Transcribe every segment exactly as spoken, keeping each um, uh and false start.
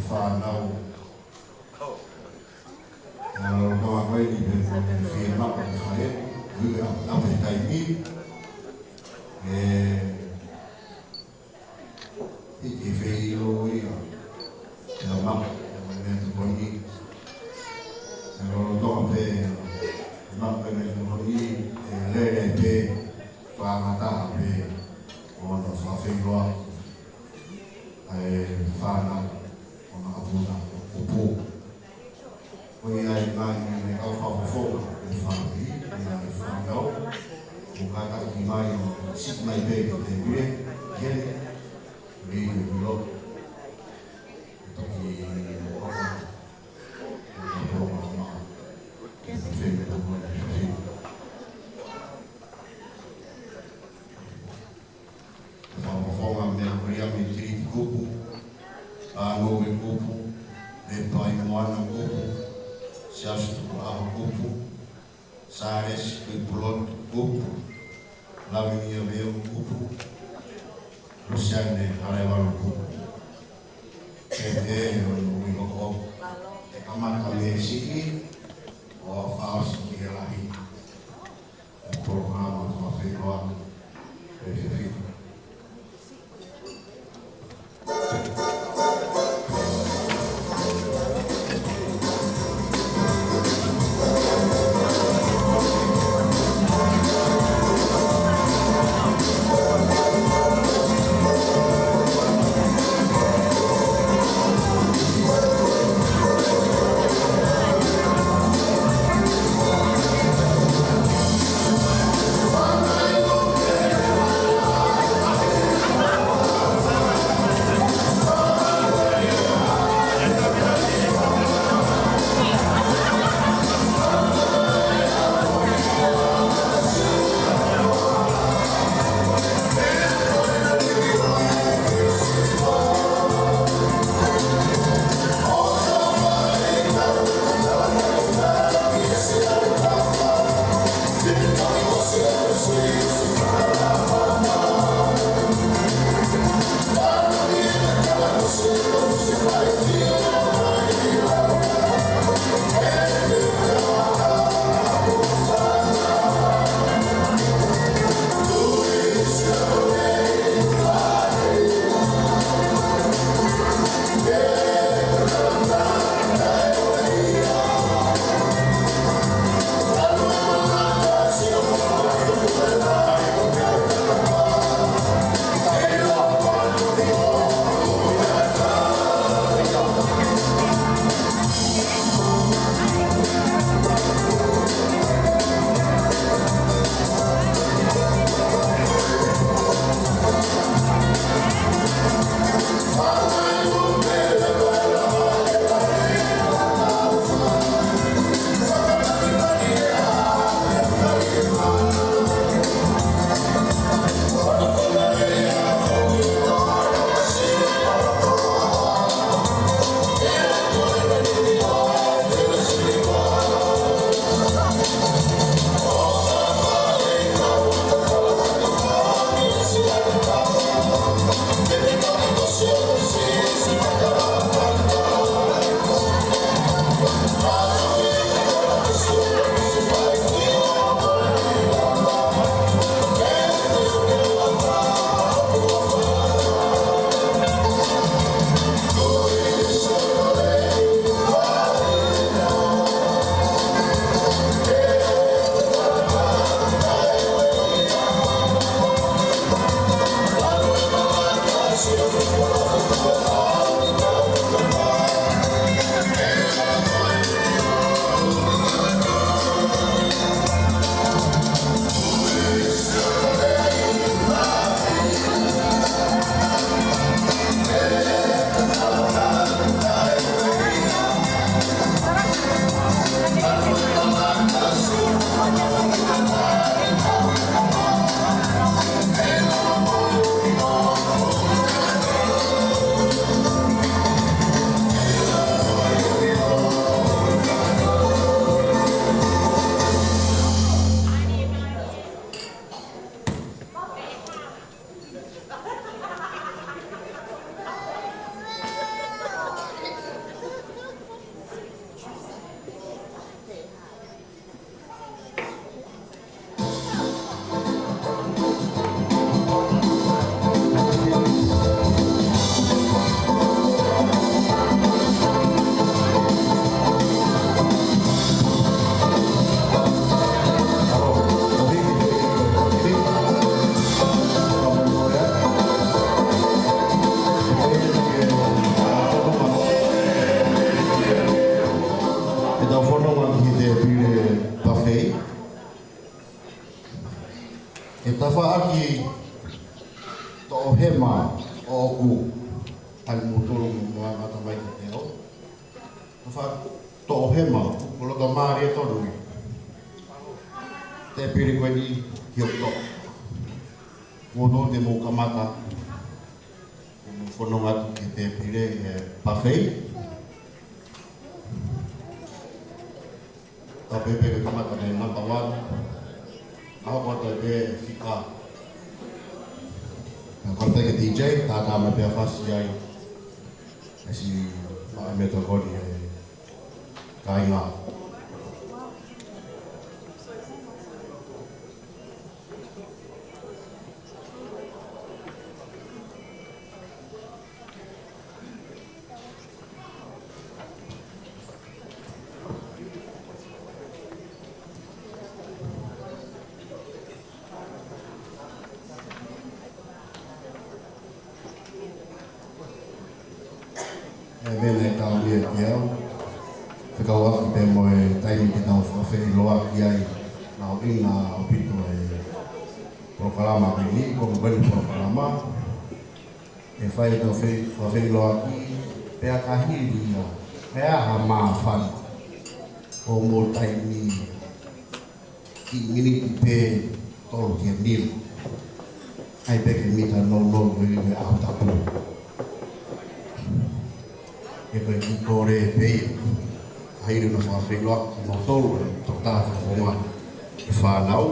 Fānau. ʻI he lolotonga ko eni pē ko e fiemaʻu ʻa e fale, ʻuhi ʻa e taimi. ʻE, ʻi he feʻiloaki ia. ʻE maʻu, ʻe maʻu e meʻatokoni. ʻI he lolotonga pē, ʻe maʻu e meʻatokoni, ʻe lele pē, faingataʻa pē, ʻo hono fakafeʻiloaki ʻa e fānau ʻo Makapuna ʻo Kupu. Ko ia ai mai ʻene kau fakafofonga ʻe fāpili, ʻi he fānau, ʻo kātaki mai ʻo siʻi mai pē ki he tēpile, ʻi heʻene, ʻi he ʻilo, ʻe toki ʻoka, ʻe toki ʻoka ma, ʻe toki fēmea tō koe ʻe fāpili. Fakafofonga meʻa ko ia mei Tiliti Kupu, Pānove Kupu, Lepai Moana Kupu, Siaosi Tukuʻaho Kupu, Sālesi Tuʻipulotu Kupu, Lavinia Veu Kupu, Lusiane Halevalu Kupu. Ke te o i ui hoko, ʻe kamata mei siʻi, ʻo fakaʻosi ki he lahi. Polokalama fakafeʻiloaki ʻa e efiafi ni. Ki toʻohema ʻoʻoku, ʻa e mutulu mo e ngata mai ki te au. Ka fa toʻohema, ko lota mālie tonu ia. Te pili ko eni ki ʻOkatopa. Mo no te mo kamata, mo fononga atu ki te pili e pafei. Ka pēpē ke kamata mei namba one. ʻA ko ata pē fika. Ka ko te ke D J, tā tā me pea fasi ai. E si ma e meta ko ni e kāinga. E mene ka mia ki au. Fekauʻaki pē mo e taimi ke tau fakafeʻiloaki ai. Nau ina ʻaupito e polokalama ko eni, ko e polokalama. ʻE fai ʻetau fe-, fakafeʻiloaki, pea ka hili ia, pea ha māfana. ʻO mo taimi, kiʻi miniti pē tolu ki he nima. ʻAi pē ke mita nounou ko ia he ʻaho tapu. ʻE ko e kiʻi kole pē ia. Ka hili ʻo fakafeʻiloaki, mo tolu, ʻe tau tā fakafonga. ʻE fānau.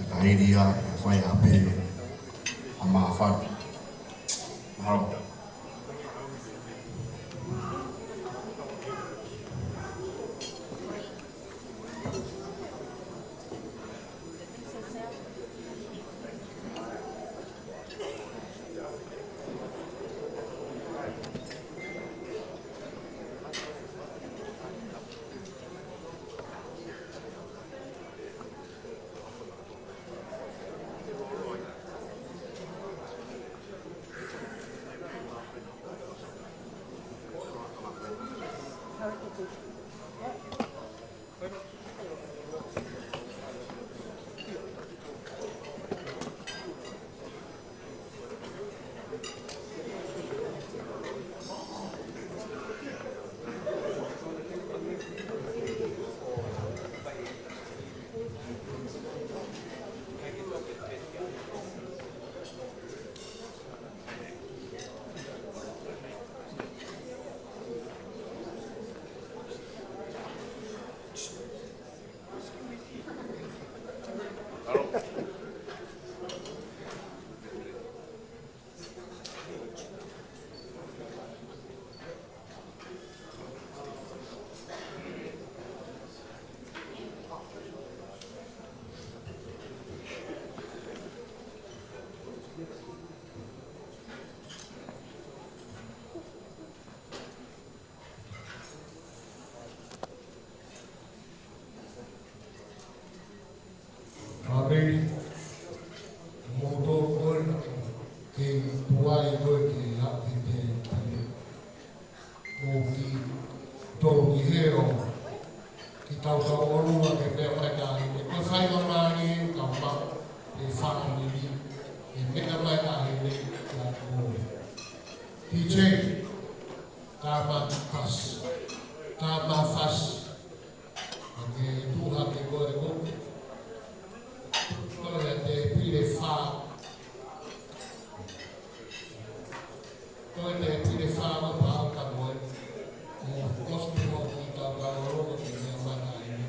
Ka hili ia, ʻe fai ʻa pē, ʻa māfana. Mahalo. Fāmili, mou tō koe, ke tuai koe ke api te pine. Mou ki tō ki he o, ki tau tau ʻolunga ke meʻa mai ka hine. Ko e fai ma mani e kau ma, e fāmili, e meʻa mai ka hine, kia koe. D J, tā ma fasi, tā ma fasi. Ake tuha ke koe ko. Ko e te pile fā. Ko e te pile fā ko pau ka koe. Ko kosti ko ki tau ka olo ko te mea mana ine.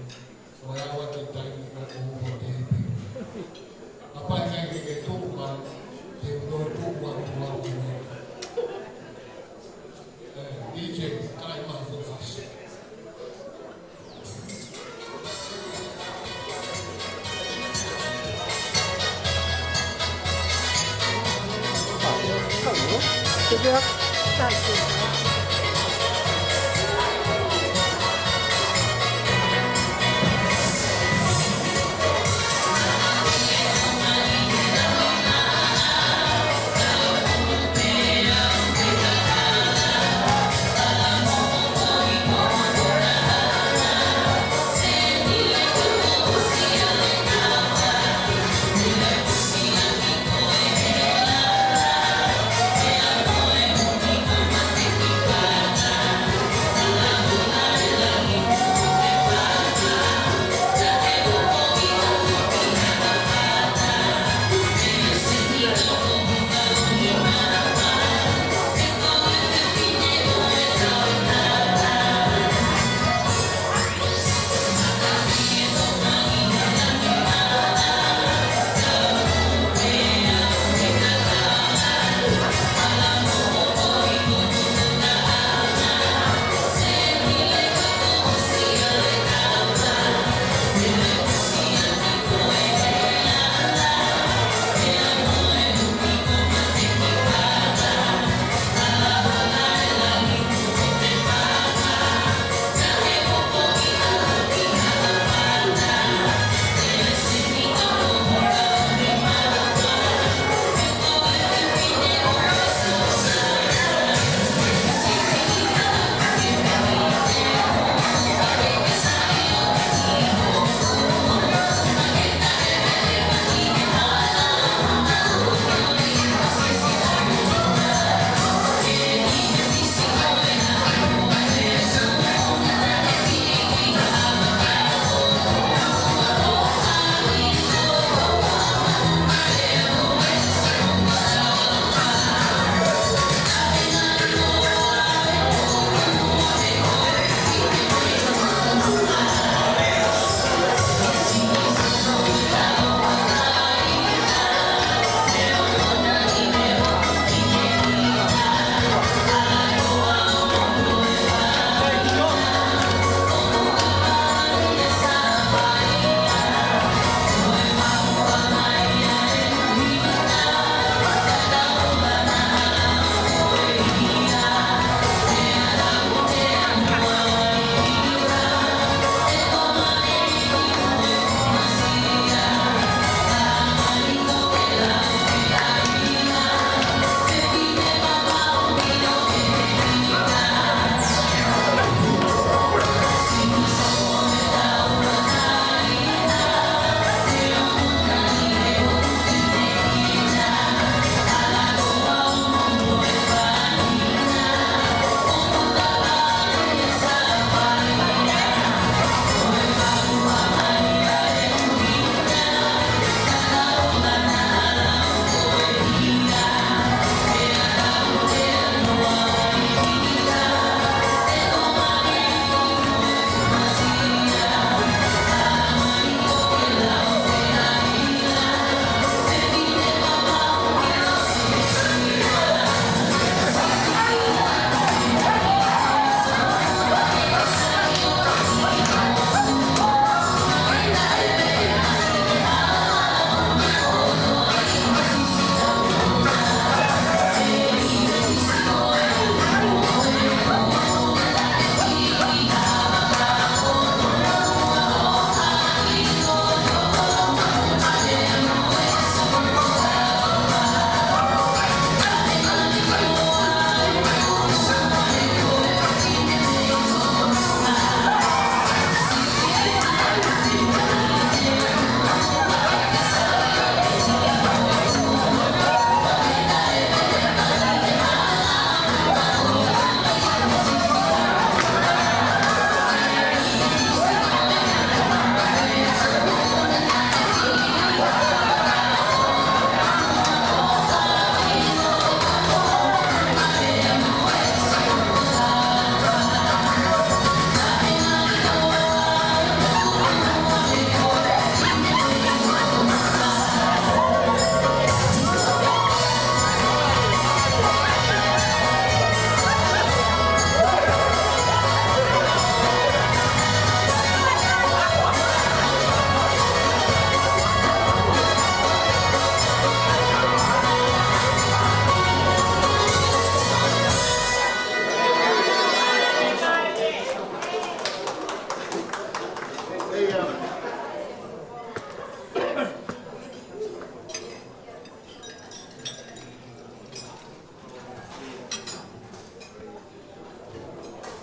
Ko e awa te tai ko ko ko te pile. Kapai kai ke ke tuku mai. Te ko tuku atu atu atu. Eh, D J, kai ma fo fasi.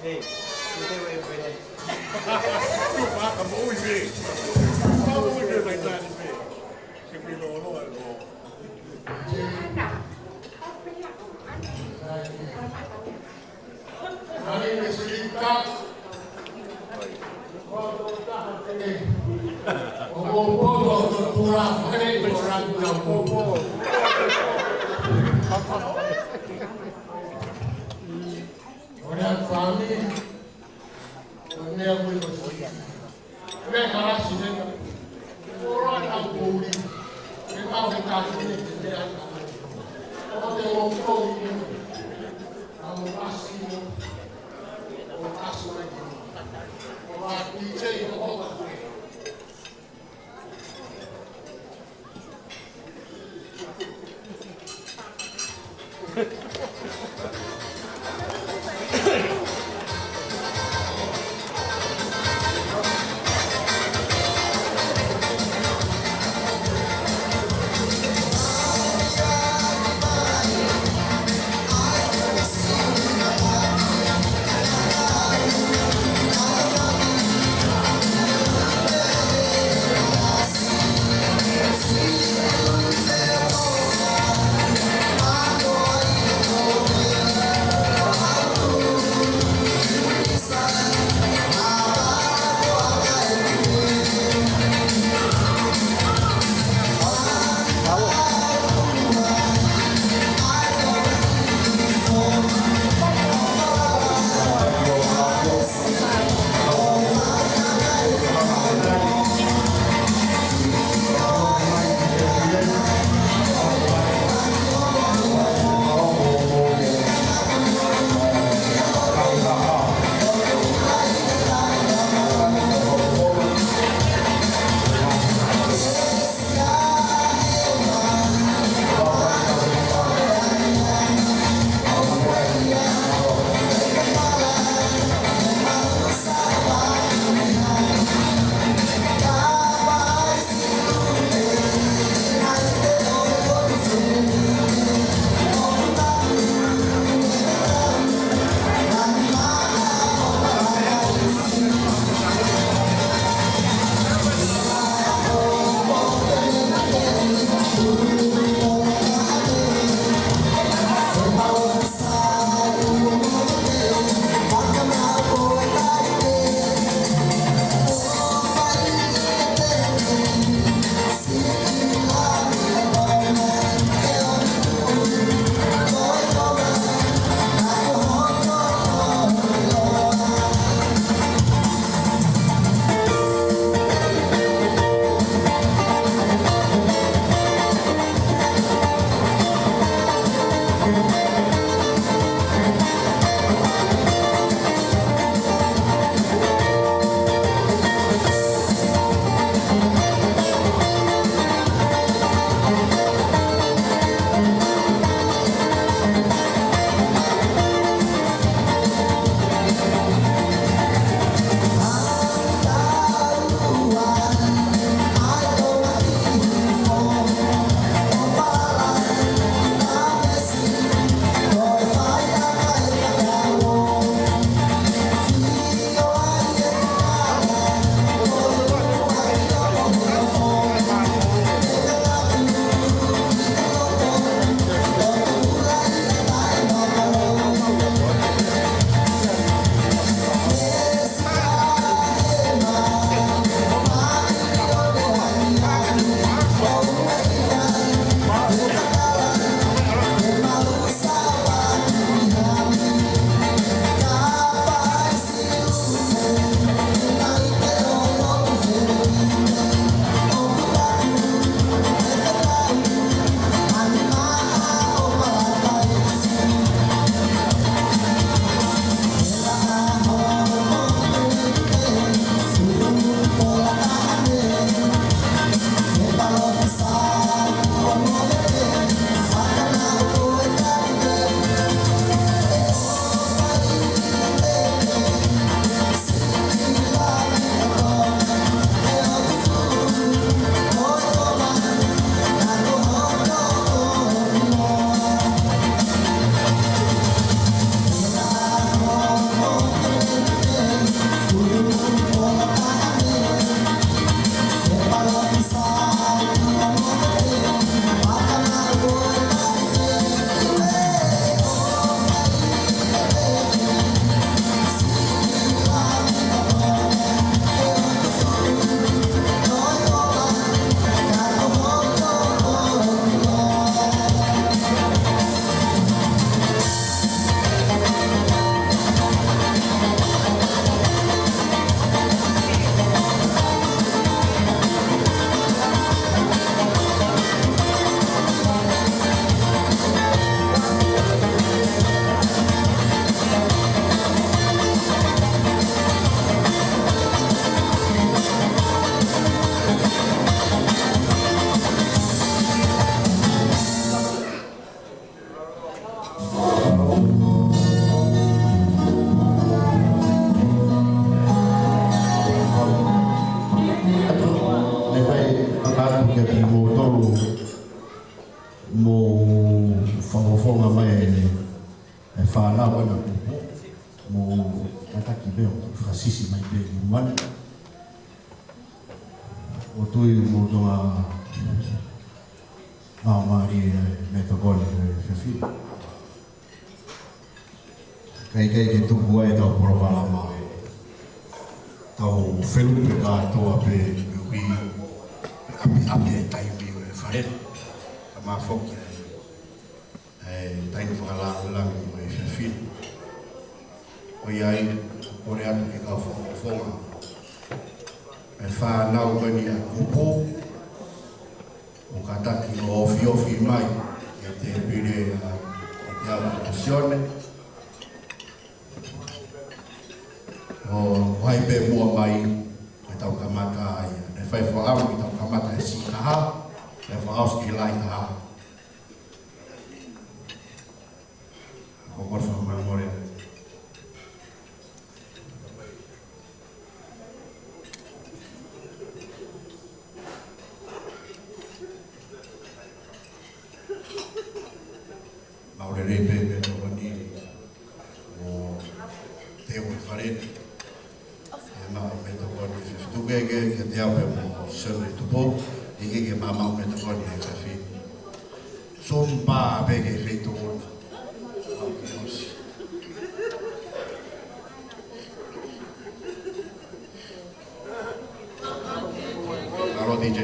ʻO e fāmili, ʻo e meʻa ko ē ko e fāmili. Meʻa kalasi meʻa. Ora na puli. Meʻa ko e kākene, meʻa ka. ʻO te mo ko i. Ka mo kasi mo. ʻO kasi mai ki. ʻO a P J mo ko ka. Tolu, mou fakafofonga mai e, e fānau ʻa e kupu, mou kātaki pē ʻo fakasisi mai pē ki muʻa. ʻOku ou tui ʻoku mou toka maʻu mālie e meʻatokoni ʻa e efiafi ni. Kae ʻikai ke tuku ai ʻetau polokalama, tau felupe kātoa pē, pea ʻoku ʻi ai ʻapi, ʻapi e taimi ʻo e fale, ka ma foki ai e taimi fakalāngilangi ʻo e efiafi ni. ʻOku ʻi ai, kole atu ke kau fakafofonga e fānau ko eni ʻa e kupu, ʻo kātaki ʻo ofiofi mai e tēpile ʻa e teau Sione. ʻO hai pē muʻa mai, ke tau kamata ai. Ne fai fakaʻamu ke tau kamata he siʻi taha, ne fakaʻosi ki he laʻi taha. Ko e kole fakamolemole. Maʻu lelei pē meʻatokoni ʻo e teu e fale ni. ʻE maʻu meʻatokoni e efiafi ni. Tuku ke, ke, ke te au pē mo Sione Tupou, ʻikai ke ma maʻu meʻatokoni e efiafi ni. Sōmpa pē ke feituʻu. Alo, D J.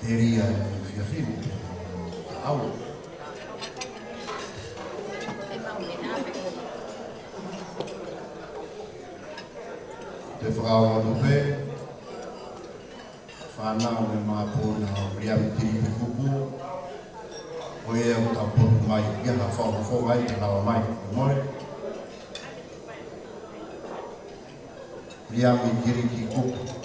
Telia e fiefia. Au. Te fakaongo pē, fānau mei Māpuna ʻo Viliami Tilipi Kuku, ko ia ʻoku tau potu mai, ia ha fakafofonga ai, te lava mai, mole. Viliami Tilipi Kuku.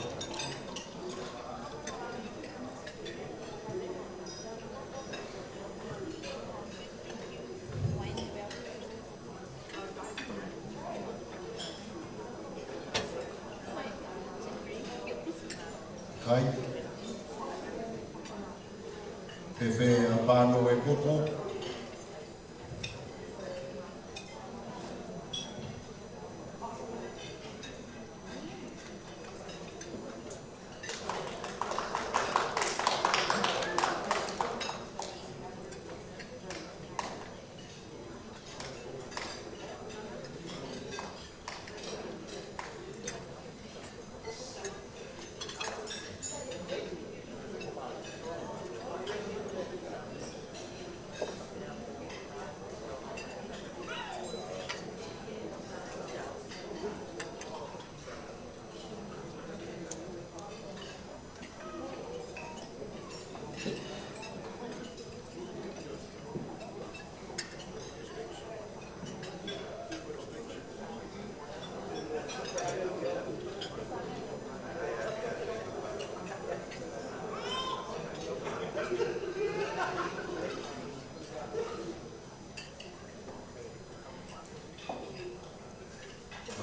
Kai. Fēfē ʻa Pānoue Kuku?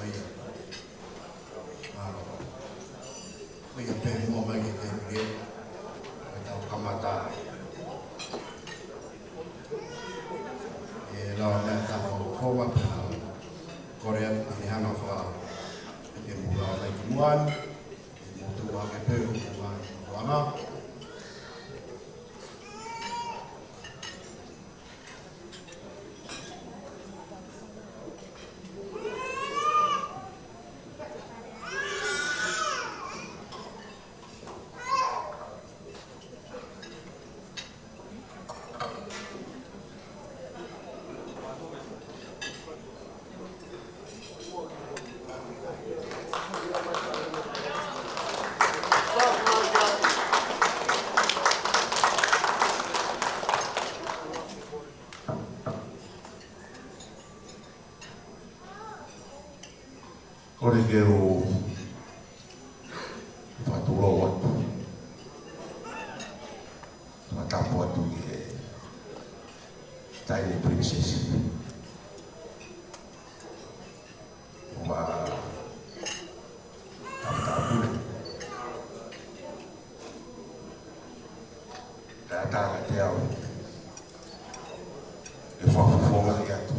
ʻIo. Mālō. ʻIo, pea mo mai ke te pia. Ka tau kamata. ʻE lau ʻa e meʻa ka ko, ko ua pē. Ko e ʻai ke ne hanga faka. Ke mou lau mai ki muʻa. Ke mou tuʻu hake pē, mou lau mai ki muʻa. Kole ke u fakatulou atu. Fakatapu atu ki he Taʻahine Princess. Mo e Tautāpule. Talatala te au. ʻE fakafofongaʻi atu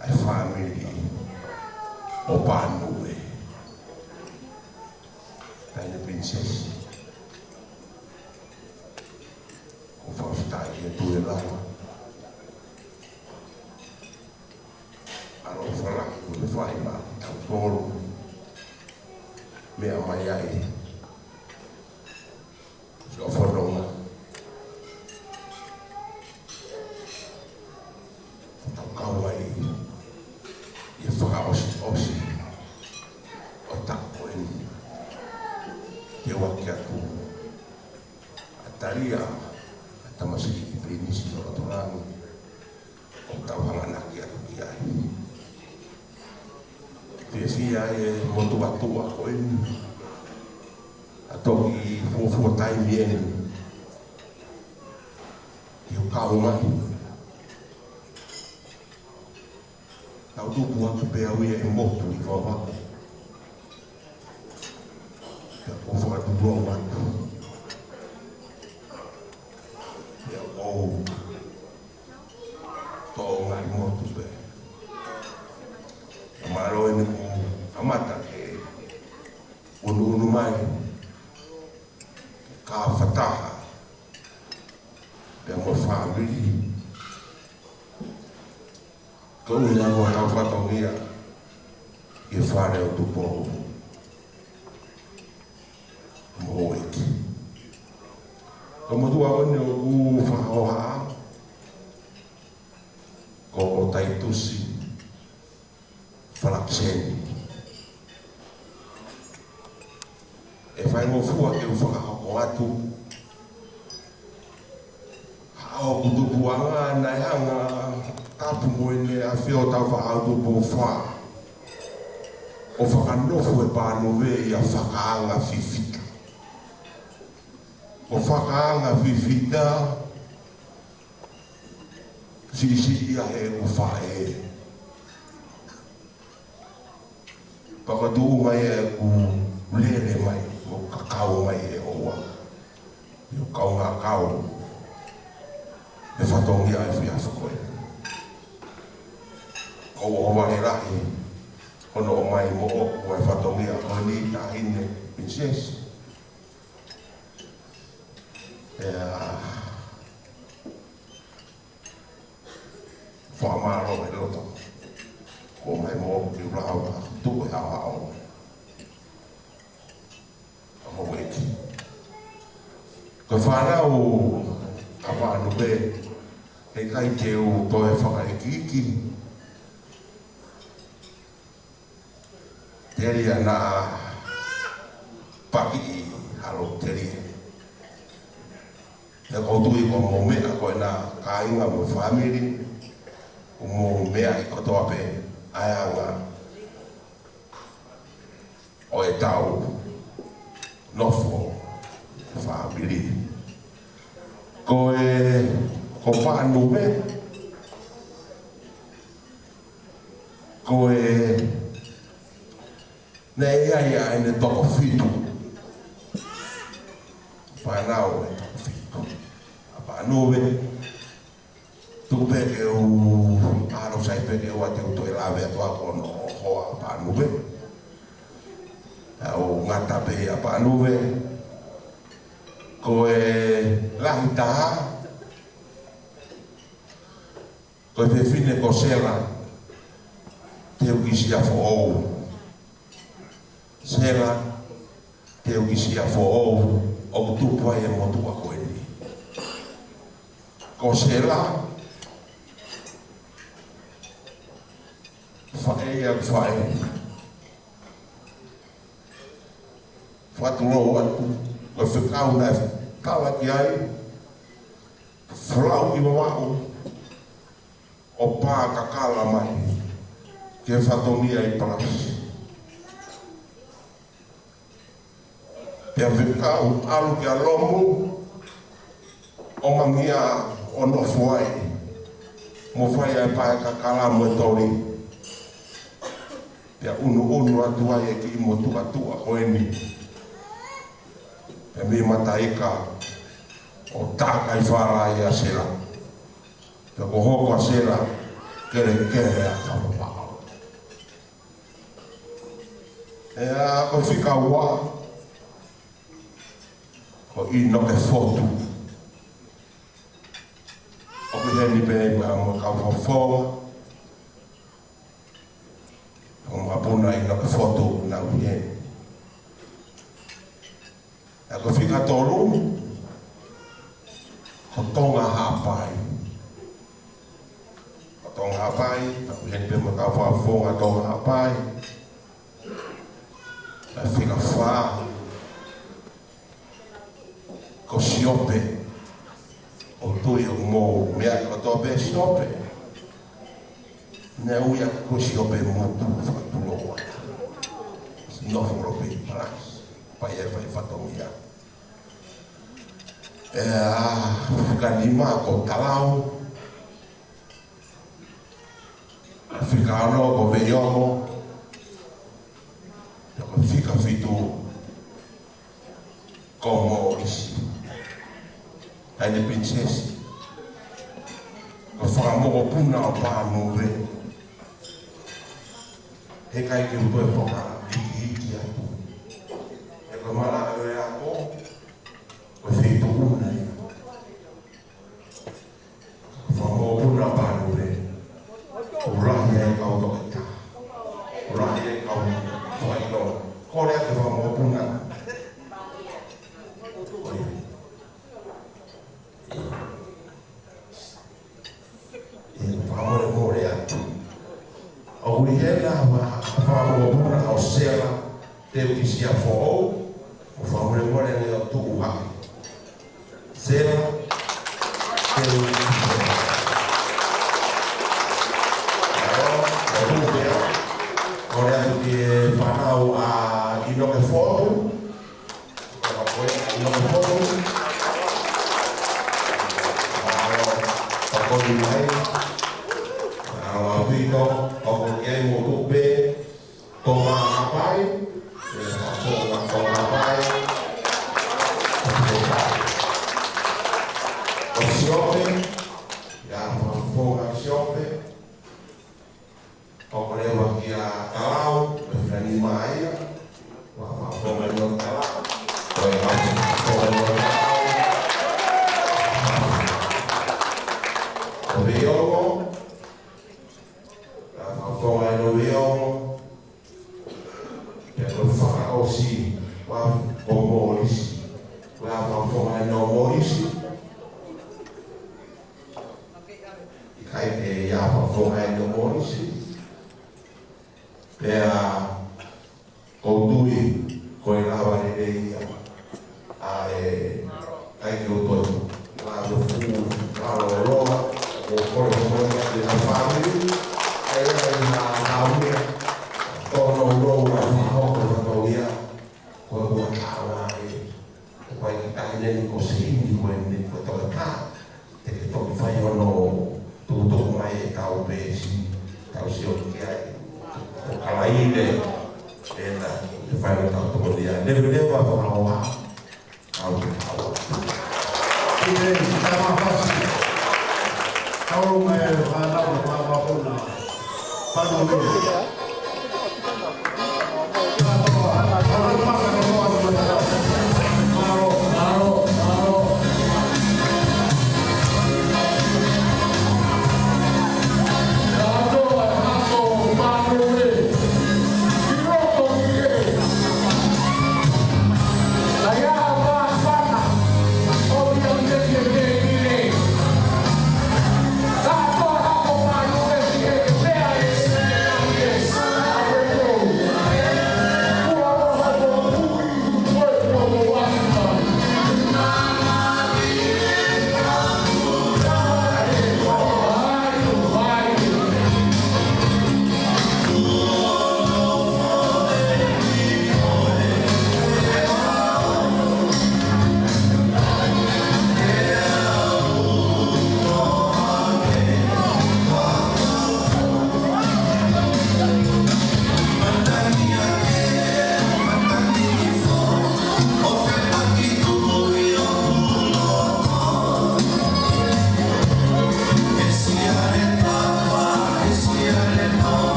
ʻa e fāmili ʻo Pānoue. Taʻahine Princess. ʻOku fakafetaʻi atu e lau. ʻAloʻofa lahi kuo fai maʻatautolu. Meʻa mai ai. Sio fononga. Tau kau ai. ʻI he fakaʻosiʻosi ʻo e taʻu ko eni. Ke u ʻoatu atu ʻa e tali ʻa e tamasiʻi Pilinisi ʻo Lotolani. ʻOku tau hanganaki atu ki ai. Fiefia ai e motuʻa tuʻa ko eni. ʻA e toki fuofua taimi eni. Ke u kau mai. Tau tupu atu pē au ia ʻi he motu ʻi Vavaʻu. Pea ʻoku ou fakatulou atu. Pea ʻoku ou toʻo ngaahi motu pē. Ka mālō eni kuo kamata ke unuunu mai. Ka fakataha. Pea mo e fāmili. Ko e ʻuhinga ʻoku tau fatongia ʻi he Fale ʻo Tupou mo e ʻEiki. Ko e motuʻa ko eni ʻoku fakahohaʻa, ko Taitusi Falakiseni. ʻE faingofua ke u fakahoko atu ʻa hoku tupuʻanga naʻe hanga tapu mo ʻEne ʻAfio Taufaʻahau Tupou Fā ʻo fakanofo e Pānuve ʻi he fakaanga fifita. Ko e fakaanga fifita, siʻisiʻi ia heʻeku faʻē. Pea ko e tuʻunga ia ʻeku lele mai, ʻo kakau mai ʻe ʻoua. ʻI hoku kaungā kau he fatongia ʻo e efiafi ko ē. Ko e ʻohovale lahi hono ʻomai moʻoku ʻa e fatongia ko eni, Taʻahine Pilinisesi. ʻE, ʻa, fakamālō he loto. Ko e ʻomai moʻoku ke u lava ʻo tuʻu he ʻaho ʻo e houʻeiki. Ko e fānau ʻa Pānuve, heʻikai ke u toe fakaikiiki. Telia naʻa pakiʻi ʻa e lotu telia. He ʻoku ou tui ko hoʻomou meʻa ko ena, kāinga mo e fāmili, ʻoku mou meaʻi kotoa pē ʻa e anga ʻo ʻetau nofo fāmili. Ko e, ko Pānuve, ko e, naʻe ʻi ai ʻa ʻene toko fitu. Fānau ʻe toko fitu ʻa Pānuve. Tuku pē ke u, ʻalu sai pē ke u ʻoatu ʻeku toe lave atu ʻa hono hoa ʻa Pānuve. ʻOku ngata pē ʻa Pānuve. Ko e lahi taha, ko e fefine ko Sela Teukisia Foʻou. Sela Teukisia Foʻou, ʻoku tupu ai e motuʻa ko eni. Ko Sela, faʻē ia, faʻē. Fakatulou atu, ko e fekau naʻe kau ki ai, folau ʻi Vavaʻu, ʻo pā kakala mai ki he fatongia ʻi Palasi. Pea fekau ʻalu kia Lomu, ʻo mangia ʻo nofo ai, mo fai ai pā e kakala mo e toli. Pea ʻunuʻunu atu ai e kiʻi motuʻa tuʻa ko eni. Pea mei Mataika ʻo tā kai fala ai ʻa Sela. Pea kuo hoko ʻa Sela kelekele ʻa Kapapau. ʻE, ʻa, ko e fika ua, ko ʻInoke Fotu. ʻOku ʻi heni pē mo e kau fakafofonga. Ko e mokopuna ʻInoke Fotu naʻe ʻi heni. ʻA, ko e fika tolu, ko Tonga Haʻapai. Ko Tonga Haʻapai, ʻoku ʻi heni pē mo e kau fakafofonga Tonga Haʻapai. ʻA e fika fā, ko Siope. ʻOku ou tui ʻoku mou meaʻi kotoa pē Siope. Naʻe ui ia ko Siope Motu Fakatuloa. Nofo ʻi Palasi, pea ʻi ai e fai fatongia. ʻE, ʻa, fika nima ko Talau. Fika ono ko Veiongo. Pea ko e fika fitu ko Moʻisi, Taʻahine Pilinisesi. Ko e fanga mokopuna ʻo Pānuve, heʻikai ke u toe fakaikiiki atu. He ko e malaʻe ʻo e ako, ko e feituʻu na ia. Fanga mokopuna Pānuve, ʻoku lahi ai e kau toketā, ʻoku lahi ai e kau fakaʻilonga. Kole atu e fanga mokopuna. ʻOi. Fakamoʻoni ʻa Sela Teukisia Foʻou, ʻo fakamolemole ange ʻo tuʻu hake. Sela Teukisia. ʻAlo, ʻo tuʻu pea. Kole atu ki he fānau ʻa ʻInoke Fotu. Ko e ʻInoke Fotu. ʻAlo, ʻo kole mai. ʻAlo, ʻa Vito, ʻo kole ki ai mo Tupe. Toma Hapai, ʻe, Toma, Toma Hapai. ʻO Siope, ʻa Fakafofonga Siope. ʻO kole mai kia Talau, ʻe Fani Maia, ʻa Fakafofonga ʻInoke Talau. ʻO e Fakafofonga ʻInoke Talau. ʻO Veiongo, ʻa Fakafofonga ʻInoke Veiongo. Pea ko e fakaʻosi, ʻa ko Molisi. Ko e Fakafofonga ʻInoke Molisi. ʻIkai ke ʻi ai ha Fakafofonga ʻInoke Molisi. Pea ʻoku ou tui, ko e lava lelei ia. ʻA e, ʻai ke u toe. Lalo fuʻu, lalo loa, ʻo kole mo e te na fāmili. ʻAi ʻai na na mea. Tono loa, na fāhoko na tau ia. Ko e ua kawa e. Ko e tahi nei ko Sihini ko eni ko e toketā. Te ke toki fai hono tukutuku mai e kau peesi, kau sio ki ai. Ko Kalaine, ena, te fai hono tau toko nia. Neve neva ko na hoa. Kau te kau. Ine, tama fasi. Kau mai e fānau, fānau, fānau. Pano me.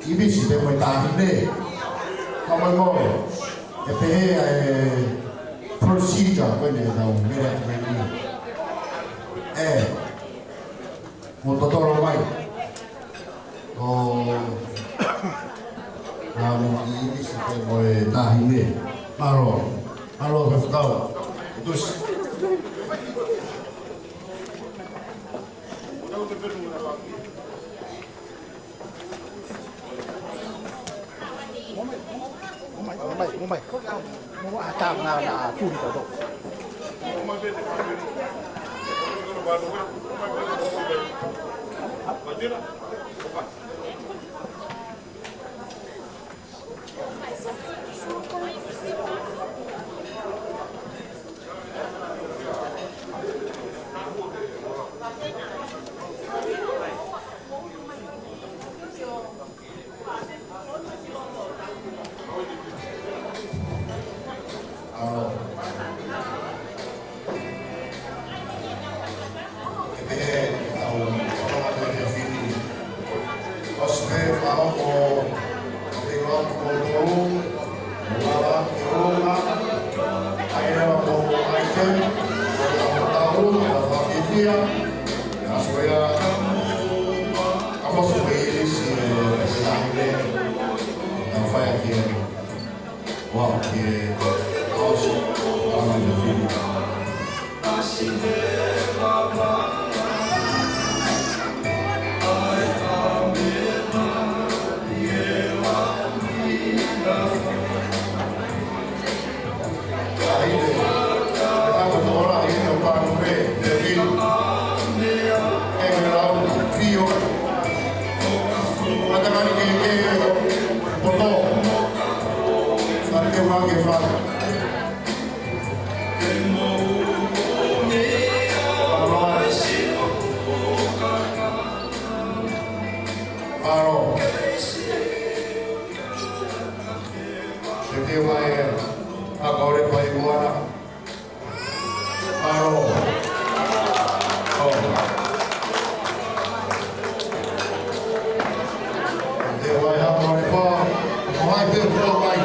ʻImisi pē mo e taʻahine. Ka molemole, ʻe pehē ʻa e procedure ko eni ʻetau mele atu ko eni. ʻE, mou totolo mai. ʻO, ʻa, mou ʻimisi pē mo e taʻahine. Mālō. Mālō, Faifekau. Tusi. Mālō. Te te vai, ʻa kore pai moana. Mālō. ʻO. Te vai ha moana pā. Ko hai pē ʻoku ʻomai.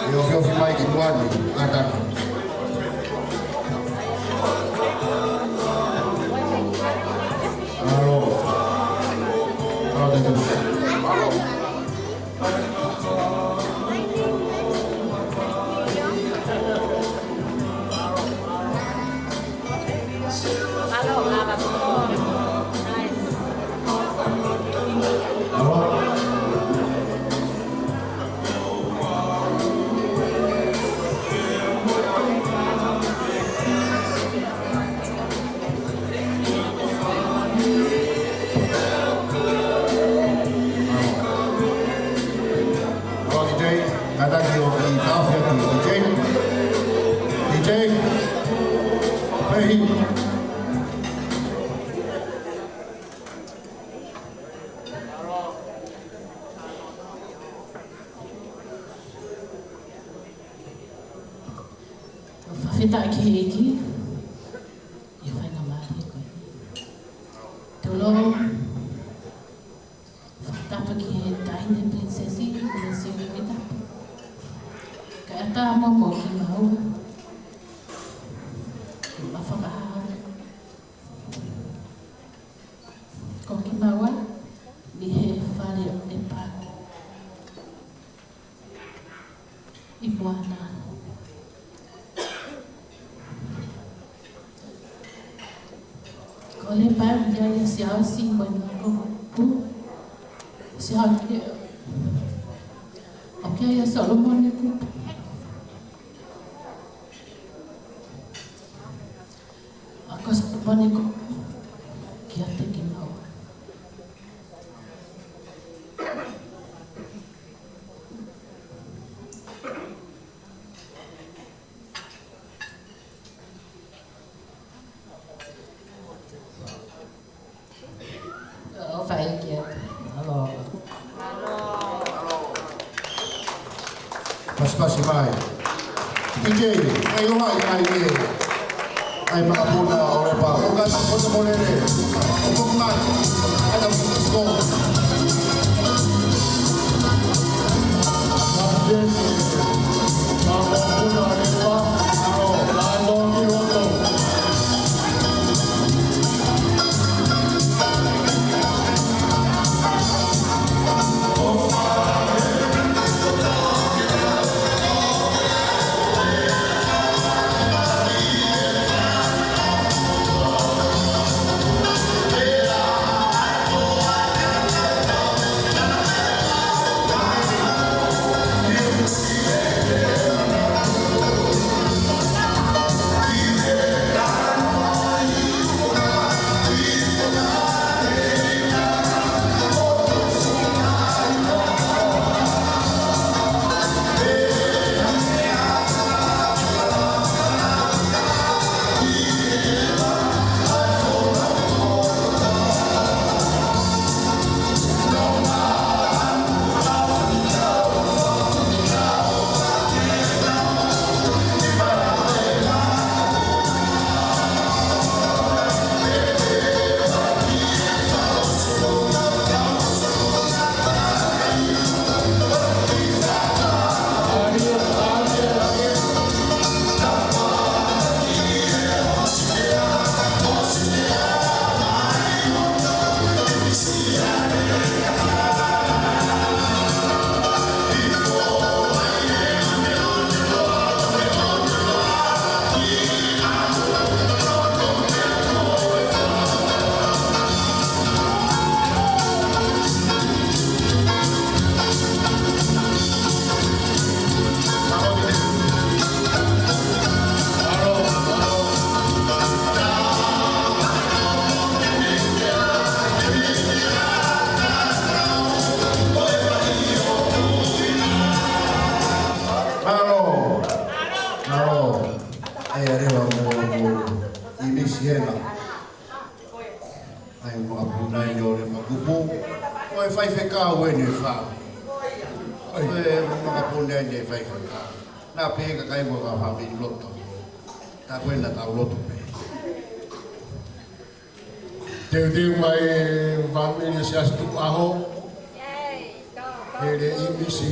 ʻE ofiofi mai ki tuʻa ni. Kātaki. Mālō. Mālō te tusi. Alo, D J, kātaki ʻo ʻi tāfea ki D J. D J, pehi. Fakafetaʻi ki he ʻEiki ʻi he faingamālie ko eni. Tulou, fakatapu ki he taʻahine pilinisesi, pilinisesi ʻo Tonga. Kae ʻatā mo Kokimaua. Ko e fakahā. Kokimaua, mei he fale ʻo ʻEpa ʻi Moana. Ko ʻEpa ʻoku ʻi ai ʻa Siaosi mo e ngaahi kupu. Siaosi, ʻoku ʻi ai ʻa Solomone kupu. ʻA ko Solomone kupu kiate kimaua. ʻO fai kia. Alo. Pasipasi mai. D J, ʻai ʻo hai, ʻai e. ʻAi makapuna ʻo ʻEpa. ʻO kai makosa molele. ʻO kai. ʻAi ta muka siko. Mālō. Mālō. ʻAi ʻa e leva mo, mo ʻImisi hena. ʻAi mo e makapuna eni ʻo Lefakupu. Ko e faifekau eni ʻo e fāmili. Ko e makapuna eni ʻo e faifekau. Naʻa pehē kakai mo ka fāmili loto. Tā ko ena tau lotu pē. Teuteu mai e fāmili Siasi Tukuʻaho. Hele ʻImisi.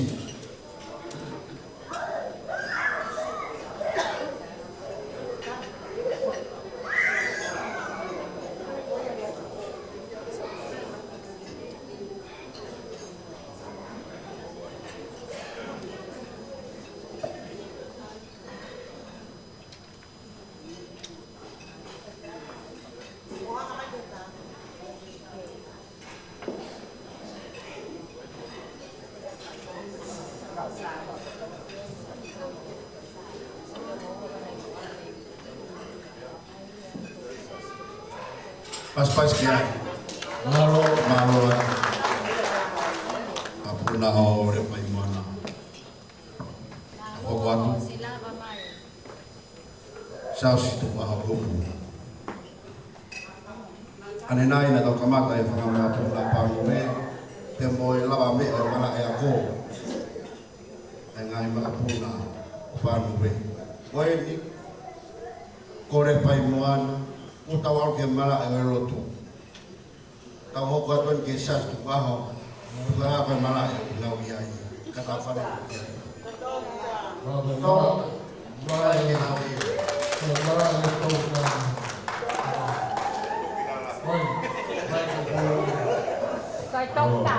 Pasipasi ki ai. Mālō, mālō. Makapuna ʻo Lefaimoana. Hoko atu. Siasi Tukuʻaho Kupu. ʻAnenai naʻa tau kamata e fanga makapuna Pānuve, pea mo e lavameʻa ʻo e malaʻe ako. ʻA e ngaahi makapuna ʻo Pānuve. Ko eni, ko Lefaimoana, kuo tau ʻalu ki he malaʻe ʻo e lotu. Tau hoko atu eni ki he Siasi Tukuʻaho. Tukuʻaho ko e malaʻe ʻoku nau ʻi ai. Ka tau fale ki ai. Tau malaʻe ʻoku nau ʻi ai. Ko e malaʻe ʻoku nau ʻi ai. Oi, mai ko Kai Tokta.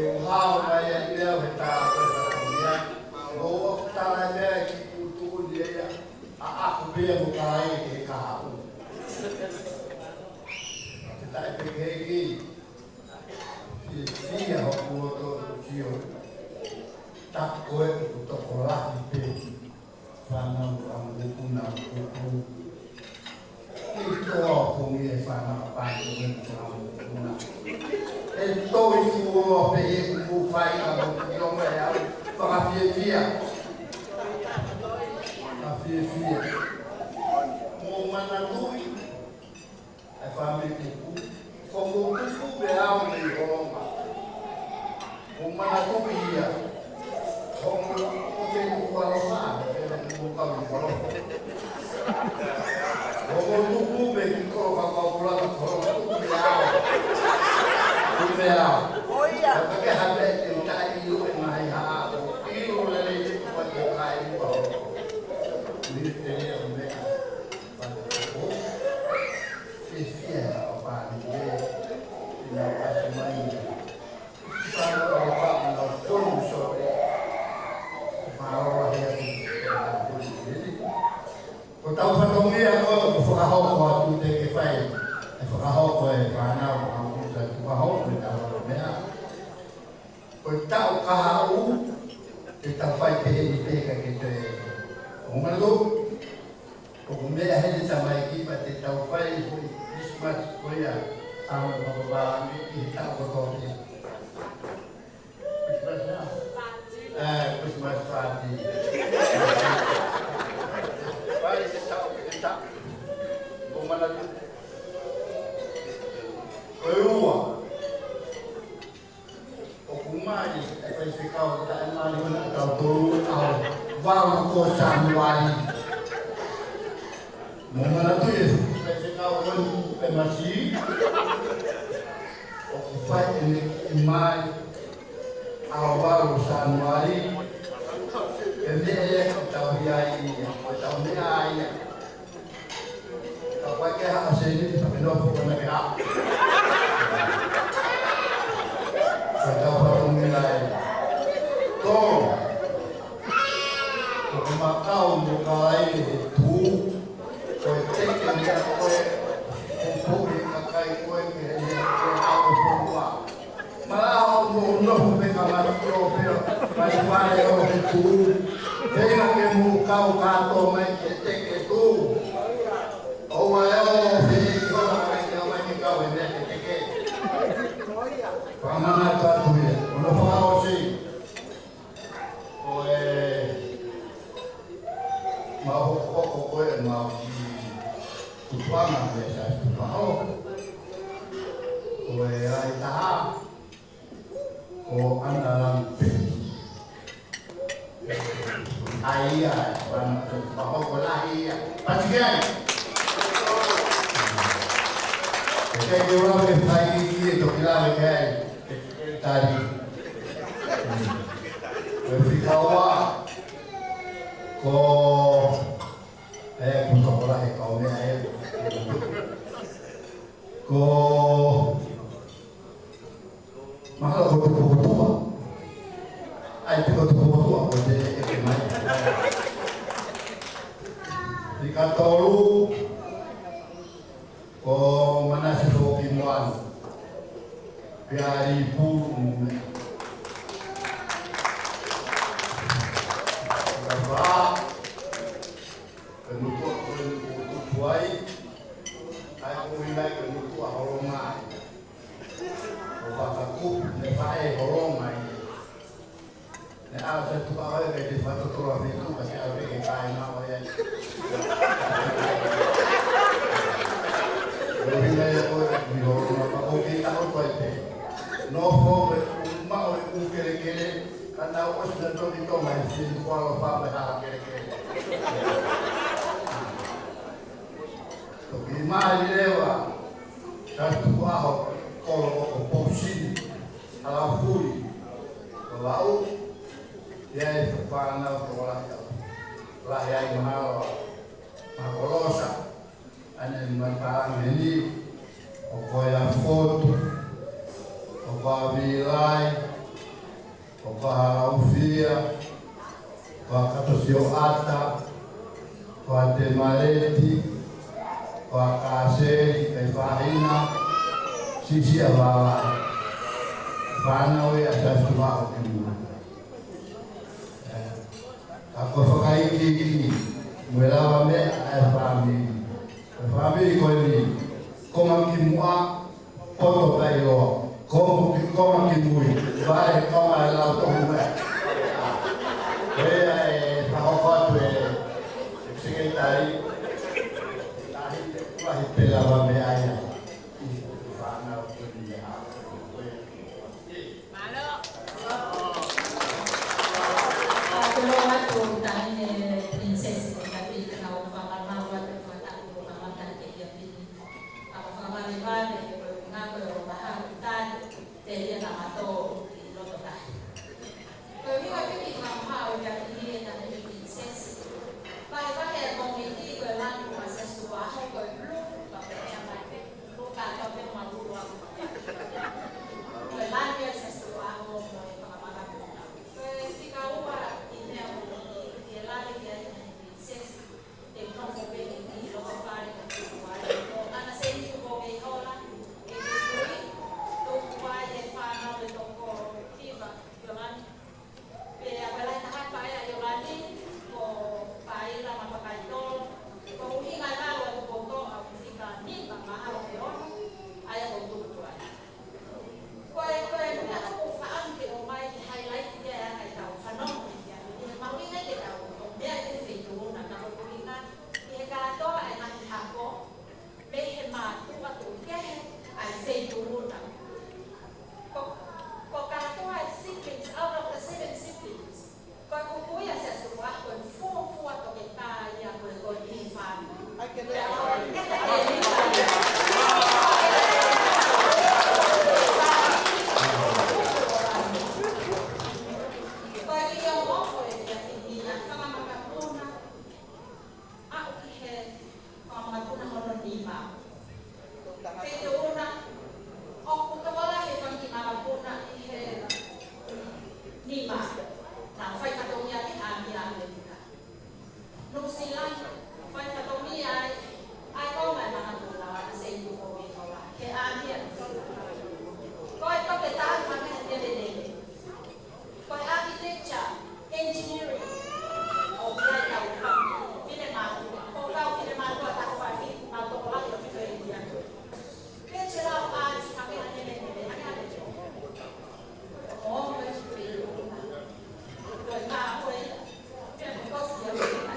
Hao mai ai lea he tā ko e fatongia. Mo o tala lea ki tuʻutuʻu ni ia. ʻA aku pea mo kai e kahaʻu. Te taʻe peke ki. Fie fia hoku loto sio. Tako e ku tokolahi pē. Fānau ʻa mukuna kuku. ʻI toa ko ngi e fānau ʻa pāke ngi fānau mukuna. E toi fuoloa pē e kuku fai ka mo ki o mai au. Fakafiefia. Fakafiefia. Mo manatuʻi. ʻE fāmili kuku, ko mo kuku me au me i holonga. Mo manatuʻi ia. Ko mo ko te kuku alofa, me te kuku kau i holonga. Ko mo kuku me ki kolo ka kau kula ka holonga kuku me au. Kuku me au. ʻO ia. Ka ke hame e uta i u e mahi ha ako. I u lele i te kuku ake kai i u holonga. Ni te ia me au. Ko tau fatongia ko, ko fakahoko atu te ke fai, e fakahoko e fānau, ko tau fakahoko e tau meʻa. Ko e taʻu kahaʻu, te tau fai pehē ni pē ka ke toe. ʻO manatuʻi, ʻoku meʻa heni tamaiki pea te tau fai foʻi Christmas ko ia, ʻa e papapālangi ʻi he taʻu kotoa pē. Christmas ia? ʻE, Christmas party. Fai he taʻu, he taʻu. ʻO manatuʻi. Ko e ua. ʻOku mai e faifekau taʻe mali ona ʻa tautolu ʻa e valu ko Sānuali. Mo manatuʻi e faifekau ʻoni e masi. ʻOku fai ʻene kiʻi mai ʻa e valu Sānuali. E meʻa ia ke tau ia ia, ko e tau meʻa ia. Ka ʻoku ʻikai ke haʻu sēniti pea ke nofo ko ena ke haʻu. Ka tau fatongia ai. Tolu. Ko e makau mo ka ai he tū. Ko e teke mea ko e. Ko e kakai ko e ke he mea ko e haʻu ko e pōpua. Malaho mo nofo pē ka mati o pē, mai vale o he tū. Tena ke mou kau kātoa mai ke teke tū. ʻOua ʻe o pē ki hona mai ke o mai ke kau e meʻa ke teke. Fakamana ka tuia, ono fakaʻosi. Ko e mau hokohoko ko e mau ki tupuʻanga me sa tupaho. Ko e ai taha. Ko ana lang pe. Ai ia, wana tupaho ko lahi ia. Pati kai. Ke ke ua me fai ki e toki la me kai. Tari. Ko e fika ua. Ko e, ko tokolahi kau meʻa e. Ko mahalo ko tupu ko tua. Ai, tupu ko tupu ko tua, ko te e ke mai. Fika tolu. Ko Manase Foki Moana. Pea ʻi pulu mo meʻa. Ka pā, ko e motuʻa ko e motuʻa tuai, ai ko e ʻuhinga ko e motuʻa holonga. ʻO fakakupu, ne faʻē holonga ia. Ne ʻalu se tuʻa ʻo e ke te fakatotolo a fitu, ka ke ʻalu ke kai na ʻo e. Ko e ʻuhinga ia ko e, ni holonga pa ko ke ta o ko e te. Nofo me ma o e ku kelekele, ka na o si na toki to mai si ni kua lo pa me ha kelekele. Toki mai leva, ka tuʻa ho kolo ʻo ko Pousini, Halafuli, ko Lau, ia e fānau ko Lahi au. Lahi ai mahalo, ma Kolosa, ʻane ma Palangeni, ʻo ko ia Fotu, ʻo ko ia Vilai, Ko ʻAlaufia, ko Katosioʻata, ko Temaleti, ko Kaseli, kae fāina, Sisi ʻa Vava. Fānau ia ʻa Siaosi Tuʻa ʻo Kimua. Ka ko e fakaikiiki mo e lavameʻa ʻa e fāmili. Ko e fāmili ko eni, konga ki muʻa, poto taʻeʻiloa. Konga ki, konga ki mui, vale konga e lau tohu meʻa. Ko ia e fakahoko atu e sekelitali, lahi, lahi pē lavameʻa ia. Mālō. Mālō atu Taʻahine Pilinisesi, ko ia pē ka u fakamālō atu, fakatapu mo e kamata ke ia pili. ʻA e fakavalevale, ko e ngako ʻo e vahaʻa ʻo Tahi, telia naʻa matou ʻi loto tahi. Ko e ʻuhinga pē ki he fakamaʻu ʻo e Taʻahine Pilinisesi. Vahevahe ʻa e kōmiti ko e lanu ʻa Siaosi Tuʻa ʻAho ko e blue, pea pehē mai pē, blue ka tau pē malu ʻa Ko e lanu ia ʻa Siaosi Tuʻa ʻAho mo e fakamālō. Ko e fika ua ʻi he meʻa ʻoku ou fie lave ki ai ʻa e Pilinisesi, te u nofo pē ʻi he kiʻi loto fale ka tuku ai. Ko ʻAna Seni tuku ʻo Veihola, ʻe tuku ai, tuku ai e fānau ʻe toko hiva, ko e lanu. Pea ko e lahi taha paʻanga ʻa ʻIolani, ko Paila mo Pakaitolo, ko e ʻuhinga e lalo ʻa e tupu ʻo e toʻa ʻoku fika nima mahalo ke ono, ʻa ia ko e tupu ai. Ko e, ko e meʻa ʻoku ou fakaʻamu ke ʻomai ke highlight ia ʻa e anga ʻetau fanongo ki ai, ʻi he mahuʻinga ke tau ʻomai ki he feituʻu na ka ko e ʻuhinga, ʻi he kātoa e ngaahi hako, mei he mātuʻa tuʻu kehe ʻa e feituʻu na. Ko, ko e kātoa e siblings, out of the seven siblings, ko e kuku ia ʻa Siaosi Tuʻa ʻAho ko e fuofua toketā ia ko e ko e ʻi he fāmili. Ko e kiʻi ongo ko e ia ki ni a fanga makapuna, aʻu ki he fanga makapuna hono nima. Feituʻu na, ʻoku tokolahi e fanga kiʻi makapuna ʻi he nima. Naʻa nau fai fatongia ki ʻAmi ʻAmelika. Nuʻusila, fai fatongia ai, ʻa e konga e makapuna ʻa ʻAna Seni tuku ʻo Veihola, ki ʻAmi ʻAmelika. Ko e toketā fanga neveneve. Ko e architecture, engineering, ʻoku ʻi ai ʻetau finemātuʻa. Ko ʻetau finemātuʻa, ʻetau fai finemātuʻa, ko e lahi ʻo e finemātuʻa. Bachelor of Arts, ka mea neveneve, ʻa ia neveneve. ʻO, ʻo, ʻo, ko e, ko e, ko e, ko e, ko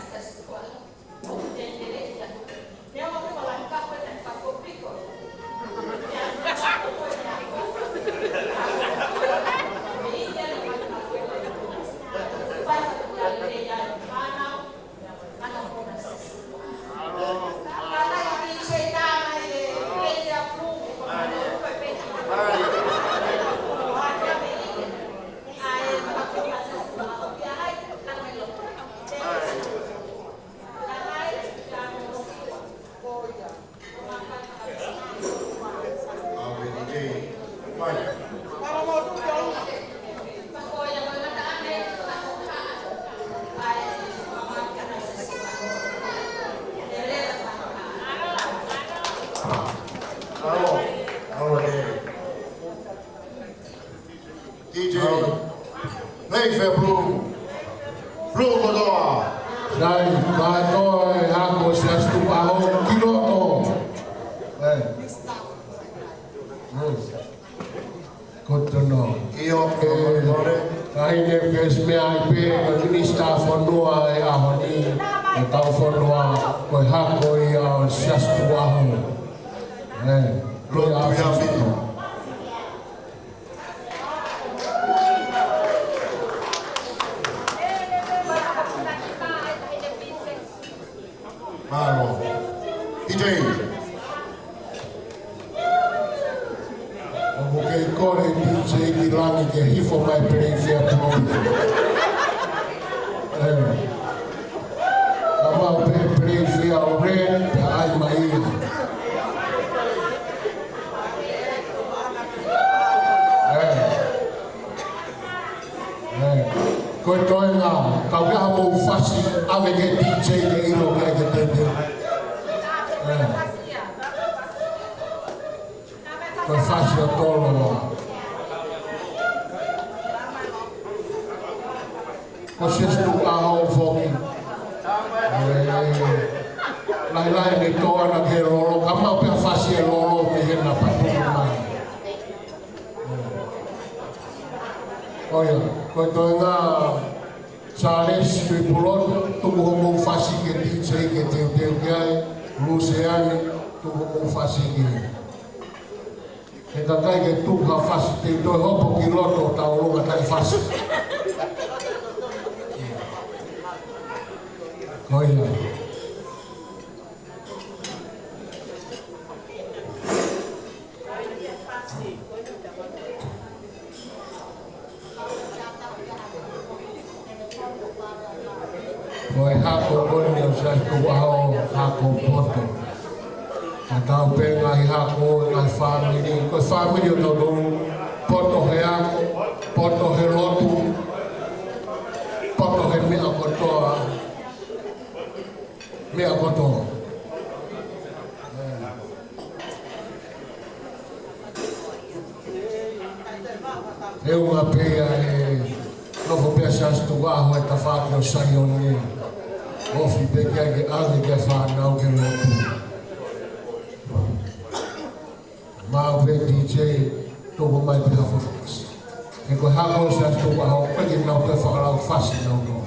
e, D J. Play for blue. Blue kotoa. Sai, kātoa e hako ʻo Siaosi Tuʻa ʻAho ki loto. Eh. Hmm. Good to know. ʻIo, eh, kae mole. Taʻahine First Lady pē, ko e Minisitā Fonua ʻo e ʻaho ni, ʻo e fonua, ko e hako ia ʻo Siaosi Tuʻa ʻAho. Eh, ko e ʻaho. Mālō. D J. ʻOku kei kole D J ki langi ke hifo mai pē ia pō. Eh. Ka mau pē pē ia ʻo re, pea ʻai mai ia. Eh. Ē, ko e toenga, ka ʻoku ʻi ai haʻamou fasi, ʻave ki he D J ke ʻilo ki ai ke teuteu. Ē. Ko e fasi ʻo Tolo. Ko Siaosi Tukuʻaho foki. Ē, lahilahi ne tō ʻana ke lolo, ka maʻu pē ha fasi ʻe lolo mei hena pea tuku mai. ʻOia, ko e toenga Sālesi Tuʻipulotu, tuku hoʻomou fasi ki he D J ke teuteu ki ai, Luseane, tuku hoʻomou fasi ki ai. He ʻikai ke tuku ha fasi te u toe hopo ki loto ʻo tauʻolunga taʻe fasi. ʻOia. Ko e hako ko eni ʻoku sai ko e hako poto. Ka tau pē ngaahi hako, ngaahi fāmili. Ko e fāmili ʻo tautolu, poto he ako, poto he lotu, poto he meʻa kotoa. Meʻa kotoa. ʻE ʻuhinga pē ia ʻe nofo pē ʻa Siaosi Tukuʻaho he tafaʻaki ʻo Saione. Ofi pē ki ai ke ʻave ki he fānau ke lotu. Maʻu pē D J, tuku mai pē ha fasi. He ko e hako ʻo Siaosi Tukuʻaho, ʻoku ʻikai ke nau toe fakalau fasi nautolu.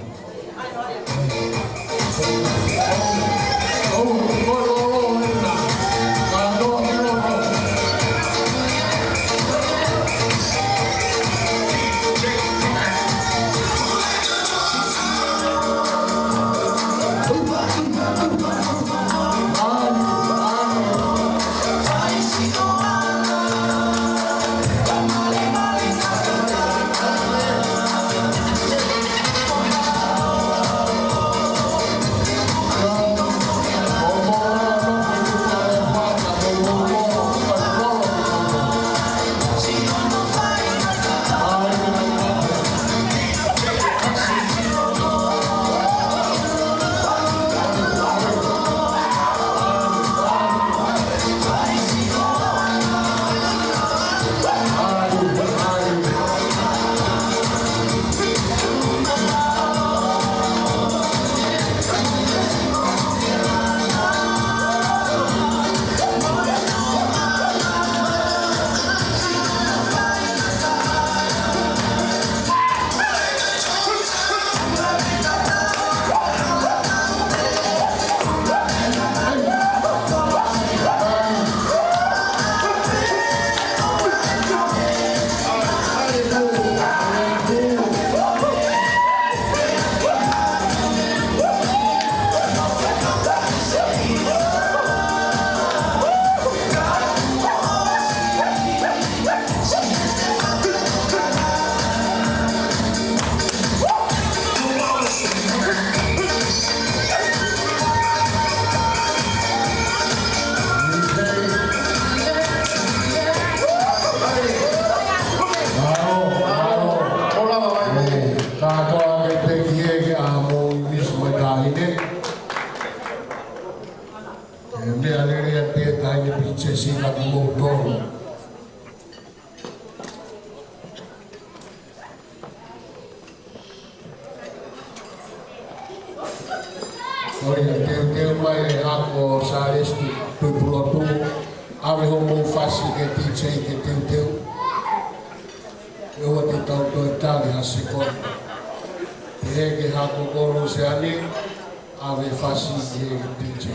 Kātoa ke peki e ke ʻa mou Miss Mataine. ʻE meʻa lelei ʻa e taʻahine pilinisesi ka kimoutolu. ʻOi, teuteu mai e hako Sālesi Tuʻipulotu, ʻave hoʻomou fasi ki he D J ke teuteu. ʻE ʻoua te tau toe tali ha sekoni. Pehē ki he hako ko Luseane, ʻave fasi ki he D J.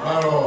Mālō.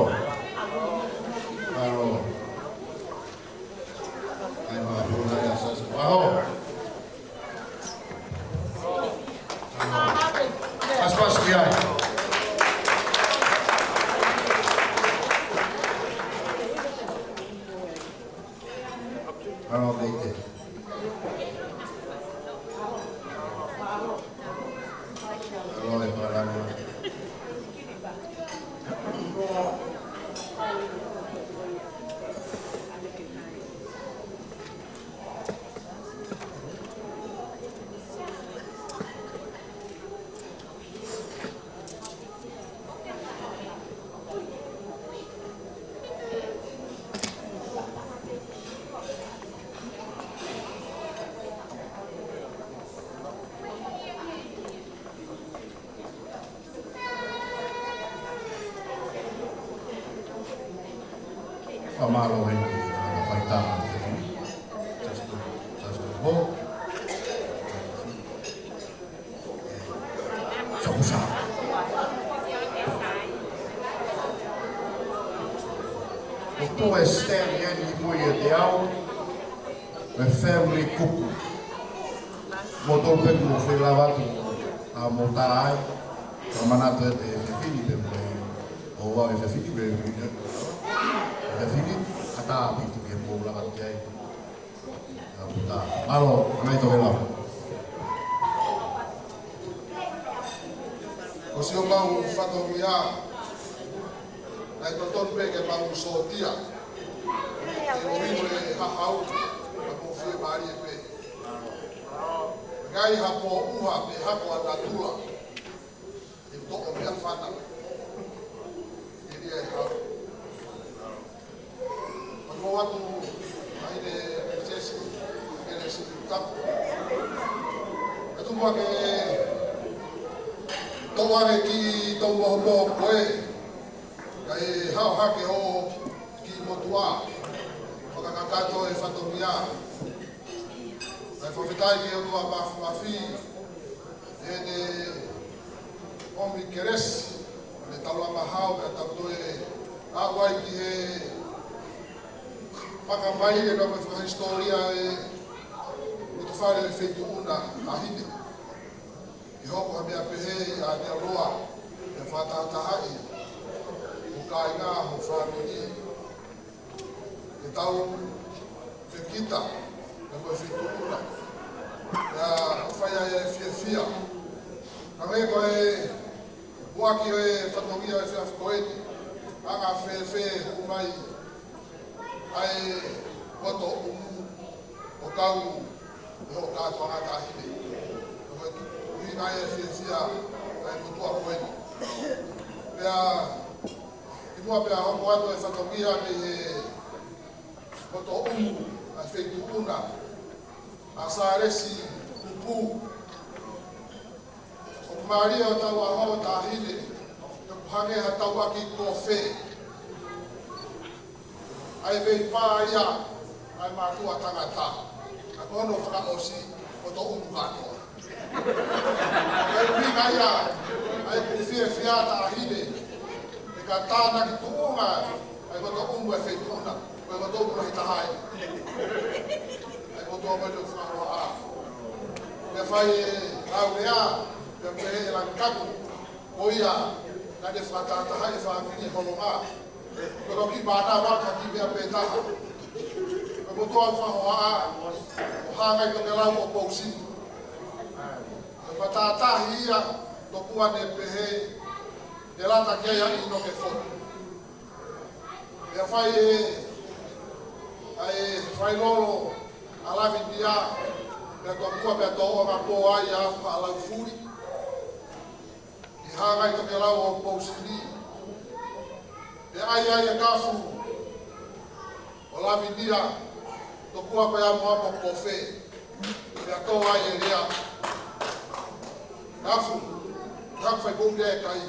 Fakamālō ʻi he tangata faitā, Sasito, Sasito Ho. Sakusa. ʻOku ʻi ai e stamp ʻi he mui ʻiate au, ʻa e family kupu. Mou tolu pē mou fai lava atu, ʻa mou tā ai, ka manatu ʻiate he fefine pē mou ʻai, ʻo ʻai e fefine pē, fefine, ʻatā pē ke mou lava ki ai. Ka mou tā. Mālō, ʻanai Tokelau. Ko siʻomau fatongia, naʻe totonu pē ke mau sōtia. Ke ʻohake e hahau, ka mou fiemālie pē. Ngaahi hako ʻuha, pē hako ʻa natula. ʻE toʻo meʻa fana. ʻE lia e hau. Mou atu, ʻa e Pilinisesi, Pilinisesi Tapu. ʻE tuku ake, toʻo ake ki tau mohomoho ko ē. Kae hao hake hoʻo kiʻi motuʻa. Fakakakato e fatongia. Kae fakafetaʻi ki he ʻOtua Mafimafi. ʻEne ʻomi kelesi, ʻene taulama hao, pea tau toe aʻu ai ki he fakamaiʻi ʻa e fakahisitōlia ʻo e loto fale ʻo e Feituʻuna Taʻahine. Ke hoko ha meʻa pehē ʻi ʻAotearoa, ke fakatahatahaʻi ho kāinga, ho fāmili, ke tau fekita, pea mo e Feituʻuna. Pea ʻoku fai ai e fiefia. Ka me ko e puaki ʻo e fatongia ʻo e efiafi ko eni, anga fēfē ʻoku mai ʻa e moto ʻumu ʻo kau ʻi hoʻo kātoanga Taʻahine. Ko e ʻuhinga ia e fiefia ʻa e motuʻa ko eni. Pea, kimuʻa pea hoko atu e fatongia mei he moto ʻumu ʻa e Feituʻuna, ʻa Sālesi Pupu. ʻOku mālie ʻo tau ʻaho Taʻahine, ʻoku hangē ha tauʻaki kofe. ʻA e veipā ia, ʻa e mātuʻa tangata. Ka ko hono fakaʻosi, ko e moto ʻumu kātoa. ʻA e ʻuhinga ia, ʻa e ʻoku fiefia Taʻahine, ʻe ka tānaki tuʻunga, ʻa e moto ʻumu ʻa e Feituʻuna, ko e moto ʻumu lahi taha ia. ʻA e moto ʻumu ʻoku fakahoa. Pea fai e ʻaurea, pea pehē ʻe Langikapu, ko ia, naʻa ne fakatahataha e fāmili Holonga. Ko e toki mānava ka ki meʻa pē taha. Ko e motuʻa ʻoku fakahoa, ʻo Hangai Tokelau ʻo Pousini. Ko e fakatahataha ia, tokua ne pehē, ʻe lata ki ai ʻa ʻInoke Fotu. Pea fai e, ʻa e fai lolo ʻa Lavinia, pea tokua pea tōʻonga pō ai ʻa Faʻa Laufuli. ʻI Hangai Tokelau ʻo Pousini. Pea ʻai ai e kafu ʻo Lavinia, tokua ko e amo amo kofe. Pea tō ai e lea. Kafu, kafu fai koʻuli e kai.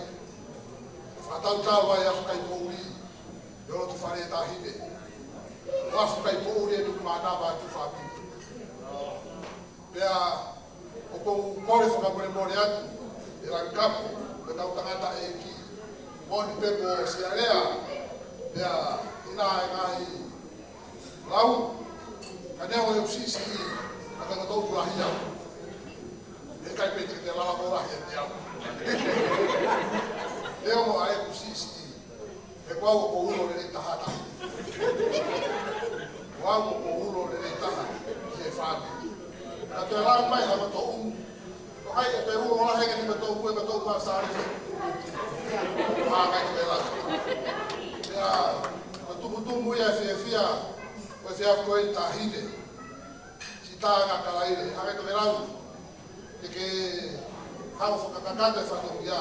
Fakatautau ai ʻa e kai koʻuli. ʻI he loto fale Taʻahine. Kafu kai koʻuli e tuku mānava ʻa e tuʻu fāmili. Pea, ʻoku ou kole fakamolemole atu, ʻe Langikapu, ko e tau tangataʻeiki. Moʻoni pē ko Sialea, pea, ʻi he ngaahi lau, ka neongo ʻeku siʻisiʻi, ka tangata ʻoku lahi au. ʻE ʻikai pē te ke lava mo lahi ʻiate au. Neongo ʻa ʻeku siʻisiʻi, he ko au ʻoku ou ulo lelei taha ʻi he taha. Ko au ʻoku ou ulo lelei taha ʻi he fāmili. Ka toe lau mai ha moto ʻumu. ʻOku ʻikai ke toe ulo lahi ange ni moto ʻumu, moto ʻumu ʻa Sālesi. Ko Hangai Tokelau. Pea, ko e tumutumu ia e fiefia, ko e efiafi ko eni Taʻahine. Siʻi tā ʻa Kalaile, Hangai Tokelau. Te ke hao fakakakato e fatongia,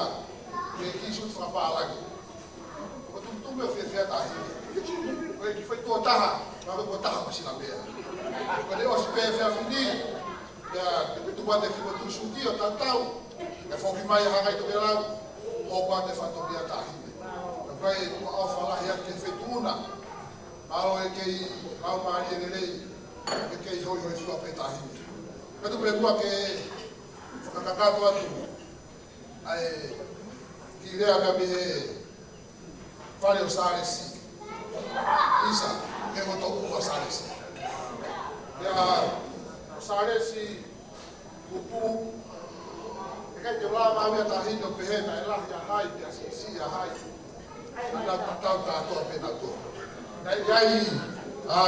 ke kiʻi suti fakapālangi. Ko e tumutumu e fiefia Taʻahine. Ko e kiʻi fai tuʻo taha, ka ko e taha ma sila mea. Ko ʻene ʻosi pē efiafi ni, pea tuku atu e kiʻi motu suti ʻo tatau. ʻE foki mai ʻa Hangai Tokelau, hoko atu e fatongia Taʻahine. Ka ko e tuʻa ʻofa lahi atu ki he Feituʻuna. Mālō e kei laumālie lelei, e kei hoihoifua pē taʻahine. Ka tuku muʻa ke fakakakato atu ʻa e kiʻi lea ka mei he fale ʻo Sālesi. ʻIsa, ke mo toʻu ʻa Sālesi. ʻIa, Sālesi, Kupu, ʻikai te u lava ʻo ʻai ha taʻahine ʻo pehē naʻe lahi ʻa hai, pea siʻisiʻi ʻa hai. Naʻa nau tatau kātoa pē nautolu. Naʻe ʻi ai ʻa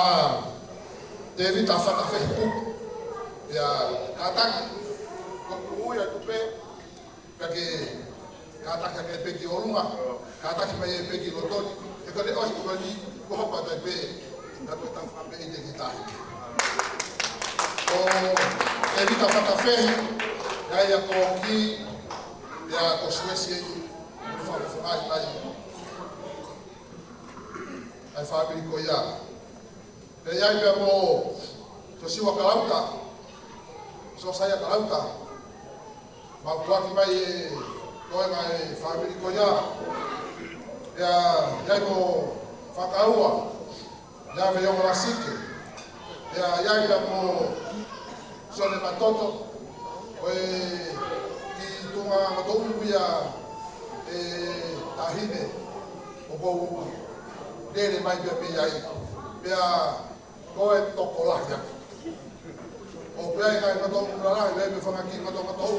Tēvita Fatafehi Kupu. ʻIa, kātaki, ko Kupu ia tupe, ka ke kātaki hake pē ki ʻolunga, kātaki mai pē ki loto ni, he ko e ʻosi ko eni, ko hapa tai pē, na ko tau fakapeʻi te ki tahi. Ko Tēvita Fatafehi, ʻa ia ko ki, ʻia ko Suesi eni, fakafofongaʻi mai. ʻA e fāmili ko ia. Pea ʻi ai pea mo Sosiua Kalauta, Sosaia Kalauta, mau puaki mai e toenga e fāmili ko ia. Pea ʻi ai mo Fakaua, ʻia Veiongo Lasike. Pea ʻi ai pea mo Sione Matoto, ʻo e ki Tunga Matoʻu ia e taʻahine, ʻoku ou lele mai pea mei ai. Pea ko e tokolahi ake. ʻOku ʻi ai e ngaahi Matoʻu lalahi, ʻi ai pē fanga kiʻi Matoʻu, Matoʻu,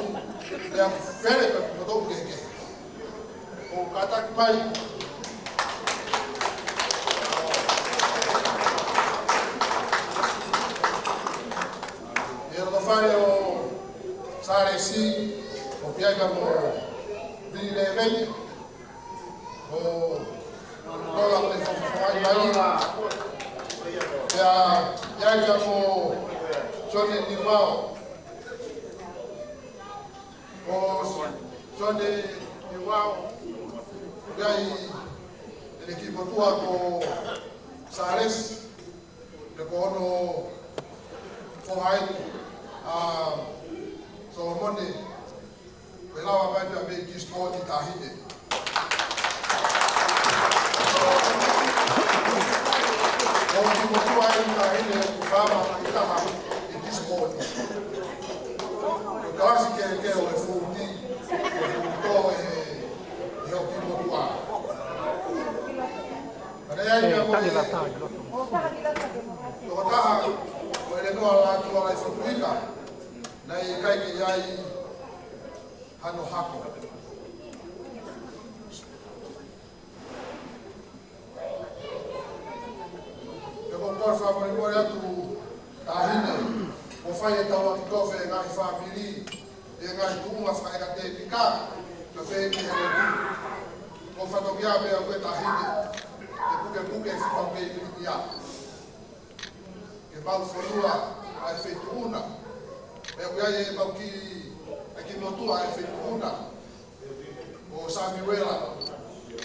pea fele pē Matoʻu kehekehe. ʻOku kātaki mai. ʻI he loto fale ʻo Sālesi, ʻoku ʻi ai pea mo Vili Leveni, ʻo Lola ʻo e fakafofongaʻi mai. Pea ʻi ai pea mo Sione Niuao. Ko Sione Niuao, ʻi ai ʻene kiʻi motuʻa ko Sālesi, pea ko hono foha eni ʻa Solomone, ʻe lava mai pea mei Gisborne taʻahine. ʻO kiʻi motuʻa eni taʻahine, ʻoku fāmili taha ʻi Gisborne. Ko e kalasi kehekehe ʻo e futi, ʻo e futo ʻe, ʻe ʻo kiʻi motuʻa. Ka naʻe ʻi ai pea mo e tokotaha ko ʻElenoa Lātūala ʻi Fotuika, naʻe ʻikai ke ʻi ai hano hako. Pea ʻoku ou kole fakamolemole atu taʻahine, ʻoku fai ʻetau ʻaki tofe e ngaahi fāmili, e ngaahi tuʻunga fakaʻekatēmika, ka pehē ki he lotu. Ko e fatongia pē ʻa e taʻahine, ke pukepuke e fika ʻoku kei vilikia. Ke mau fonua ʻa e feituʻu na. Pea ʻoku ʻi ai e mau kiʻi, ʻa e kiʻi motuʻa ʻa e feituʻu na, ko Samiuela,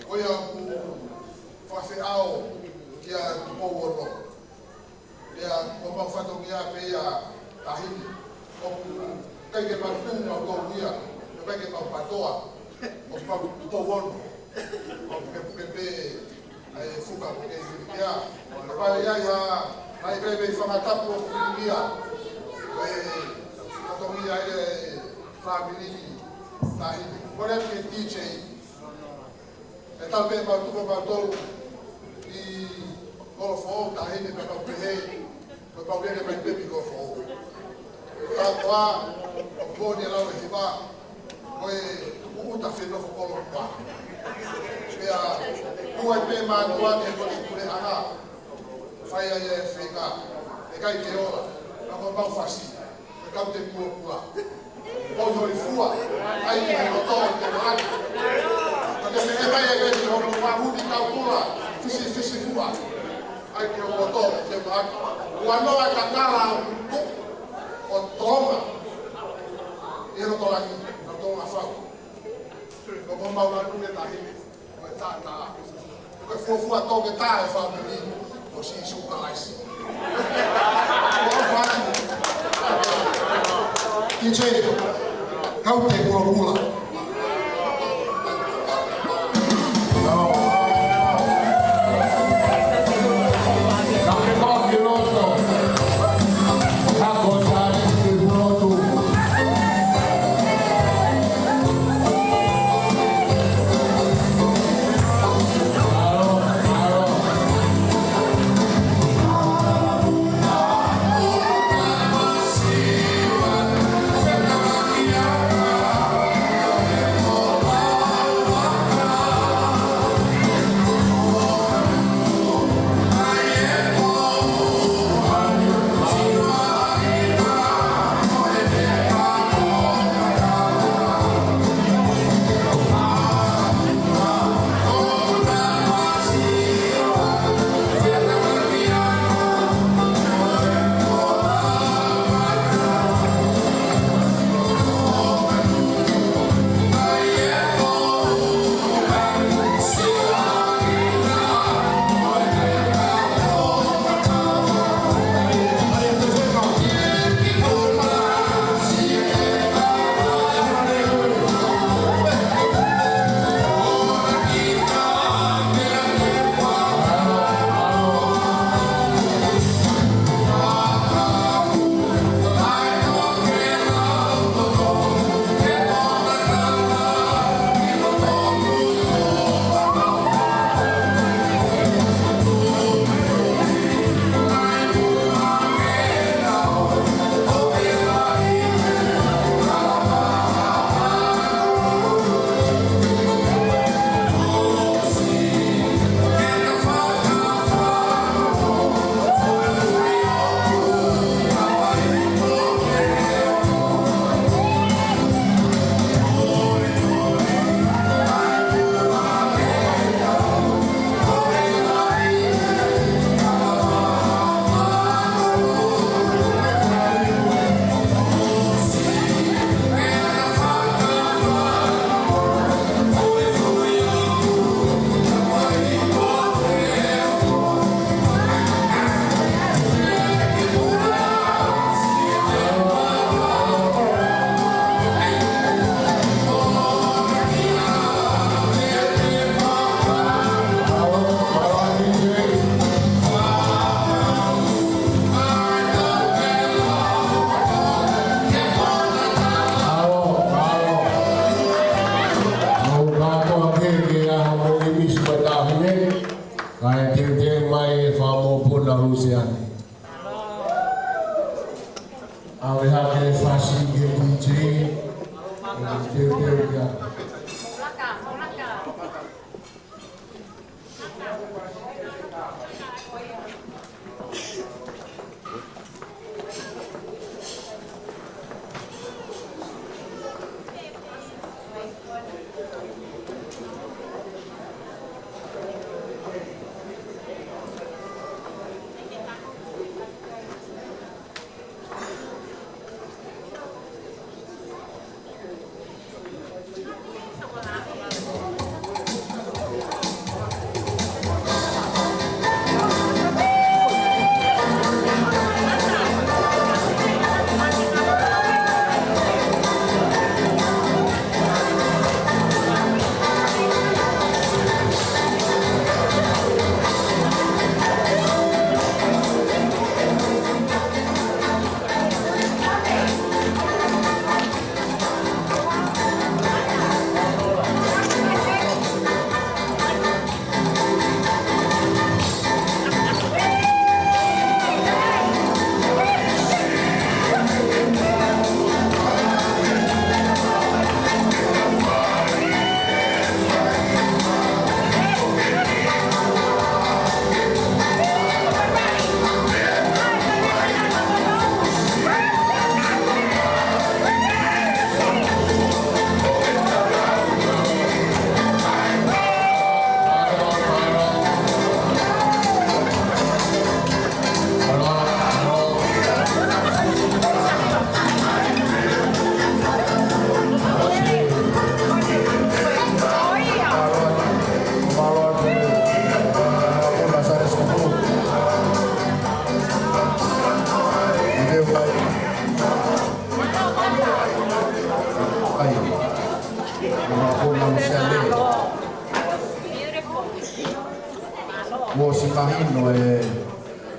ko ia ʻoku fakafeʻao kia Tupou Ono. Pea ko homau fatongia pē ia taʻahine. ʻOku ʻikai ke mau tuʻu mautolu ia, ʻikai ke mau PATOA, ʻoku mau Tupou Ono. ʻOku pukepuke pē ʻa e fuka ʻoku kei vilikia. Kapau ʻe ʻi ai ha, ha ʻikai mei fanga tapu ʻoku vilikia, ʻe fatongia ʻa e fāmili taʻahine. Kole atu ki he D J, ʻe tau pē mau tuku mautolu ʻi Kolofoʻou taʻahine, pea mau pehē, ko e pau lele mai pē mei Kolofoʻou. Tākoa, ʻoku ne lau e hiva, ko e ʻuta fenofo kolo kua. Pea, ʻoua ʻe pē mātuʻa ke kole kule anga. Fai ai e feinga, ʻe ʻikai ke ola, ka ko mau fasi, ʻe kau te kua kua. Hoihoifua, ʻai ke he loto ʻo te maʻaki. Ka te meʻa mai e veni hono mahuni kau kula, fisifisifua. ʻAi ke he loto ʻo te maʻaki. Ua noa e kakala ʻo tuku ʻo Tonga. ʻI he loto langi, ʻa Tonga fau. Ko ko mau lanu ke tahi. Ko e tātā. Ko e fuofua toketā e fāmili ko Sīsū Kalaisi. Ko e fāmili. D J, kau te kulokula. Kae teuteu mai e fanga mokopuna ʻo Luseane. ʻAve hake e fasi ki he kuitī, ʻe teuteu ia. Kuo ʻosi mahino e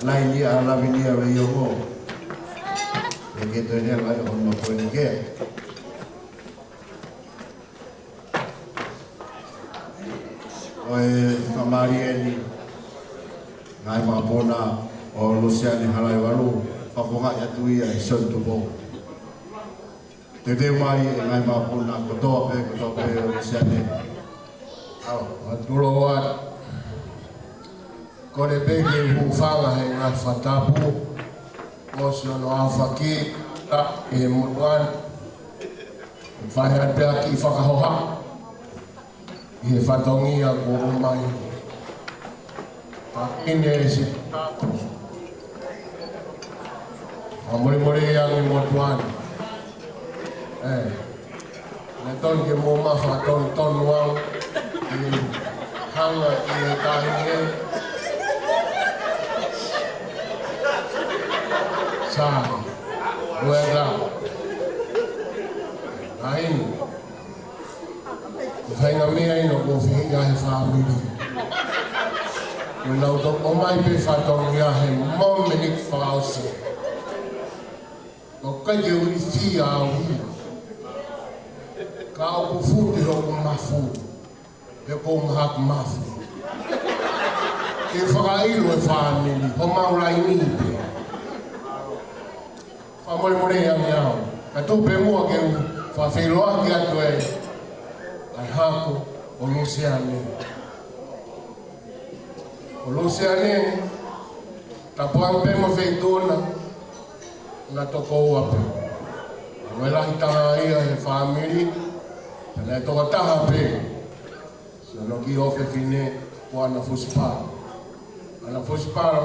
laini ʻa Lavinia Veiongo. ʻE ke toe lea mai hono poini kē. Ko e fakamālie eni ngaahi mokopuna ʻo Luseane Halaiualu, fakafofongaʻi atu ia ʻe Sione Tupou. Teuteu mai e ngaahi mokopuna kotoa pē, kotoa pē ʻo Luseane. ʻAu, ʻa tulou atu. Kole pē ke u hūfanga he ngaahi fakatapu, ʻosi hono aofaki atu ki he motuʻa ni. Fai atu pē ha kiʻi fakahoha ʻi he fatongia kuo ʻomai. Ka ʻi he siʻi tapu, fakamolemole ange motuʻa ni. ʻE, naʻe tonu ke mou maʻu ha fakatonutonu au ʻi he hanga ʻi he taimi ē. Sa, uela. Ai. Ko e faʻahinga meʻa ʻeni ʻoku fehiʻa he fāmili. Ko ʻenau toki ʻomai pē fatongia he mōmeniti fakaʻosi. ʻOku ʻikai ke u ilifia au ia. Ka ʻoku futu hoku mafu. He ʻoku ou mahaku mafu. Ke fakaʻilo e fāmili, homau laini pē. Fakamolemole ange au. Ka tuku pē muʻa ke u fakafeʻiloaki atu e, ʻa e hako ʻo Luseane. ʻO Luseane, tapu ange pē mo e feituʻu na, na toko ua pē. Ko e lahi taha ia he fāmili, pea naʻe toko taha pē siʻono kiʻi ʻofefine ko ʻAna Fusipalo. ʻAna Fusipalo,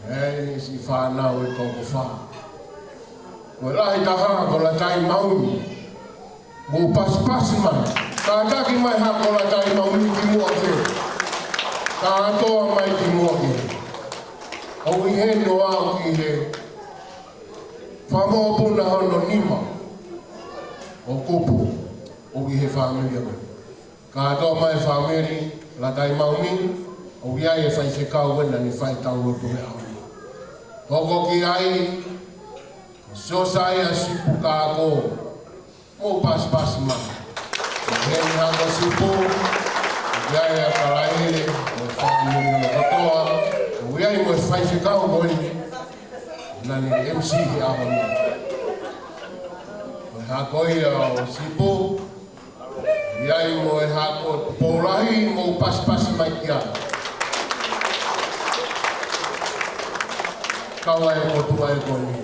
ʻe, ʻi he siʻi fānau ʻe toko fā. Ko e lahi taha ko Latai Maumi. Mou pasipasi mai. Kātaki mai hako Latai Maumi ki muʻa kē. Kātoa mai ki muʻa kē. ʻOku ʻi heni ʻo aʻu ki he fanga mokopuna hono nima ʻo kupu, ʻoku ʻi he fāmili ʻaʻaku. Kātoa mai fāmili Latai Maumi, ʻoku ʻi ai e faifekau ʻena naʻe fai e tau lotu he ʻaho ni. Hoko ki ai ko Siosaia Sipu Kako. Mou pasipasi mai. Ko heni hako Sipu, ʻoku ʻi ai ʻa Kalaele, mo e fāmili. Faifekau ko eni naʻa ne M C he ʻaho ni. Ko e hako ia ʻo Sipu, ʻi ai mo e hako Tupou Lahi, mou pasipasi mai ki ai. Kau ai ko Tuʻa e ko eni,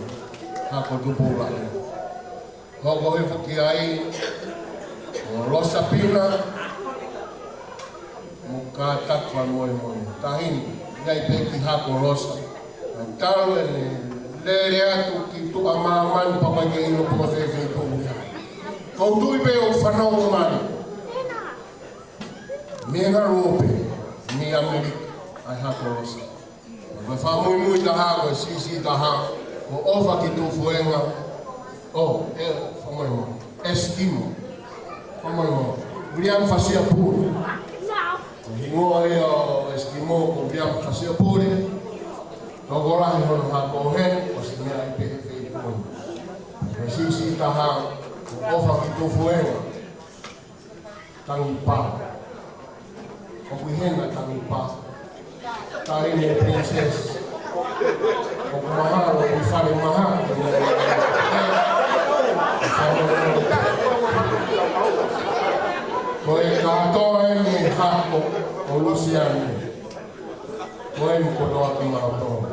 hako Tupou Lahi. Hoko hifo ki ai ʻo Losa Pina, mo kātaki fakamolemole. Taʻahine, ʻi ai pē ki hako Losa. Naʻe talu ʻene lele atu ki tuʻa māmani pea ʻikai ke ʻilo pe ko fē feituʻu ia. Ko u tui pē ʻoku fanongo mai mei he ngaluope, mei ʻAmelika, ʻa e hako Losa. Ko e fakamuimui taha, ko e siʻisiʻi taha, ko ʻOfa ki Tufuenga. ʻŌ, ʻe, fakamolemole. Eskimo. Fakamolemole. William Fasiapule. Ko e hingoa ia ʻo Eskimo ko William Fasiapule. Tokolahi hono hako heni, ʻosi meʻa ai pē he feituʻu. Ko e siʻisiʻi taha, ko ʻOfa ki Tufuenga. Tangi pā. ʻOku ʻi hena tangi pā. Taʻahine princess. ʻOku mahalo ʻi fale mahaki. Ko e kātoa eni hako ʻo Lusiane. Ko eni kotoa kimautolu.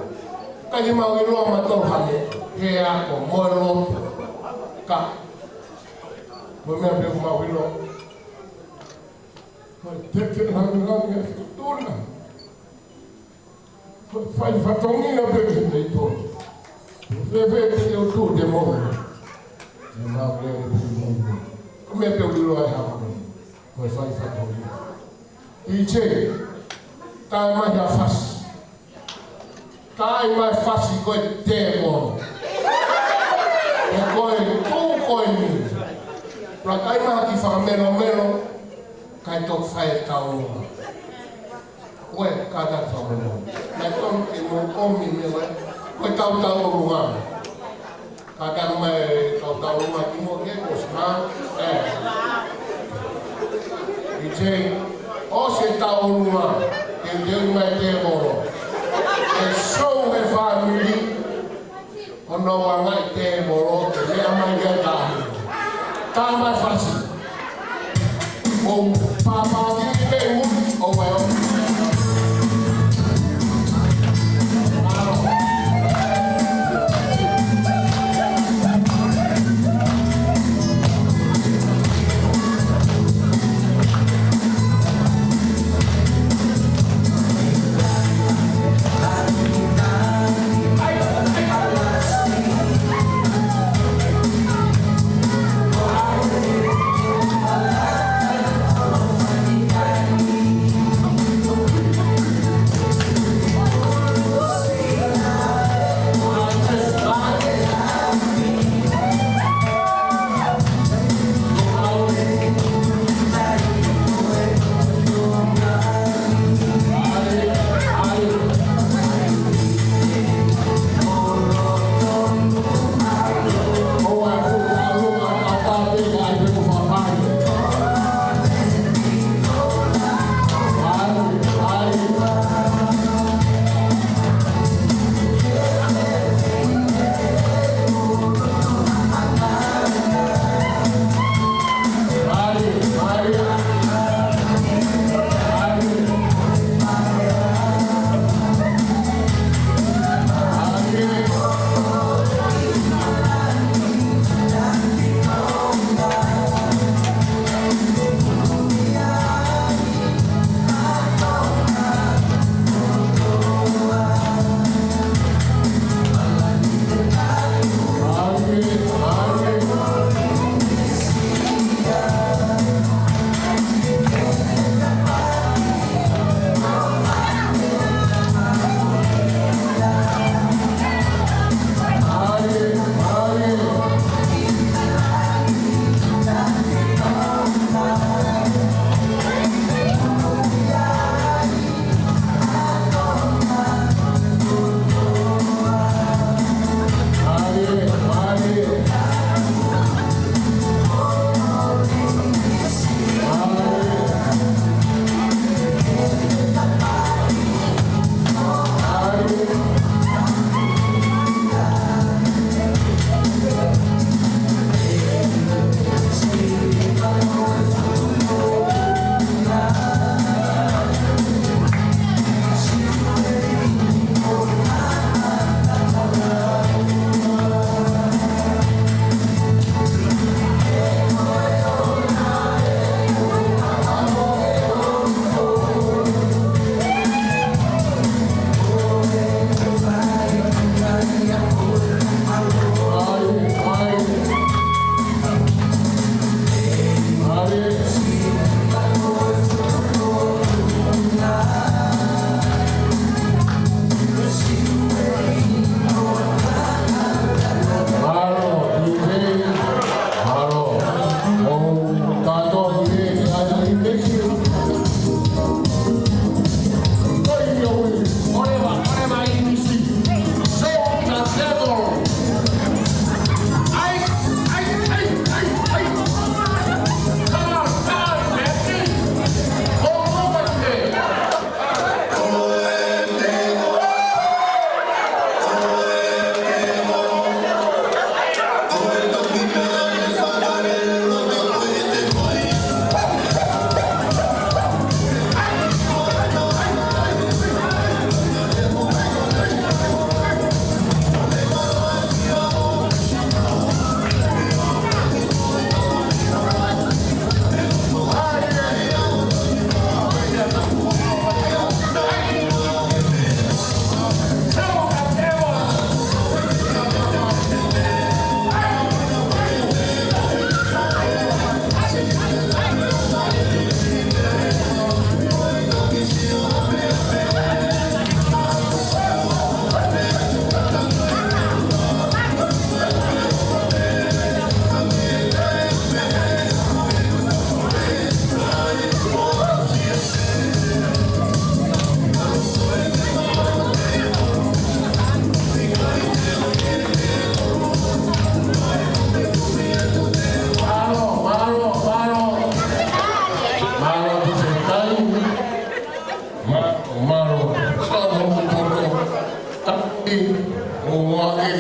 ʻIkai ke mau ʻilo ʻa mautolu hangē he ako mo e lotu. Ka ko e meʻa pē ʻoku mau ʻilo. Ko e teke langilangi ʻa e fetuna. Ko e fai fatongia pē ki he tonu. Fēfē te ke utu te mohe. Te mau lele pē ki mohe. Ko e meʻa pē ʻoku ʻilo ai hako. Ko e fai fatongia. ʻIo, tae mai ha fasi. Tae mai fasi ko e tēvolo. He ko e tuʻu ko eni. Pea kai mai ki fakamelomelo, kai toki fai e taulunga. Ko e kātaki fakamelomelo. Naʻe tonu ke mou ʻomi mei he ko e tautau ʻolunga. Kātaki mai e tautau ʻolunga ki muʻa ke ko si ma. ʻE. ʻIo, ʻosi e tautau ʻolunga, ke teuteu mai e tēvolo. ʻE sou he fāmili, ʻo nau anga e tēvolo, ke meʻa mai ki ai tahi. Tae mai fasi. ʻO pāpā ki te u, ʻo weo.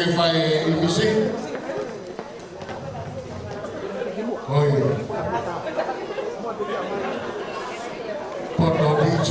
Fai e ʻīmisi. ʻOi. Poto D J.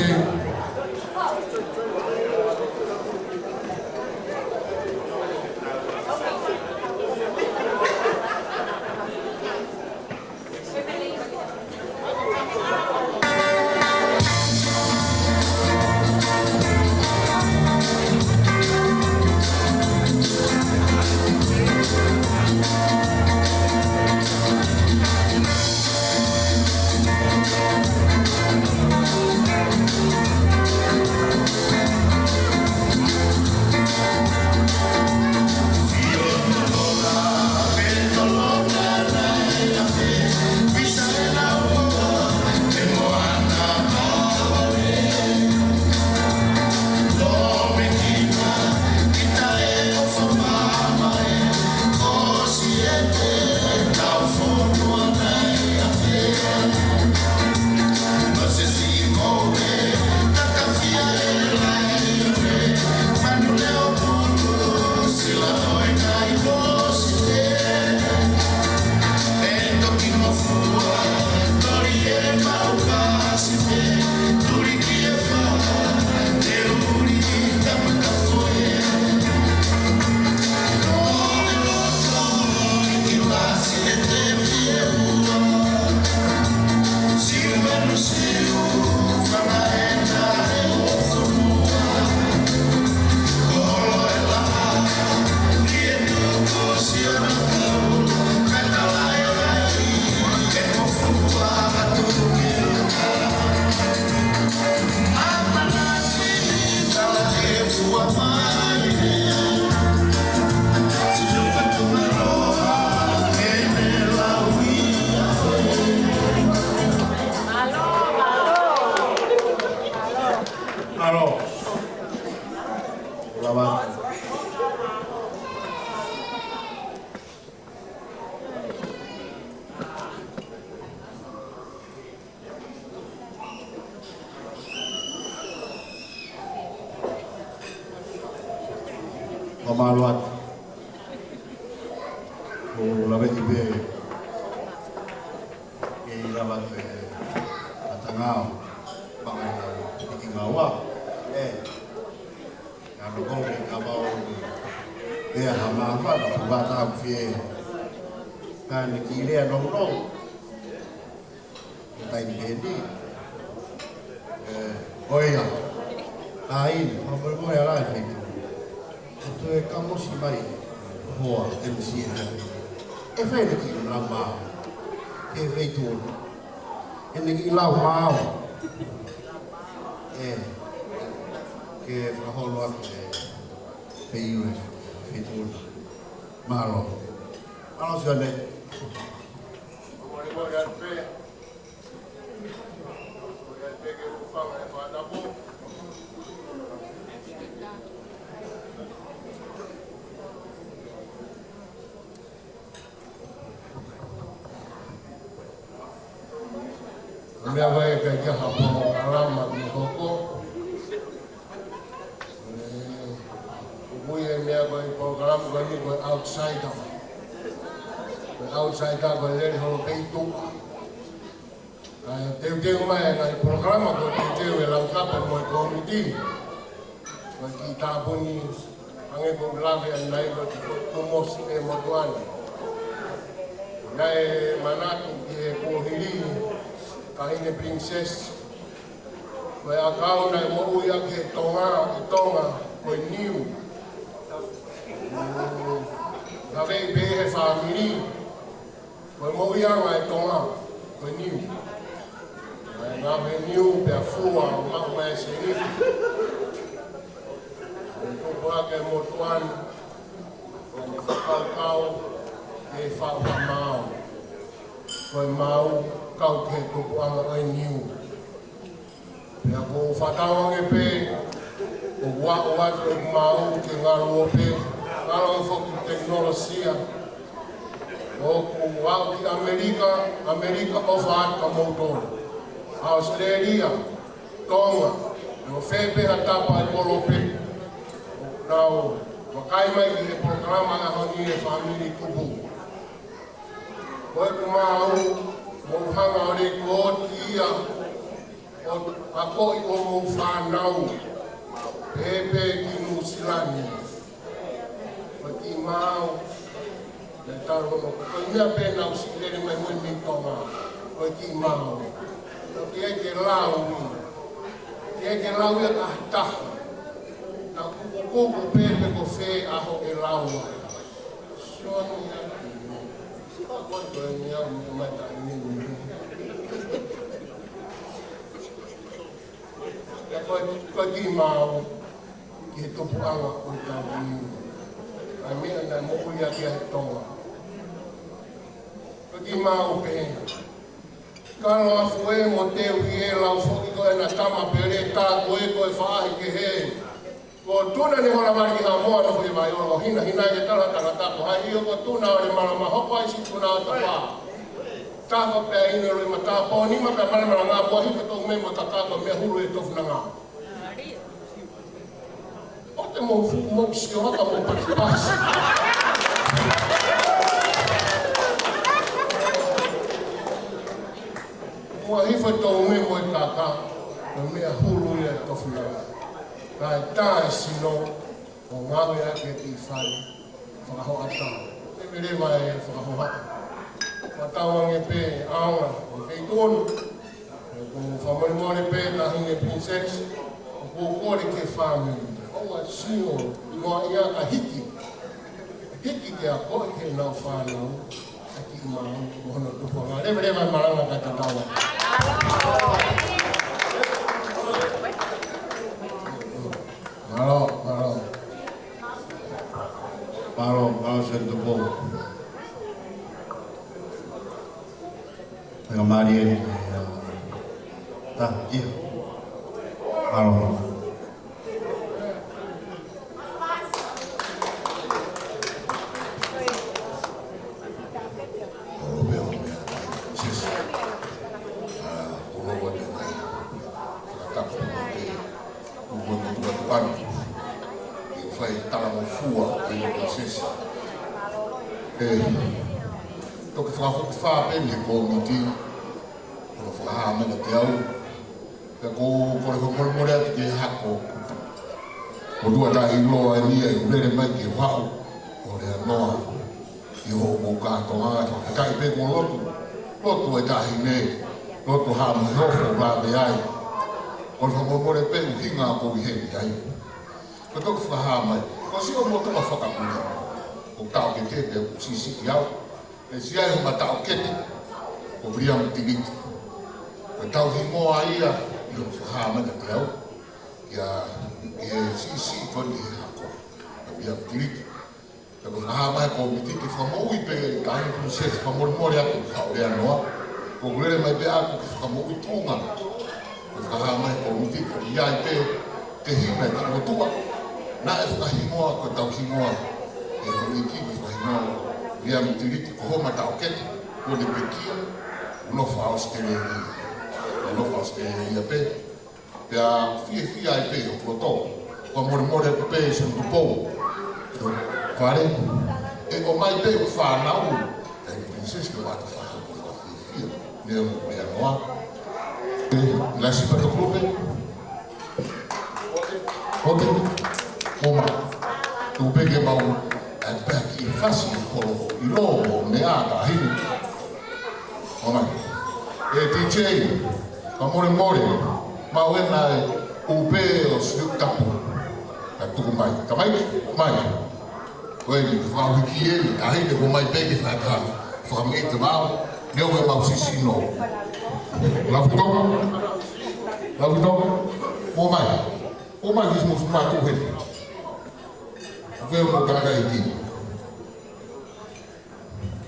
Mālō. Lava. Mālō atu. ʻOku ou laveʻi pē ke lava atu e ʻatangau, panga i lau, iki ngaua. ʻE, ka noko ke ka mau ni. Pea ha mafana, puvata au fie. Ka ne ki lea nounou. Ko e taimi ko eni. ʻE, ko ia. Ka ʻi, ma mo mo ia la e feituʻu. ʻE toe kamosi mai. Hoa, M C ʻe. ʻE fai ʻene kiʻi lau maau. Ke feituʻu. ʻEne kiʻi lau maau. ʻE. Ke fakaholo atu e. Pei ʻo e. Feituʻu. Mālō. Mālō Sione. Meʻa vai ka ʻi ai ha polokalama ʻe hoko. ʻE, ʻoku ʻi ai e meʻa ko e polokalama ko eni ko e outsider. Ko e outsider ko e lele holo pē ʻi tuʻa. Kae teuteu mai e ngaahi polokalama ko e teuteu e Laukape mo e kōmiti. Ko e kiʻi tāpuni, hangē ko e lave ʻanenai ʻoku tuʻumosi ʻi he motuʻa ni. Naʻe manatu ki he kuohili, Taʻahine Princess, ko e ʻakau naʻe moʻui ʻaki ʻe Tonga, ʻe Tonga, ko e niu. Mm, naʻe pehē ʻe he fāmili, ko e moʻuiʻanga ʻo Tonga, ko e niu. Naʻe ngaohi e niu pea fua ʻo maʻu mai e sēniti. Ko e tupu ʻa e motuʻa ni, ko e fakakaukau, ʻe fakamaau. Ko e maau, kau ki he tupuʻanga ʻo e niu. Pea ʻoku ou fakatauange pē, ʻoku aʻu atu e maau ke ngalu ʻo pē, ngalo foki tekinolosia. ʻOku aʻu ki ʻAmelika, ʻAmelika ʻofa atu kia moutolu. ʻAositelēlia, Tonga, ʻo fē pē ha tapa ʻi kolope. Nau Vakai mai ki he polokalama ʻaho ni ʻa e Fāmili Kupu. Ko e kumau, mou hanga ʻo lekooti ia ʻo akoʻi ʻo mou fānau. Pehē pē ki Nuʻusila ni. Ko e kiʻi mao, naʻe talu hono, ko e meʻa pē naʻa ku siʻi lele mai mo e mei Tonga. Ko e kiʻi mao. Naʻa ku teʻeki ke lau ia. Teʻeki ke lau ia ʻe ha taha. Naʻa ku kuku pē pe ko fē ʻaho ʻe lau ai. Sione ia. Ko e meʻa, meʻa mai taʻi ni. Ko e, ko e kiʻi mao ki he tupuʻanga ʻo e tau ni. ʻA e meʻa naʻe moʻui ʻaki ʻa e Tonga. Ko e kiʻi mao pē. Kalo afu ē mo teu ʻi he lau foki ko ena tama pele tā ko e ko e faʻahi kehe. Ko Tuna ne hola mali ki Haʻamoa nofo ʻi Vaiola ʻo hinahina e tala tangata ko hai io ko Tuna ʻo le malama hoko ai si Tuna ʻo tafā. Tafa pea ine loi mata pō nima pea male malanga pō hifo tou me mo kaka ko mea hulu e tofu nanga. ʻO te mou fuʻu mou sio haka mou pasi pasi. Mo hifo tou me mo kaka ko mea hulu e tofu nanga. Kae tā e sino ʻo ngāue ʻaki e kiʻi fale fakahoʻata. Leveleva e fakahoʻata. Fakatauange pē ʻaonga ʻo e feituʻu. ʻOku fakamolemole pē Taʻahine Princess, ʻoku ou kole ki he fāmili. ʻOua sio noa ia ka hiki. Hiki ke akoʻi ke nau fānau. ʻA e kiʻi mao, mo hono tupuʻanga. Leveleva e malanga kae tatau. Mālō, mālō. Mālō, mālō, Sen Tupou. Faingamālie eni, ē, tā, ia. Mālō. Olo pē o mea, sis. Ā, olo ua te mai. Fakatapu, ē. Kuo mo tuʻa tuʻa. ʻI fai tala mo fua, ʻi he sesi. ʻE, toki fakafokifā pē mei he kōmiti, ʻo fakahā mai kiate au. Pea ko, ko e fakamolemole atu ki he hako. Ko tuʻa taʻi loa ni ʻe lele mai ki he vaʻu, ʻo lea noa. ʻI hoʻomou kātoanga, fakafetaʻi pē mo lotu. Lotu e Taʻahine, lotu Haʻa Moheofo, lave ai. Ko e fakamolemole pē ʻuhinga ko ʻi heni ai. Ko e toki fakahā mai. Ko siʻo motuʻa fakamuli. Ko taʻokete pē ʻoku siʻisiʻi au. ʻE siʻi ai homa taʻokete. Ko Viliami Tiliti. Ko e tauhi hingoa ia, ʻi hono fakahā mai kiate au. Ia, ʻe siʻisiʻi tonu he hako. Ko Viliami Tiliti. Pea ko e fakahā mai ko e kōmiti ke fakamoʻui pē Taʻahine Princess, fakamolemole atu, haʻu lea noa. Ko e lele mai pē ʻaku ke fakamoʻui tuʻunga. Ko e fakahā mai ko e kōmiti ko ia ai pē, ke hina ki motuʻa. Naʻe fakahingoa, ko e tauhi hingoa. ʻE ko e kōmiti ko e fakahingoa, Viliami Tiliti, ko homa taʻokete, ko e pekia, nofo ʻAositelēlia. Nofo ʻAositelēlia pē. Pea fiefia ai pē hoku loto. Fakamolemole atu pē Sen Tupou. Fale. ʻE ʻomai pē ʻo fānau. ʻE Princess ke vata fānau ko fakafiefia. Ne o mea noa. ʻE, lasi pata kupe. Kote. Oma. Tupe ke mau. ʻE pea ki fasi kolo. ʻIlo mo mea ka hini. Oma. ʻE D J. Fakamolemole, mau ena e upe ʻo Siuʻi Tapu. Ka tuku mai. Ka mai, mai. Ko eni, fakauhiki eni, ʻa hine ko mai pē ke faka-, fakameʻite mau, ne o ke mau sisino. Lafuto? Lafuto? Ko mai. Ko mai, kisi mo fumatu heni. Upe mo kaka iti.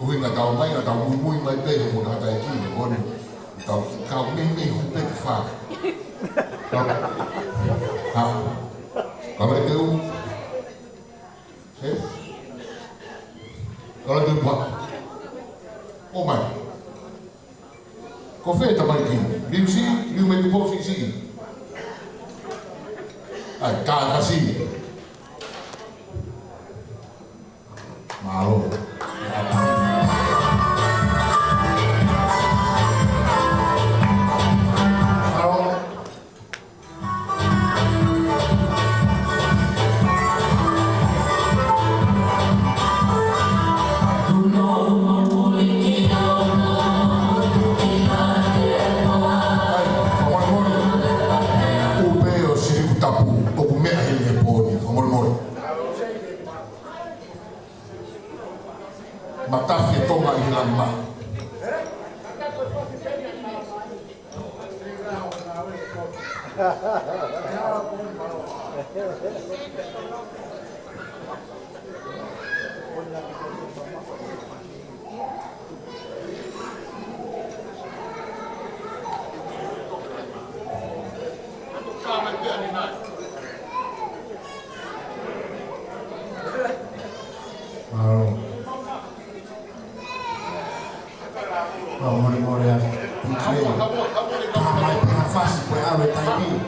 Ui, naʻa tau mai, naʻa tau muimui mai pē, mo naʻa tau ki, mo ni, tau, tau mimi hu pē ki fā. Tau, ha, kau e te u, ē? Kau e te u pua. ʻO mai. Ko fē tamariki? Liu siʻi, liu mai tupo siʻisiʻi. ʻAi, ka, ka siʻi. ʻAlo. ʻAlo. ʻAi, fakamolemole. Upe ʻo Siliku Tapu, ʻoku meʻa hili he pō ni, fakamolemole. Matafi e Tonga ʻi he langi mā. ʻAlo. Fakamolemole atu. Pika ia. Ka mai pē ha fasi ko e ʻalu e taimi.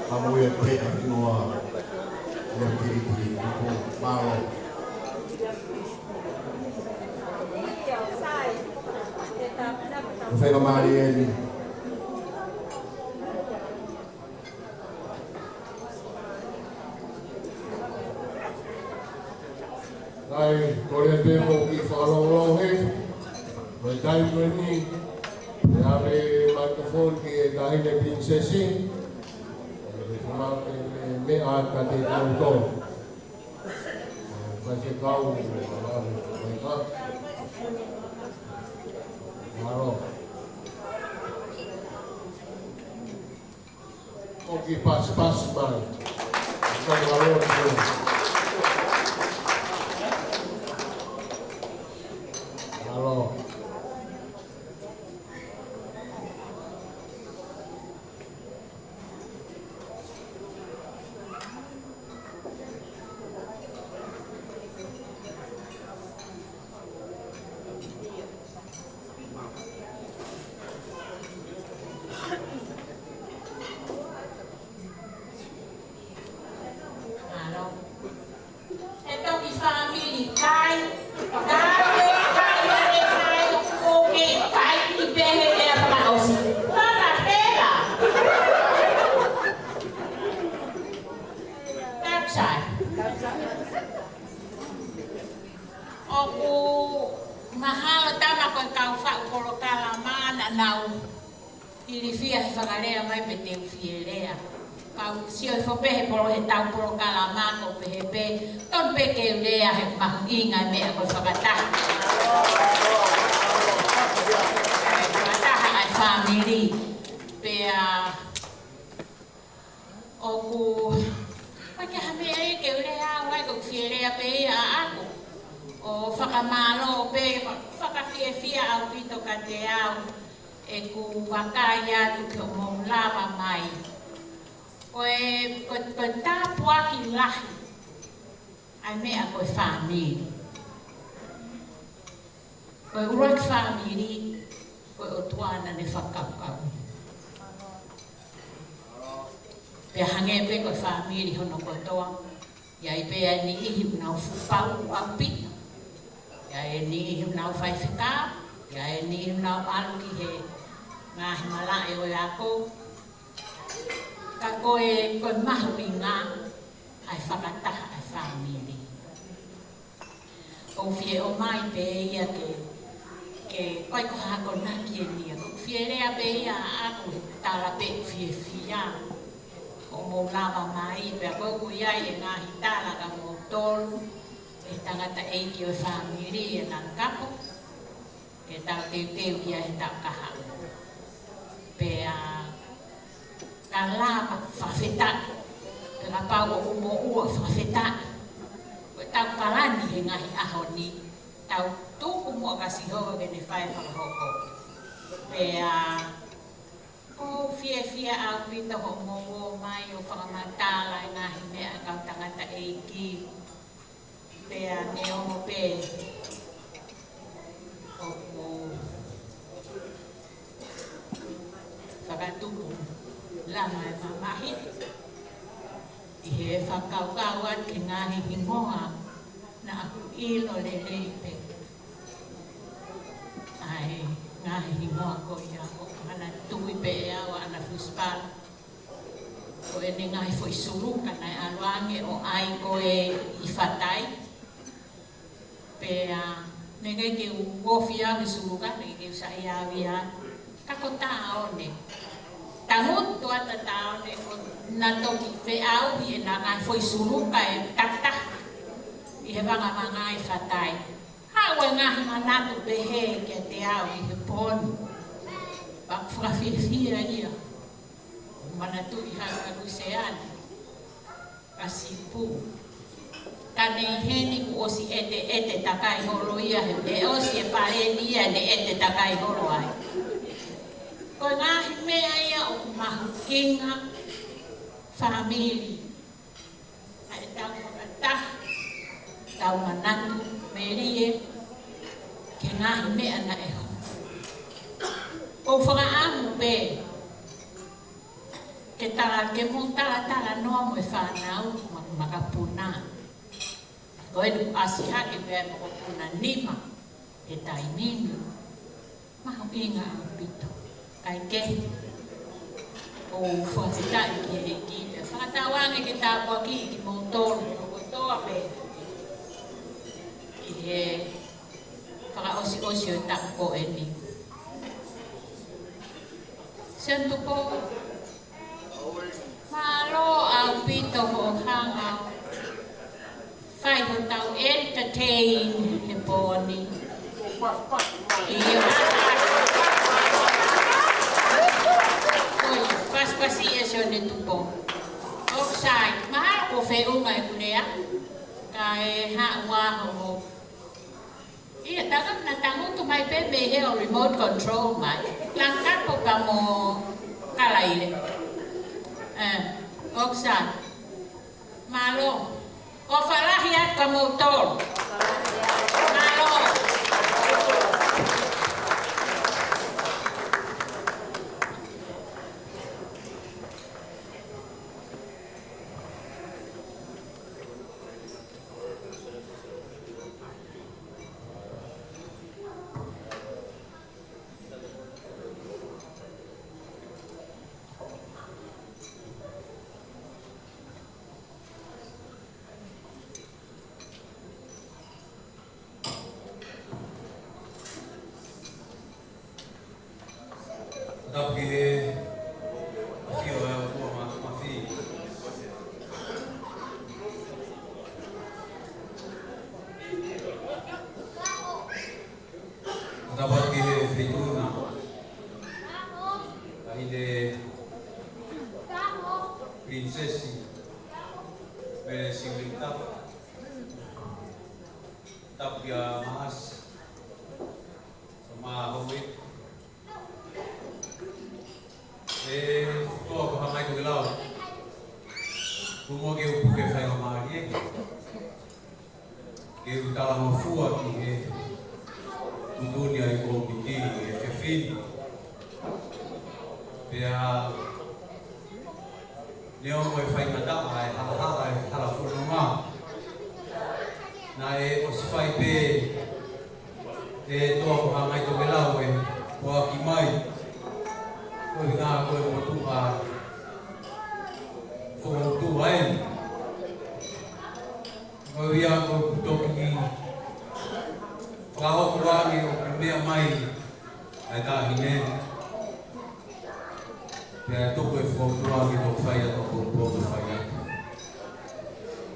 Ka mo ia pē ʻa e hingoa ʻo e kiʻi kiʻi kupu mālō. Ko e faingamālie eni. Kae kole pē mo e kiʻi fakalongolongo he, mo e taimi ko eni, ʻe ʻave e microphone ki he Taʻahine Pilinisesi, ʻe fiemaʻu ke ne meʻa atu kiate kimoutolu. Faifekau, ʻe, ʻe, ʻe, ʻe, mālō. ʻOku pasipasi mai. Mālō, mālō. Mālō. Mālō. He toki fāmili kai, kai, kai, kai, kai, kai, kai, ki pehē ʻe fakaʻosi. Fana pela. Kapsai. ʻOku mahalo tama ko e kau faʻu polokalama naʻa nau ilifia he fakalea mai pe te u fie lea. Kau sio hifo pē he polo-, he tau polokalama ko pehē pē, tonu pē ke u lea he mahuʻinga e meʻa ko e fakataha. Fakataha ʻa e fāmili. Pea ʻoku, ʻoku ʻikai ha meʻa ia ke u lea au ai, ko e fie lea pē ia ʻaʻaku. ʻO fakamālō pē, fakafiefia ʻaupito kiate au. ʻEku vakai atu ki hoʻomou lava mai. Ko e, ko, ko e tāpuaki lahi ʻa e meʻa ko e fāmili. Ko e ʻuluaki fāmili, ko e ʻOtua naʻa ne fakakaukau. Pea hangē pē ko e fāmili hono kotoa, ʻi ai pē ʻa e niʻihi ʻoku nau fuʻu pau ʻaupito. ʻI ai e niʻihi ʻoku nau faifekau, ʻi ai e niʻihi ʻoku nau ʻalu ki he ngaahi malaʻe ʻo e ako. Ka ko e, ko e mahuʻinga ʻa e fakataha ʻa e fāmili. ʻOku fie ʻomai pē ia ke, ke ʻikai ko ha akonaki eni ia. ʻOku fie lea pē ia ʻaʻaku he tala pē fiefia. ʻOku mou lava mai, pea ʻoku ʻi ai e ngaahi tala kia moutolu, e tangataʻeiki ʻo e fāmili, e ngaahi kapo, ke tau teuteu ki ai he taʻu kahaʻu. Pea ka lava fakafetaʻi, pea kapau ʻoku moʻua fakafetaʻi. Ko e tau kalani he ngaahi ʻaho ni, tau tuku muʻa kia Sihova ke ne fai fakahoko. Pea ʻoku fiefia ʻaupito hoʻomou ō mai ʻo fakamatala e ngaahi meʻa ʻa e kau tangataʻeiki. Pea neongo pē ʻoku fakatupu langa e mamahi, ʻi he fakakaukau atu ki he ngaahi hingoa naʻa ku ʻilo lelei pē. ʻA e ngaahi hingoa ko ia ʻoku manatuʻi pē ʻe au ʻa ʻAna Fusipala. Ko ʻene ngaahi foʻi suluka naʻe ʻalu ange ʻo ʻai ko ē ʻi Fatai. Pea, ā, naʻe ʻikai ke u ofi au he suluka, naʻe ʻikai ke u saiʻia au ia. Ka ko Taone. Tangutu atu ʻa Taone ʻo na toki feʻauhi ʻena ngaahi foʻi suluka ʻe tata ʻi he vangamanga ʻi Fatai. Haʻu e ngaahi manatu pehē kiate au ʻi he pō ni. Pea u fakafiefia ia. Manatuʻi ha ka Luseane, ka Sipu. Ka ne ʻi heni kuo ʻosi ʻeteʻete takai holo ia he, ʻe ʻosi e paleni ia ne ʻete takai holo ai. Ko e ngaahi meʻa ia ʻoku mahuʻinga fāmili. ʻA e tau fakataha, tau manatu melie ki he ngaahi meʻa naʻe hoko. ʻOku ou fakaʻamu pē ke tala, ke mou talatala noa mo e fānau, ma-, makapuna. Ko eni ʻasi hake pē mokopuna nima he taimi ni. Mahuʻinga ʻaupito. Kae kehe, ʻoku ou fakafetaʻi ki he ʻEiki, pea fakatauange ke tāpuakiʻi kimoutolu kotoa pē ʻi he fakaʻosiʻosi ʻo e taʻu ko eni. Sione Tupou, mālō ʻaupito hoʻo hanga ʻo fai hotau entertain he pō ni. ʻIo. ʻOi, pasipasi ʻe Sione Tupou. ʻOku sai, mahalo kuo feʻunga ʻeku lea, kae haʻu ā hoʻo ʻIo, tangata na tangutu mai pē mei he ʻo remote control mai. Lankapo pea mo Kalaile. Eh, ʻoku sai. Mālō. ʻOfa lahi atu kia moutolu. Mālō. Tapu ki he ʻafio ʻa e ʻOtua Māfimafi. Tapu ki he Feituʻuna, ʻa e Pilinisesi Mele Siulingitapa. Tapu kia Maʻasi, Samahoe. ʻE ʻOtua ko Hangai Tokelau, kuo mou ke u puke fai ʻo mālie, ke u talangofua ki he tuʻutuʻuni ʻa e kōmiti he efiafi ni. Pea neongo e faingataʻa e halahala e hala fononga, naʻe ʻosi fai pē ʻe he ʻOtua ko Hangai Tokelau e foaki mai. Ko e ʻuhinga ko e motuʻa fokoutua eni. Ko ia ko e toki fakahoko ange ʻo meʻa mai ʻa e taʻahine. Pea tuku e fokoutua ke toki fai atu, ko e fai atu.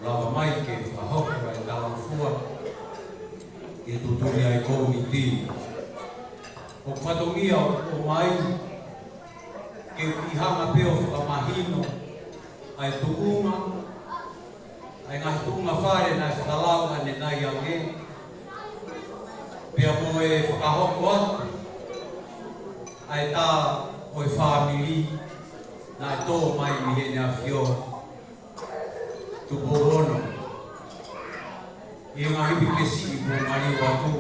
Lava mai ke fakahoko ʻa e talangofua ki he tuʻutuʻuni ʻa e kōmiti. ʻOku fatongia ʻo mai ke u kiʻi hanga pē ʻo fakamahino ʻa e tuʻunga, ʻa e ngaahi tuʻunga fale naʻe fakalau ʻanenai ange, pea mo e fakahoko atu ʻa e tā ʻo e fāmili naʻe tō mai mei Heʻene ʻAfio Tupou Ono ʻi he ngaahi uike siʻi kuo maliu atu,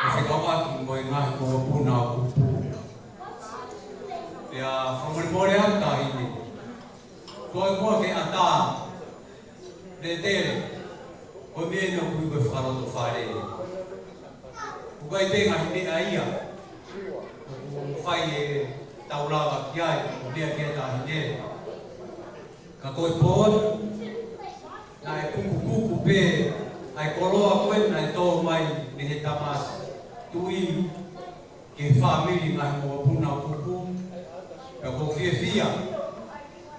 ʻo fekauʻaki mo e ngaahi mokopuna ʻo Kupu. Pea fakamolemole atu taʻahine, toe muʻa ke ʻatā, Letele, ko e meʻa eni ʻoku ui ko e fakalotofale. ʻOku ʻikai pē ngaahi meʻa ia ʻoku fai ʻe taulava ki ai, ʻo meʻa ki ai taʻahine. Ka ko e pō ni, naʻe kukukuku pē ʻa e koloa ko ē naʻe tō mai mei he tamasiʻi tuʻi ki he fāmili ngaahi mokopuna ʻo Kupu. Pea ʻoku ou fiefia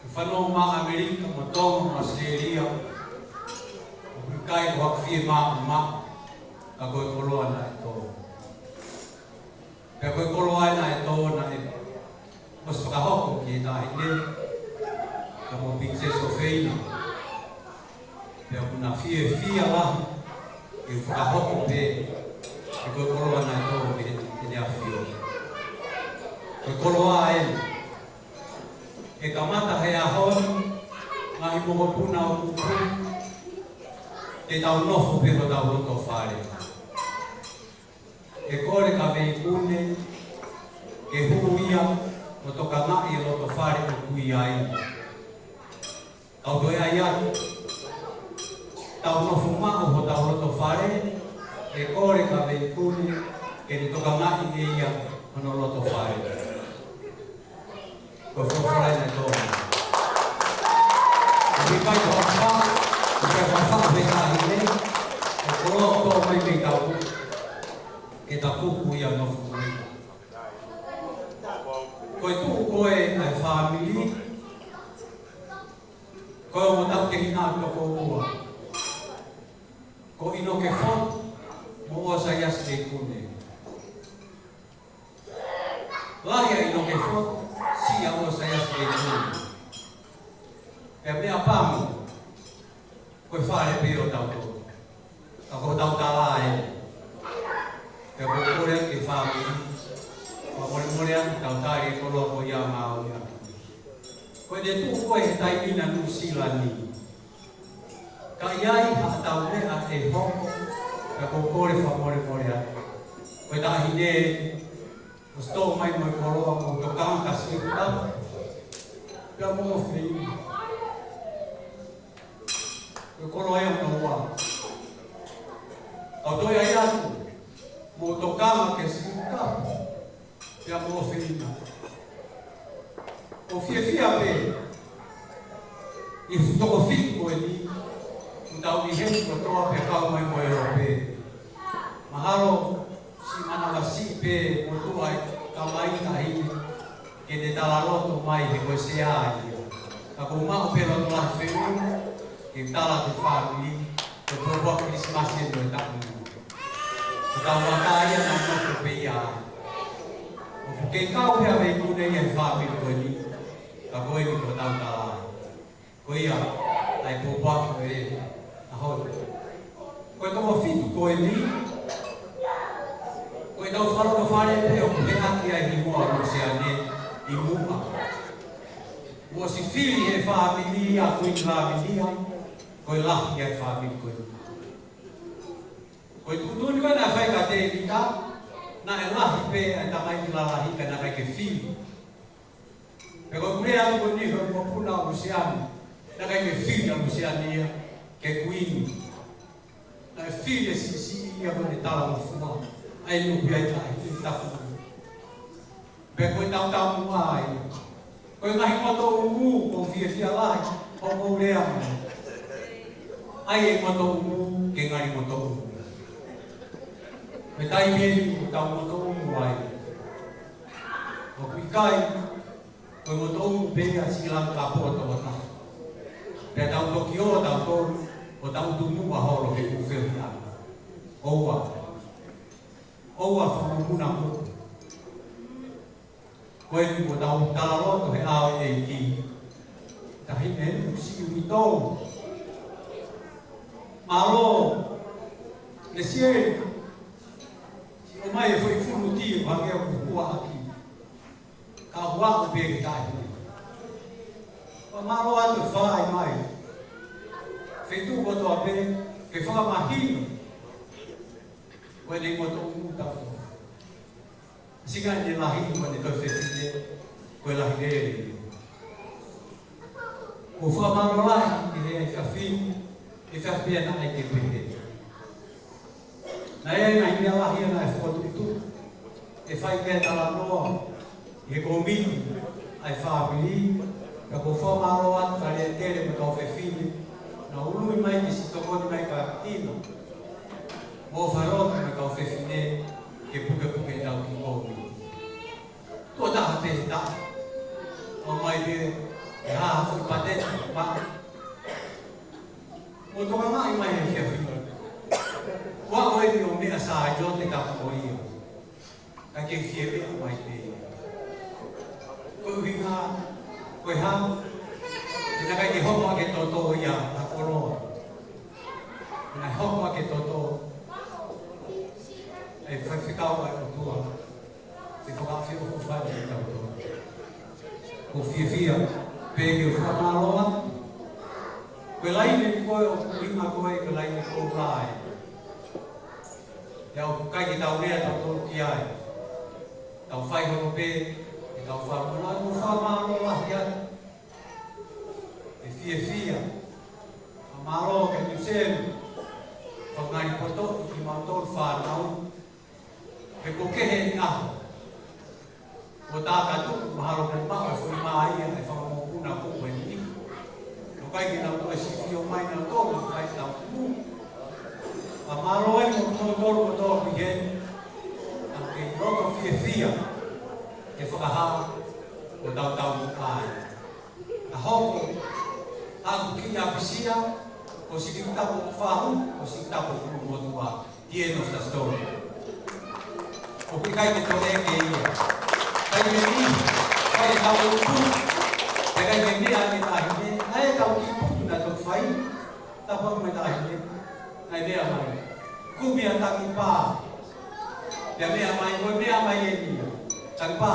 ke fanongo maʻa ʻAmelika mo Tonga mo ʻAositelēlia, ʻoku ʻikai ko haku fiemaʻu maʻu, ka ko e koloa naʻe tō. Pea ko e koloa ena ʻe tō naʻe ʻosi fakahoko ki he taʻahine, ka mo Pilinisesi ʻOfeina. Pea ʻoku na fiefia lahi ke fakahoko pē, he ko e koloa naʻe tō mei Heʻene ʻAfio. Ko e koloa ena, ke kamata he ʻaho ni, ngaahi mokopuna ʻo Kupu, te tau nofo pē hotau lotofale. ʻE kole ka veikune ke hū ia ʻo tokangaʻi e lotofale ʻoku ʻi ai. Tau toe ʻai atu, tau nofo maʻu hotau loto fale, ʻe kole kia Veikune ke ne tokangaʻi ʻe ia hono loto fale. Ko e folofola ena ʻa e Tonga. ʻOku ʻikai ko ha fā, ʻoku ʻikai ko ha fā ʻo e taʻahine, ʻoku ʻosi tō mai mei tapu, ke tapu ʻoku ʻi ai ʻa e nofo ko ē. Ko e tuʻu ko ē ʻa e fāmili, ko e ongo taʻu tehina ʻoku toko ua. Ko ʻInoke Fotu mo ʻOsaiasi Veikune. Lahi ʻa ʻInoke Fotu, siʻi ʻa ʻOsaiasi Veikune. Pea meʻapango, ko e fale pē ʻo tautolu. Ka ko hotau tala ē. Pea ko e kole ki he fāmili, fakamolemole atu, tau tali e koloa ko ia ʻa Maui ʻa. Ko ʻene tuʻu ko ē he taimi na Nuʻu Sila ni. Ka ʻi ai haʻatau meʻa ʻe hoko, pea ʻoku ou kole fakamolemole atu. Ko e taʻahine, ʻosi tō mai mo e koloa mo e tokanga kia Sila. Pea mo e fili. Ko e koloa ia ʻa Noa. Kau toe ʻai atu, mo e tokanga kia Sila. Pea mo e fili. ʻOku fiefia pē ʻi he fuʻu toko fitu ko eni, ʻoku tau ʻi heni kotoa pea kau mai mo e ʻElope. Mahalo, siʻi manavasiʻi pē mo tuʻa e kamaʻi taʻahine, ke ne tala loto mai he ko e sea ia. Ka ʻoku ou maʻu pē loto lahi feʻunga, ke tala ki he fāmili, ko e pōpoaki Kilisimasi eni ʻo e taʻu ni. Ko e tau vaka ia naʻe nofo pē ia. ʻOku kei kau pē ʻa Veikune ia he fāmili ko eni, ka ko eni ko hotau tala. Ko ia, ʻa e pōpoaki ko ē, ʻa hono. Ko e toko fitu ko eni, ko e tau fakalotofale pē ʻoku pehē ki ai ʻi muʻa ʻo Luseane, ʻi muʻa. Kuo ʻosi fili he fāmili ʻa Kuini Lavinia, ko e lahi ia e fāmili ko ē. Ko e tuʻutuʻuni ko ē naʻe fai kia Tēvita, naʻe lahi pē ʻa e tamaiki lalahi ka naʻe ʻikai ke fili. Pea ko e kule atu ko eni ko e mokopuna ʻo Luseane, naʻe ʻikai ke fili ʻa Luseane ia ke kuini. Naʻe fili e siʻisiʻi ia ko ʻene talangofua, ʻa e nuku ia ʻi tahi, ʻi tahi. Pea ko e tautau muʻa ai. Ko e ngaahi ngoto ʻumu, ʻoku ou fiefia lahi, ʻoku ou lea mai. ʻAi e ngoto ʻumu, ke ngali ngoto ʻumu. Ko e taimi eni ʻoku tau ngoto ʻumu ai. ʻOku ʻikai, ko e ngoto ʻumu pē ia siʻi langa ka poto ʻo taha. Pea tau toki ō, tau tō, ʻo tau tumu ʻa holo he ʻū fehuʻi ʻana. ʻOua. ʻOua fakamokuna kupu. Ko eni kuo tau tala loto he ʻao ʻo e ʻEiki. Taʻahine Nuʻu Sila ʻi tō. Mālō, Lesieli. ʻOmai e foʻi fulu ti ʻo hangē ʻoku hua ʻaki. Ka hua ʻo pē ki tahi. Fakamālō atu fai mai. Feituʻu kotoa pē, ke fakamahino. Ko eni mo tō muta. Sika ʻene lahi, ko ʻene toe fefine, ko e lahi lele. ʻOku ou fakamālō lahi ki he efiafi ni, efiafi ni naʻe ʻikai ke pehē. Naʻe ʻi ai e ngaahi meʻa lahi naʻe fokotuʻutuʻu, ʻe fai ki ai e talanoa, ʻi he kōmiti ʻa e fāmili, pea ʻoku ou fakamālō atu kia Letele mo e kau fefine, naʻa nau ului mai ke siʻi tokoni mai kia Tina. Mo fai lotu mo e kau fefine, ke pukepuke ʻetau kiʻi kōmiti. Tuʻo taha pē he taʻu. ʻOmai pē, ʻe hā ha foʻi pateti, pā. Mo tokangaʻi mai he efiafi ni. Ua ʻo e ʻio meʻa sa ʻio te ka ko ia. Ka ke fie meʻa mai pē. Ko e ʻuhinga, ko e hā, he naʻe ʻikai ke hoko ʻa e toto ia, ha koloa. Naʻe hoko ʻa e toto, ʻe faifekau ʻa e ʻOtua, ʻe fakaʻofoʻofa ʻetau toto. ʻOku ou fiefia, pea ke u fakamālō atu. Ko e laine ko ē ʻoku ʻuhinga ko ē, ko e laine ko ē. Pea ʻoku ʻikai ke tau lea tautolu ki ai. Tau fai holo pē, ʻetau fakamālō, ʻoku ou fakamālō lahi atu. ʻE Fiefia. Fakamālō ki he Niu Sila, Fanga Ngali Poto, ki he mautolu fānau. He ko e kehe eni ʻaho ʻo tākatu, mahalo ko e maʻu e foʻi mā ia ʻe he fanga mokopuna ko eni. ʻOku ʻikai ke nau toe sifio mai nautolu, ʻikai ke nau tuʻu. Fakamālō ai mo kimoutolu kotoa ki heni. ʻOku kei loto fiefia ke fakahā ʻoku tau tau mo kai. ʻA hoko, ʻa ʻoku kiʻi ʻapisia, ko e siʻi tapu ʻoku fahu, ko e siʻi tapu ʻoku motuʻa, the end of the story. ʻOku ʻikai ke toe ʻeke ia. Kai me ni, kai tau utu, kai me ni ʻa e taʻahine, ʻa e tau kiʻi putu naʻe toki fai, tapu mo e taʻahine, naʻe meʻa mai. Kumi ʻa Tangipā, pea meʻa mai, ko e meʻa mai eni ia. Tangipā,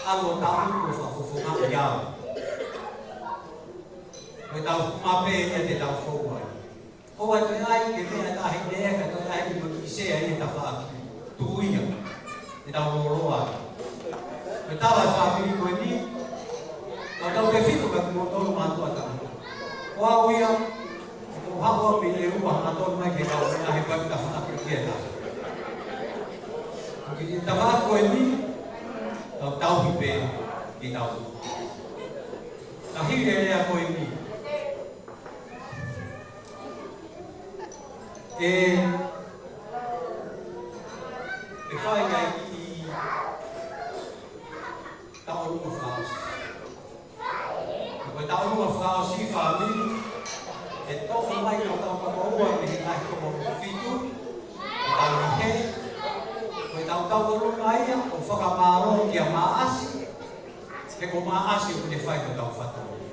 ʻalu ʻo tau ko e fakafofonga ia. Ko e tau mape ia te tau fou ai. ʻOua toe ʻai ke meʻa taʻahine ka toe ʻai ke mo ki sea ia tafaʻaki. Tuʻu ia. Te tau loloa. Ko e tala e fāmili ko eni. Kau tau tefito ka kimoutolu mātuʻa tangata. Ko au ia, ko haʻu au mei he ua hangatonu mai ke kau meʻa he pau tafaʻaki kia ta. Ko e kiʻi tafaʻaki ko eni, tau tauhi pē ke tau. Ka hili e lea ko eni. ʻE, ʻe fai ai ʻi taʻolunga fakaʻosi. Ko e taʻolunga fakaʻosi fāmili, ʻe toʻo mai ʻo tau kakaua mei he ngaahi toko fitu, ʻe tau ʻi he, ko e tau taʻolunga ia, ʻo fakamālō kia Maʻasi, he ko Maʻasi ʻoku ne fai hotau fatongia.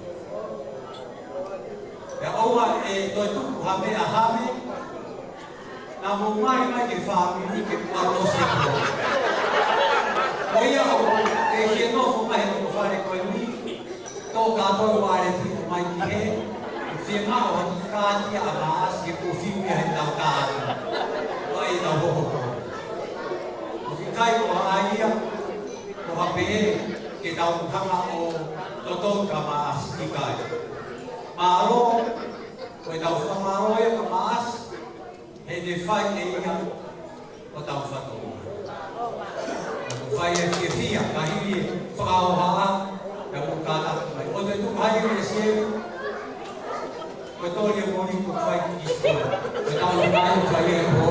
Pea ʻoua ʻe toe tuku ha meʻa hame, naʻa mou mai mai ki he fāmili ke kualo se kualo. Ko ia ʻoku ke fie nofo mai he nofo fale ko eni, tō kātoa ʻo ʻalesi ʻo mai ki he, fie maʻu ha kiʻi kāti ʻa Maʻasi ke ko fiu ia he tau kāti. ʻO ʻai tau hohoko. ʻOku ʻikai ko ha ʻai ia, ko ha pehē ke tau hanga ʻo totongi kia Maʻasi, ʻikai. Mālō, ko e tau fakamālō ia kia Maʻasi, he ne fai ʻe ia hotau fatongia. ʻOku fai e fiefia, ka hili e fakahohaʻa, pea mo kātaki mai. ʻO te tuku hai e sieni, ko e toli e moni ko fai ki ko. Ko e tau mai ko fai e ko.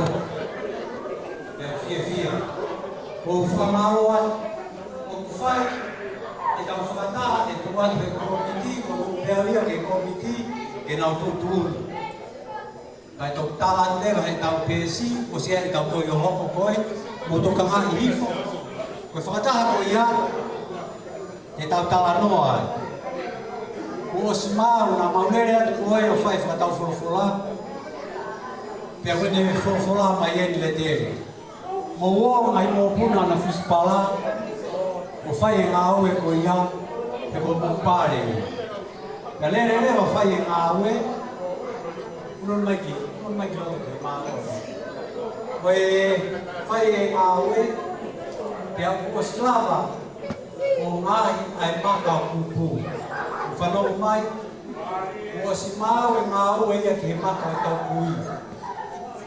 Pea fiefia. ʻOku fakamālō ai, ʻoku fai, ʻe tau fakataha, ʻe tuku atu he kōmiti, ko e pea ia ke kōmiti, ke nau tuʻutuʻuni. Kae toki tala atu leva he tau peesi, ʻosi ʻe tau toi ʻo hoko ko ē, mo tokangaʻi hifo. Ko e fakataha ko ia, ʻe tau talanoa ai. Kuo ʻosi maʻu naʻa mau lele atu ko ē ʻo fai fakataufolofola. Pea ko ʻene folofola mai eni letele. Mou ō ngaahi mokopuna ʻa Nafusipala, ʻo fai e ngāue ko ia, he ko mou pale ia. Pea lele leva ʻo fai e ngāue, ʻuluaki mai ki, ʻuluaki mai ki loto ke mālō. Ko e fai e ngāue, pea kuo ʻosi lava ʻo ngaohi ʻa e maka ʻo Kupu. ʻOku fanongo mai, kuo ʻosi maʻu e ngāue ia ki he maka ʻo e tau kui.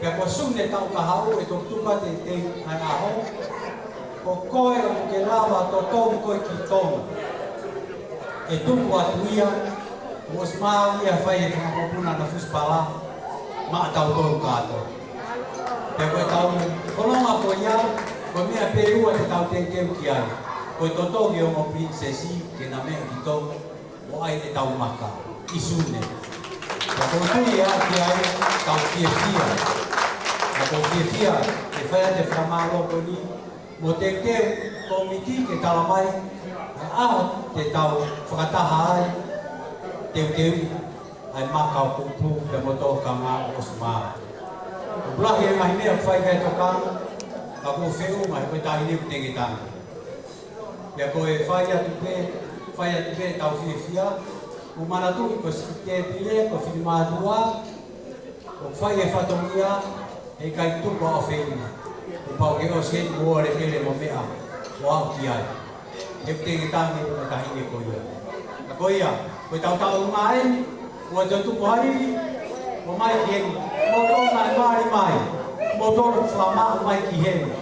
Pea ko Sune taʻu kahaʻu ʻe toki tuku atu e teitei ʻa e ʻaho. Ko koe ʻoku ke lava ʻo totongi koe ki Tonga. ʻE tuku atu ia, kuo ʻosi maʻu ia fai e fanga mokopuna ʻa Nafusipala, maʻa tautolu kātoa. Pea ko e tau fononga ko ia, ko e meʻa pē ʻe ua te tau teuteu ki ai. Ko e totongi e ongo pilinisesi, ke na meʻa ki Tonga, ʻo ʻai e tau maka, ʻi Sune. Pea ko e tui ʻe ʻaki ai, tau fiefia. Pea ko e fiefia, ʻe fai atu e fakamālō ko eni, mo teuteu kōmiti ke tala mai, ʻa e ʻaho te tau fakataha ai, teuteu, ʻa e maka ʻo Kupu, pea mo tokanga ʻo ʻosi maʻu. ʻOku lahi e ngaahi meʻa ʻoku fai ki ai e tokanga, ka kuo feʻunga he ko e taʻahine ʻoku tengetanga. Pea ko e fai atu pē, fai atu pē tau fiefia, ʻoku manatuʻi ko e siʻi tēpile, ko e finemātuʻa, ʻoku fai e fatongia, heʻikai tuku ʻa ʻofeina. Kuo pau ke ʻosi eni mo ʻalu pele mo meʻa, ʻo aʻu ki ai. He ʻoku tengetanga e taʻahine ko ia. Ka ko ia, Ko e tautau mai, ʻoua te tuku hali, ʻomai ki heni. Mou tō mai, mali mai. Mou tō fakamaʻu mai ki heni.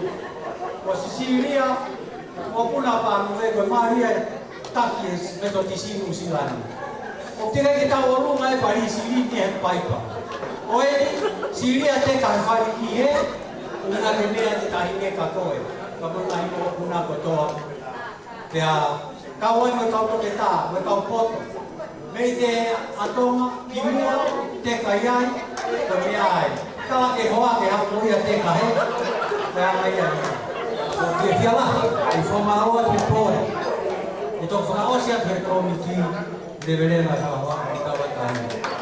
Ko Sisilia, ko Puna Pānuve, ko Malia, taki e Metotisi Nuʻusila ni. ʻOku teʻeki ke tau ʻolunga e Palisi ni he paipa. ʻOku Sisilia te ka fai ki he, ʻuhinga ke meʻa te tahi ke ka koe. Ka ko e tahi ko Puna kotoa. Pea kau ai mo e kau toketā, mo e kau poto. Mei he ʻatonga, ki muʻa, teka ai, ko e meʻa ai. Tala ke hoa, ke hapo ia teka he. Pea mai ai. Ko e fiefia lahi, ʻi he fōmāua te poi. ʻE toki fakaʻosi atu he kōmiti, leveleva e fakahoa, ʻi he tauʻatāina.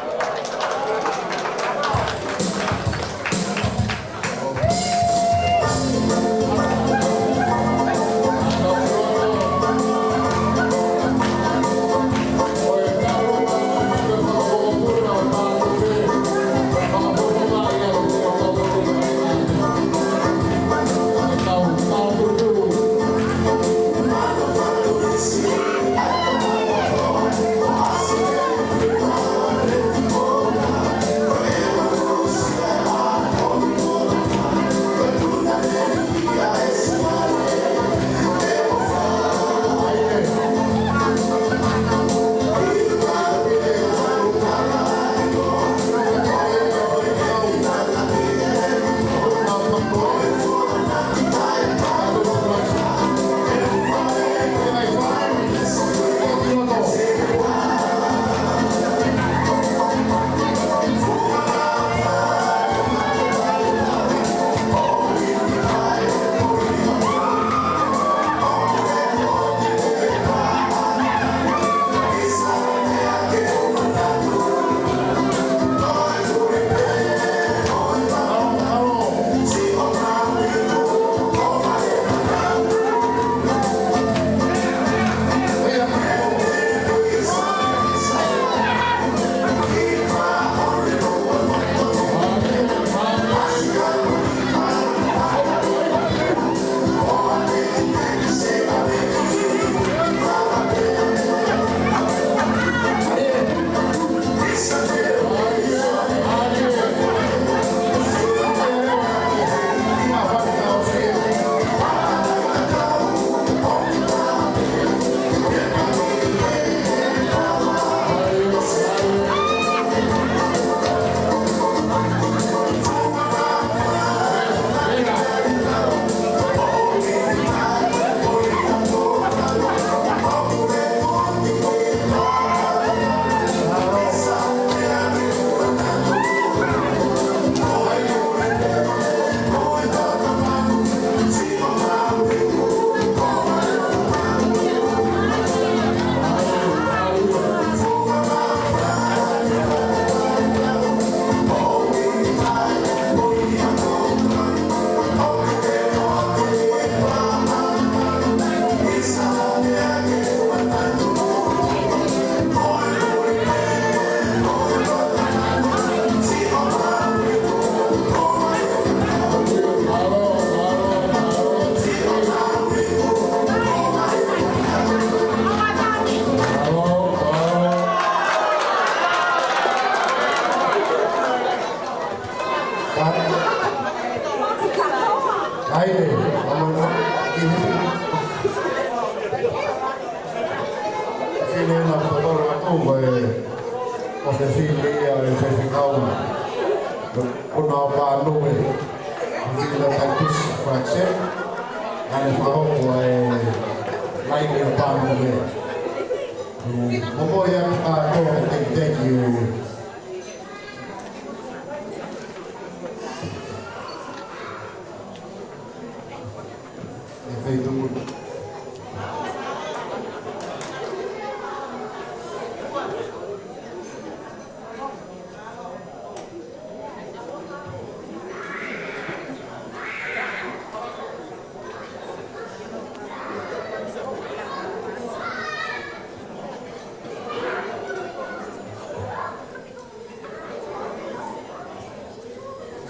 Ai, ai, amo, amo, ʻi he fili na papara atu, ko e, ko e fili ia e fefekau. Ko Puna Pānuve, fili na Titus Frakse, ʻa ʻene fakahoko e laini ʻo Pānuve. Mo ko ia ka tō ke teki teki. ʻE feituʻu.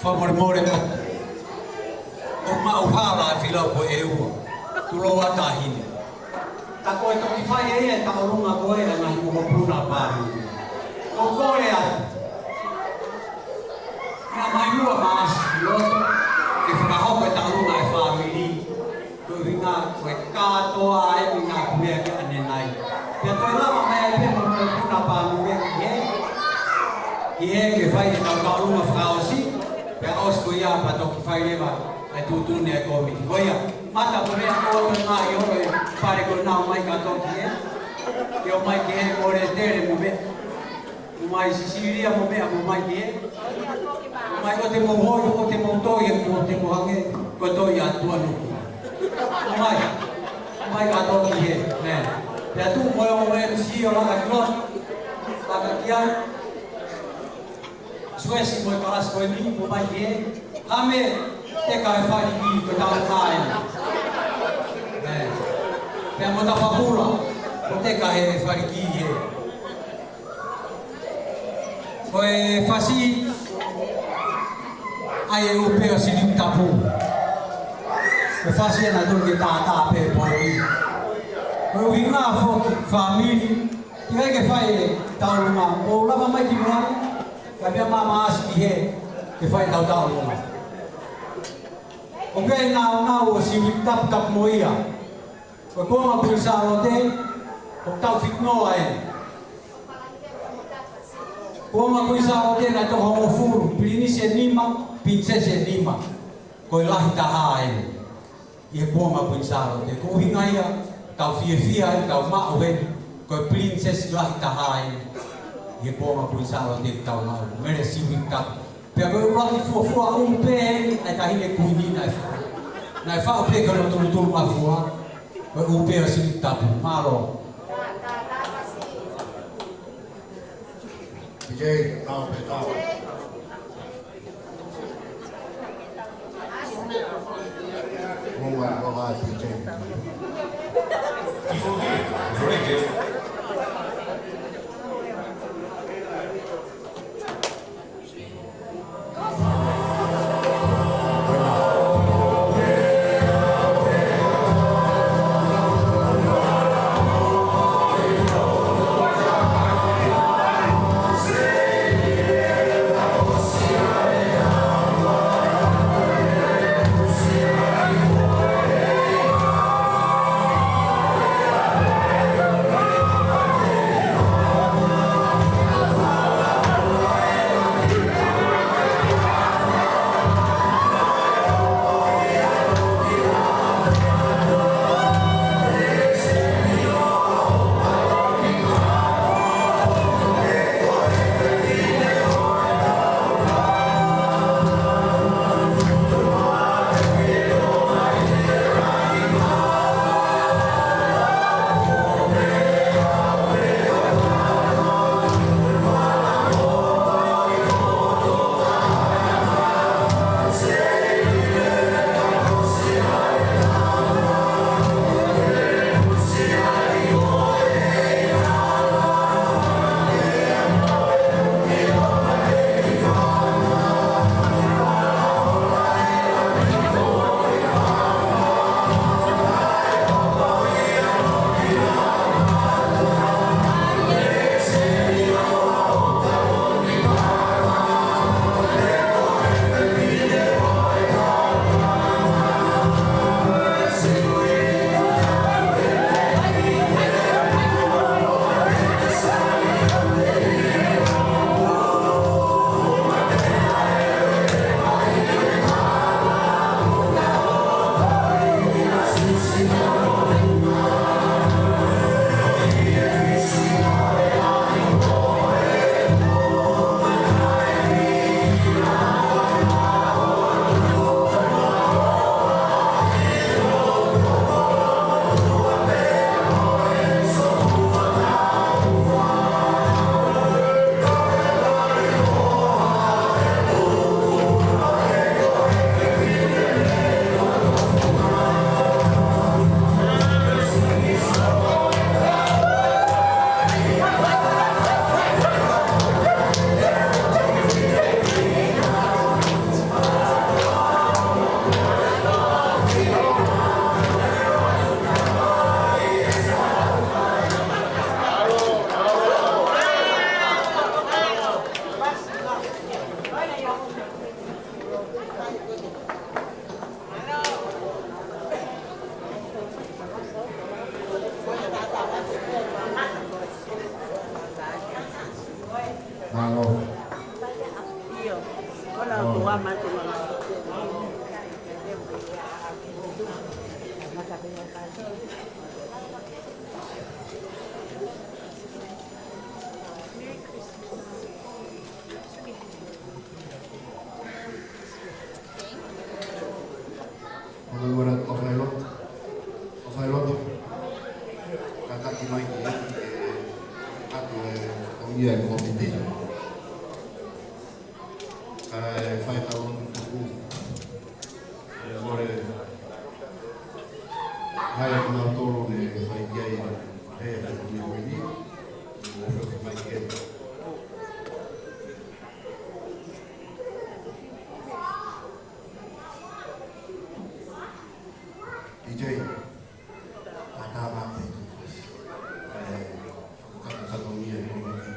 Fakamolemole, ʻoku maʻu hala e fili ko e ua. Tulou ʻa taʻahine. Toki fai ʻe ia e tauʻolunga ko ē ʻa e ngaahi mokopuna Pānuke. Ko e kole atu, naʻa mai muʻa Maʻasi ki loto ke fakahoko e tauʻolunga e fāmili. Ko e ʻuhinga ko e kātoa eni e ngaahi meʻa ki ʻanenai. Pea toe lava mai ai pē mo e mokopuna Pānuke ki hē, ki hē ke fai ʻetau tauʻolunga fakaʻosi. Pea ʻosi ko ia pea toki fai leva ʻa e tuʻutuʻuni ʻa e kōmiti. Ko ia, Mata, ko e meʻa ko ē ʻoku ngali ʻi holo e pale ko ena, ʻomai kātoa ki hē. Ke ʻomai ki hē mo Letele mo meʻa. Mo mai Sisilia mo meʻa, mo mai ki hē. Mo mai ʻoua te mou hoi, ʻoua te mou toi, ʻoua te mou hangē ko e toi ʻa Tuʻanuku. Mo mai, ʻomai kātoa ki hē. Nē. Pea tuʻu mo e ongo M C ʻo laka ki loto. Laka ki ai. Suesi mo e kalasi ko eni, mo mai ki hē. Hame, teka he fali kī, ko e tau kāi. Ē. Pea mo Tafapula, ko e teka he fali kī ē. Ko e fasi, ʻa e ʻū pē ʻo Siliu Tapu. Ko e fasi ena tonu ke tātā pē pō ni. Ko e ʻuhinga foki, fāmili, ʻikai ke fai e tauʻolunga, ʻo lava mai ki Moani, ka mea mamaʻasi ki hē, ke fai ʻetau tauʻolunga. ʻOku ʻi ai e nāunau ʻo Siliu Tapu, tapu mo ia. Ko e kuonga Kuini Sālote, ʻoku tau fitnoa ē. Kuonga Kuini Sālote naʻe toko hongofulu, pilinisi ʻe nima, pilinisesi ʻe nima. Ko e lahi taha ē ʻi he kuonga Kuini Sālote. Ko e ʻuhinga ia, tau fiefia ai, tau maʻu ē, ko e pilinisesi lahi taha ē ʻi he kuonga Kuini Sālote ʻoku tau maʻu. Mele Siliu Tapu. Pea ko e ʻuluaki fuofua ʻū pē eni ʻa e taʻahine kuini naʻe faʻu. Naʻe faʻu pē ki hono tulutulu mafua. Ko e ʻū pē ʻo Siliu Tapu. Mālō. P J, tau pē, tau. Mo mai, mo mai, P J. ʻIo, ko ʻena ʻoku ʻomai atu ʻa e Hono ua, ʻofa e loto. ʻOfa e loto. Kātaki mai ki he ʻEiki ke ʻatu e fatongia ʻa e kōviti. Kae fai ha lotu tuku. ʻE mole. Hai ʻa kinautolu ne fai ki ai. He, he, he, he, he, he, mai ke. D J, ʻatā mai e tuʻu. ʻE, ʻoku kātaki fatongia ʻi he moʻui.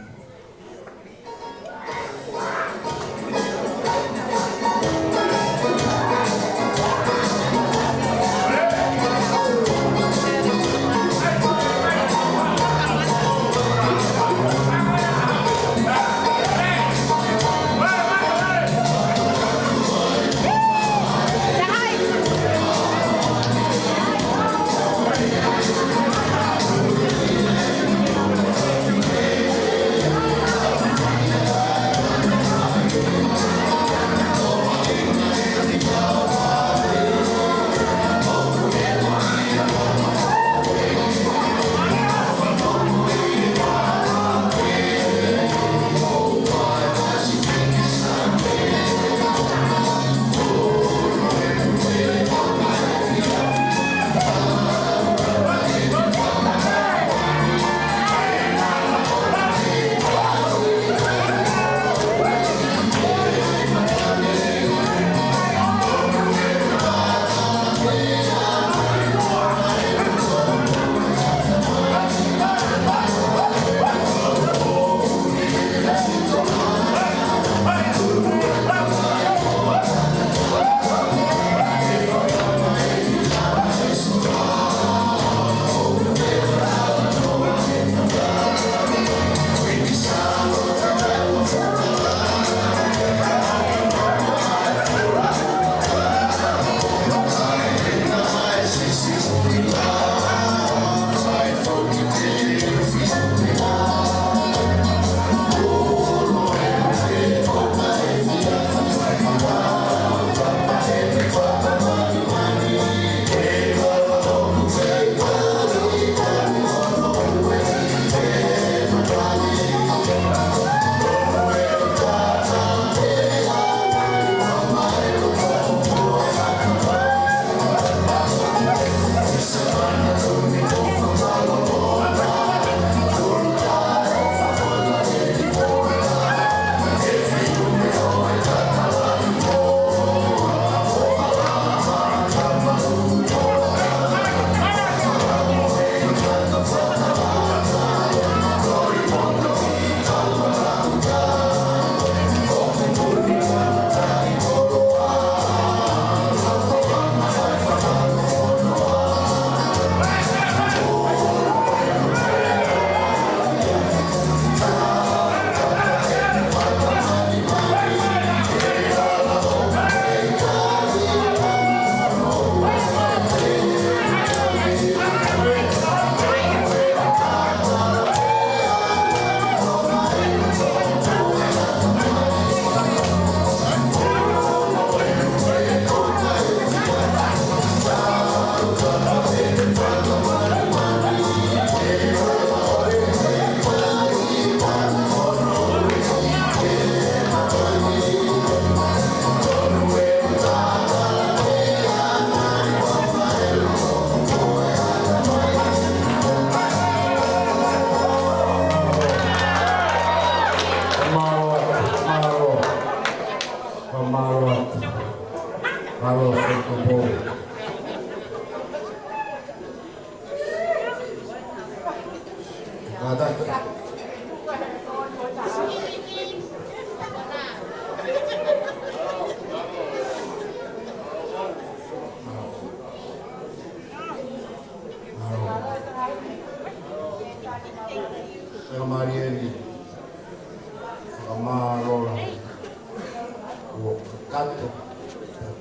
Tato,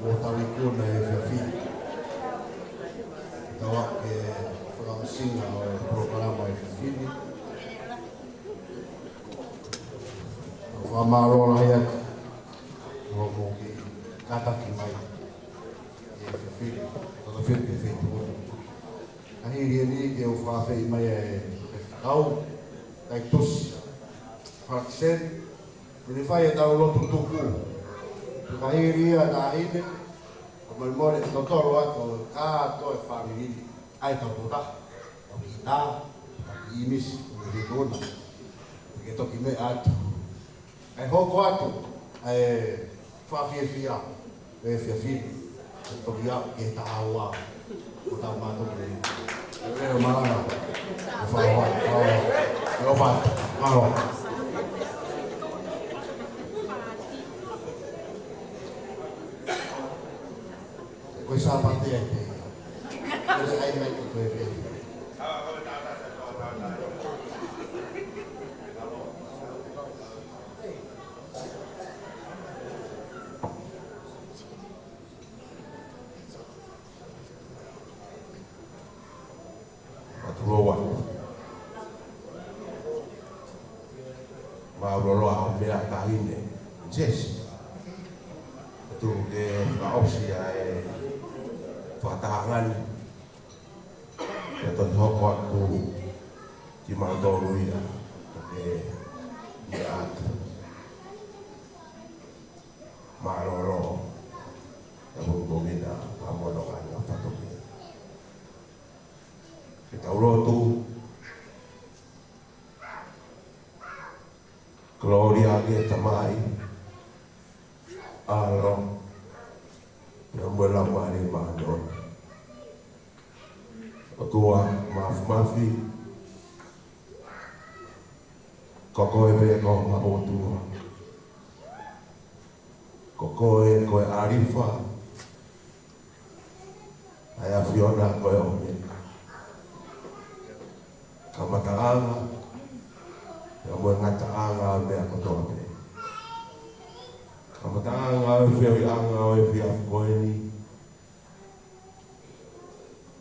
kuo tau ikuna e efiafi ni. Tau ake fakaʻosinga ʻo e polokalama efiafi ni. Fakamālō lahi atu hoʻomou kiʻi kātaki mai e efiafi ni. Tau fili ke fili. Ka hili eni ke u fakaafeʻi mai e, e kau, Taitusi Parksen, ʻi he fai ʻetau lotu tuku. Ka hili ia, Taʻahine, ʻoku mole mole e totolo atu kātoa e fāmili ʻa e tau tota, tau kita, tau imis, tau ikuna. Ke toki meʻa atu. ʻE hoko atu ʻa e fakafiefia ʻo e efiafi ni, ʻe toki aʻu ki he taha ua ʻo tau mātuku nei. ʻE leo malanga. ʻE fakahoa, fakahoa. ʻE ʻofa atu. Mālō. Ko e Sāpate ia ē. Ko e ʻai mai ko e pē. Atu loa. Mālō loa hoʻo meʻa, Taʻahine Sesi. Atu ke fakaʻosi ʻa e fakatahaʻanga ni. Ke toki hoko atu kimautolu ia. Ke meʻa atu. Mālō loa. Ka pongipongi na, ka mono ka na fatoki. Ke tau lotu. Kolōlia ki he Tamai, ʻAlo, pea mo e Laumālie Māʻoniʻoni. ʻOtua Māfimafi, ko koe pē ko homau ʻOtua. Ko koe ko e ʻAlifa, ʻa e ʻAfiona ko e ʻOmeka. Kamataʻanga, pea mo e ngataʻanga ʻo e meʻa kotoa pē. Kamataʻanga ʻo e feohiʻanga ʻo e efiafi ko eni.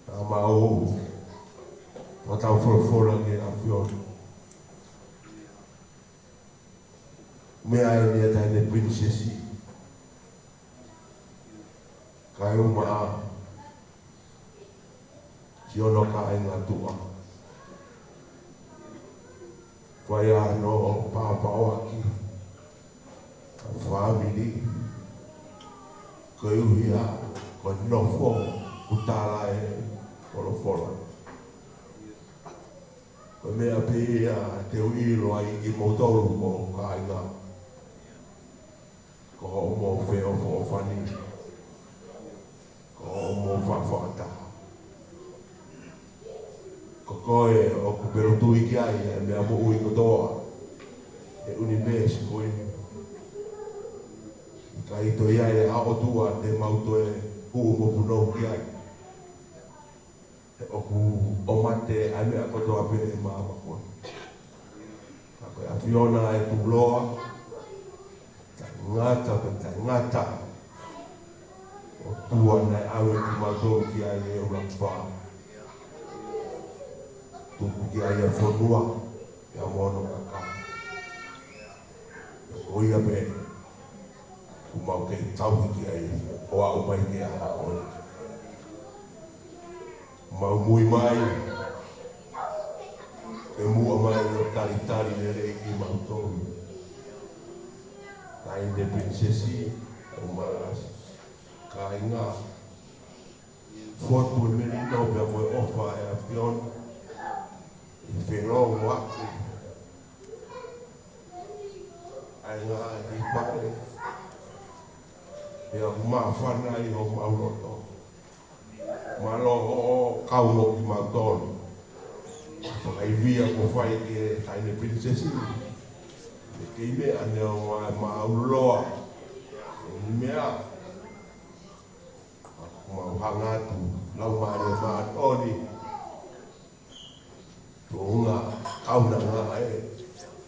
Ka mau, ʻoku tau folofola ki he ʻAfiona. Meʻa eni ʻa e Taʻahine Pilinisesi. Kae ʻumaʻā siʻono kāinga tuʻa. Fai ʻa hono paopaoaki ʻa e fāmili. Koeʻuhi ko e nofo ʻoku tala ʻe he folofola. Ko e meʻa pē ia te u ʻilo ai kimoutolu ko ho kāinga. Ko hoʻomou feʻofoʻofani. Ko hoʻomou faʻa fakataha. Ko koe ʻoku pelotuʻi ki ai ʻa e meʻa moʻui kotoa he ʻunivēsi ko eni. ʻIkai toe ʻi ai ha ʻOtua te mau toe hū mo punou ki ai. He ʻoku ʻomate ʻa e meʻa kotoa pē ʻi māmani ko eni. Ka ko e ʻAfiona ʻa e tuʻuloa, taʻengata pea taʻengata. ʻOtua naʻe ʻave kimautolu ki ai ʻe he ʻuluaki fā. Tuku ki ai ʻa e fonua, pea mo hono kakai. Ko ia pē, ʻoku mau kei tauhi ki ai, ʻo aʻu mai ki he ʻaho ko eni. Mau muimui mai, ke muʻa mai ʻo talitali lelei kimautolu. Taʻahine Pilinisesi, ʻo mālasi, kāinga, fotu e melino pea mo e ʻofa ʻa e ʻAfiona. ʻI he felōngoaki ʻa e ngaahi pale. Pea ʻoku māfana ʻi homau loto. Mālō hoʻo kau mo kimautolu. Fakaivia kuo fai ki he Taʻahine Pilinisesi. Ke kei meʻa neongo ʻa e māʻuloloa ʻo e meʻa. Mau hanga atu, Laumālie Māʻoniʻoni. Tuʻunga kaunanga ē,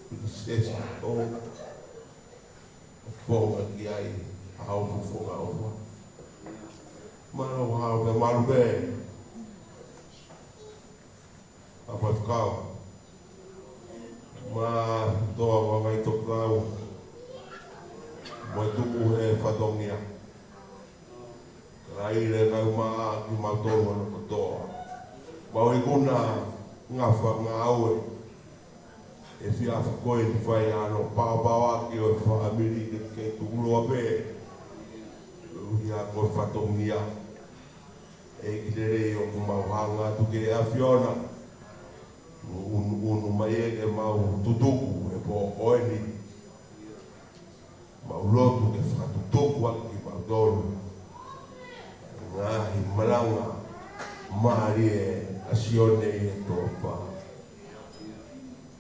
Pilinisesi ʻo fonga ki ai, ʻAu fufunga ʻofa. Mālō, mālō pē, mālō pē. ʻA Faifekau. Mālō, toa, ʻa e ngaahi tokelau. Mo e tuku he fatongia. Kae ʻikai ke mau maʻa kimautolu hono kotoa. Mau ikuna ngaahi fakangāue. ʻE fie ʻafa ko eni fai ʻa hono paopaoaki ʻo e fāmili ke, ke tukuloa pē. ʻUhia ko e fatongia. ʻEiki lelei, ʻoku mau hanga atu ki he ʻAfiona. Mo unu, unu mai ē ke mau tutuku he pō ko eni. Mau lotu ke fakatutuku ʻaki kimautolu. Ngaahi malanga mālie ʻa Sione ʻi he toafa.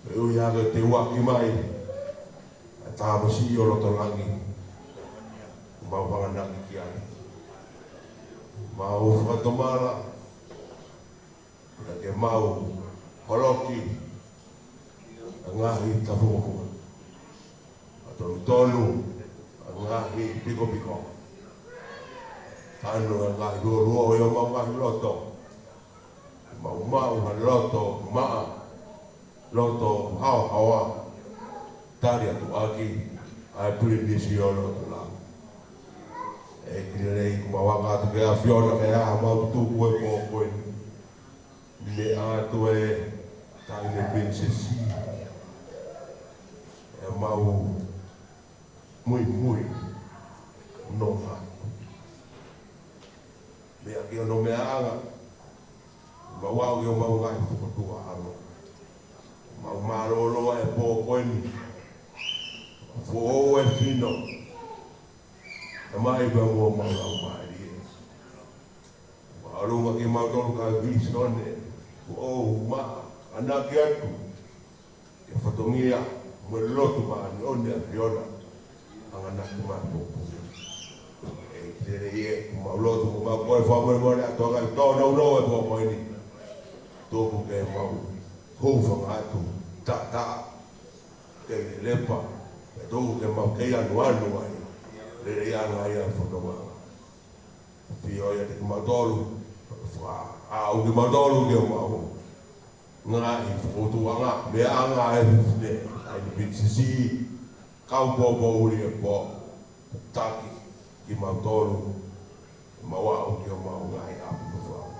Pea ʻuhia ke te uaki mai ʻa e tamasiʻi ʻo loto langi. Mau hanganaki ki ai. Mau fakatomala. Pea ke mau holoki ʻa e ngaahi tafungofunga. ʻA tonutonu ʻa e ngaahi pikopiko. Tanu ʻa e ngaahi luoluo ʻi homau ngaahi loto. Mau maʻu ha loto maʻa, loto haohaoa. Tali atu ʻaki ʻa e pilinisi ʻo e loto langi. ʻEiki lelei, ʻoku mau hanga atu ki he ʻAfiona ke ʻa mau tuku e pō ko eni. Meʻa atu e taʻahine pilinisesi. ʻE mau muimui nonga. Meʻa ki hono meʻaʻanga. Mau aʻu ki homau ngaahi fokotuʻuʻanga. Mau mālōlō e pō ko eni. Foʻou e sino. ʻE mai pea mo homau laumālie. Mālō kimautolu ka vīsone, ʻo maʻa, ʻanaki atu ki he fatongia mo e lotu māʻoniʻoni ʻa e ʻAfiona, ʻanganaki mai pō ko eni. ʻEiki lelei, ʻoku mau lotu, ʻoku mau kole fakamolemole atu ʻa e ngaahi tōnounou e pō ko eni. Tuku ke mau hūfanga atu, taʻataʻa, kei lelepa, pea tuku ke mau kei anuanu ai. Lelei ange ia e fononga. Fio ia te kimautolu, fakaʻau kimautolu ki homau ngaahi fokotuʻuʻanga, meʻaʻanga ʻa e fefine, ʻa e pilinisesi, kau poupou ʻuli e pō, taki kimautolu, mau aʻu ki homau ngaahi ʻapi mo e fāmili.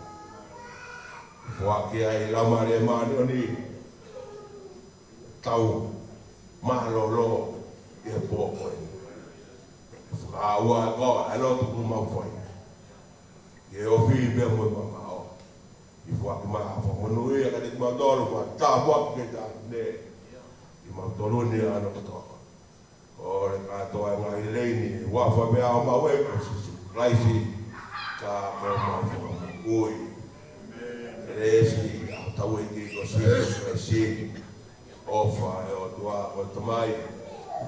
Foaki ai Laumālie Māʻoniʻoni, tau mālōlō ʻi he pō ko eni. Fakaʻauha ko e lotu ʻoku mau fai. Ke ofi pea mo e mamaʻo. ʻI he foaki mai ʻa e fakamonūʻia kiate kimautolu, fakatāpuaki ki he taʻahine. ʻI he mau toluni ʻa hono kotoa. Kole kātoa e ngaahi lelei ni, huafa pē ʻa homau ʻEiki ko Sīsū Kalaisi, ka ko homau Fakamoʻui. Kelesi ʻa hotau ʻEiki ko Sīsū Kalaisi, ʻofa ʻa e ʻOtua ko e Tamai,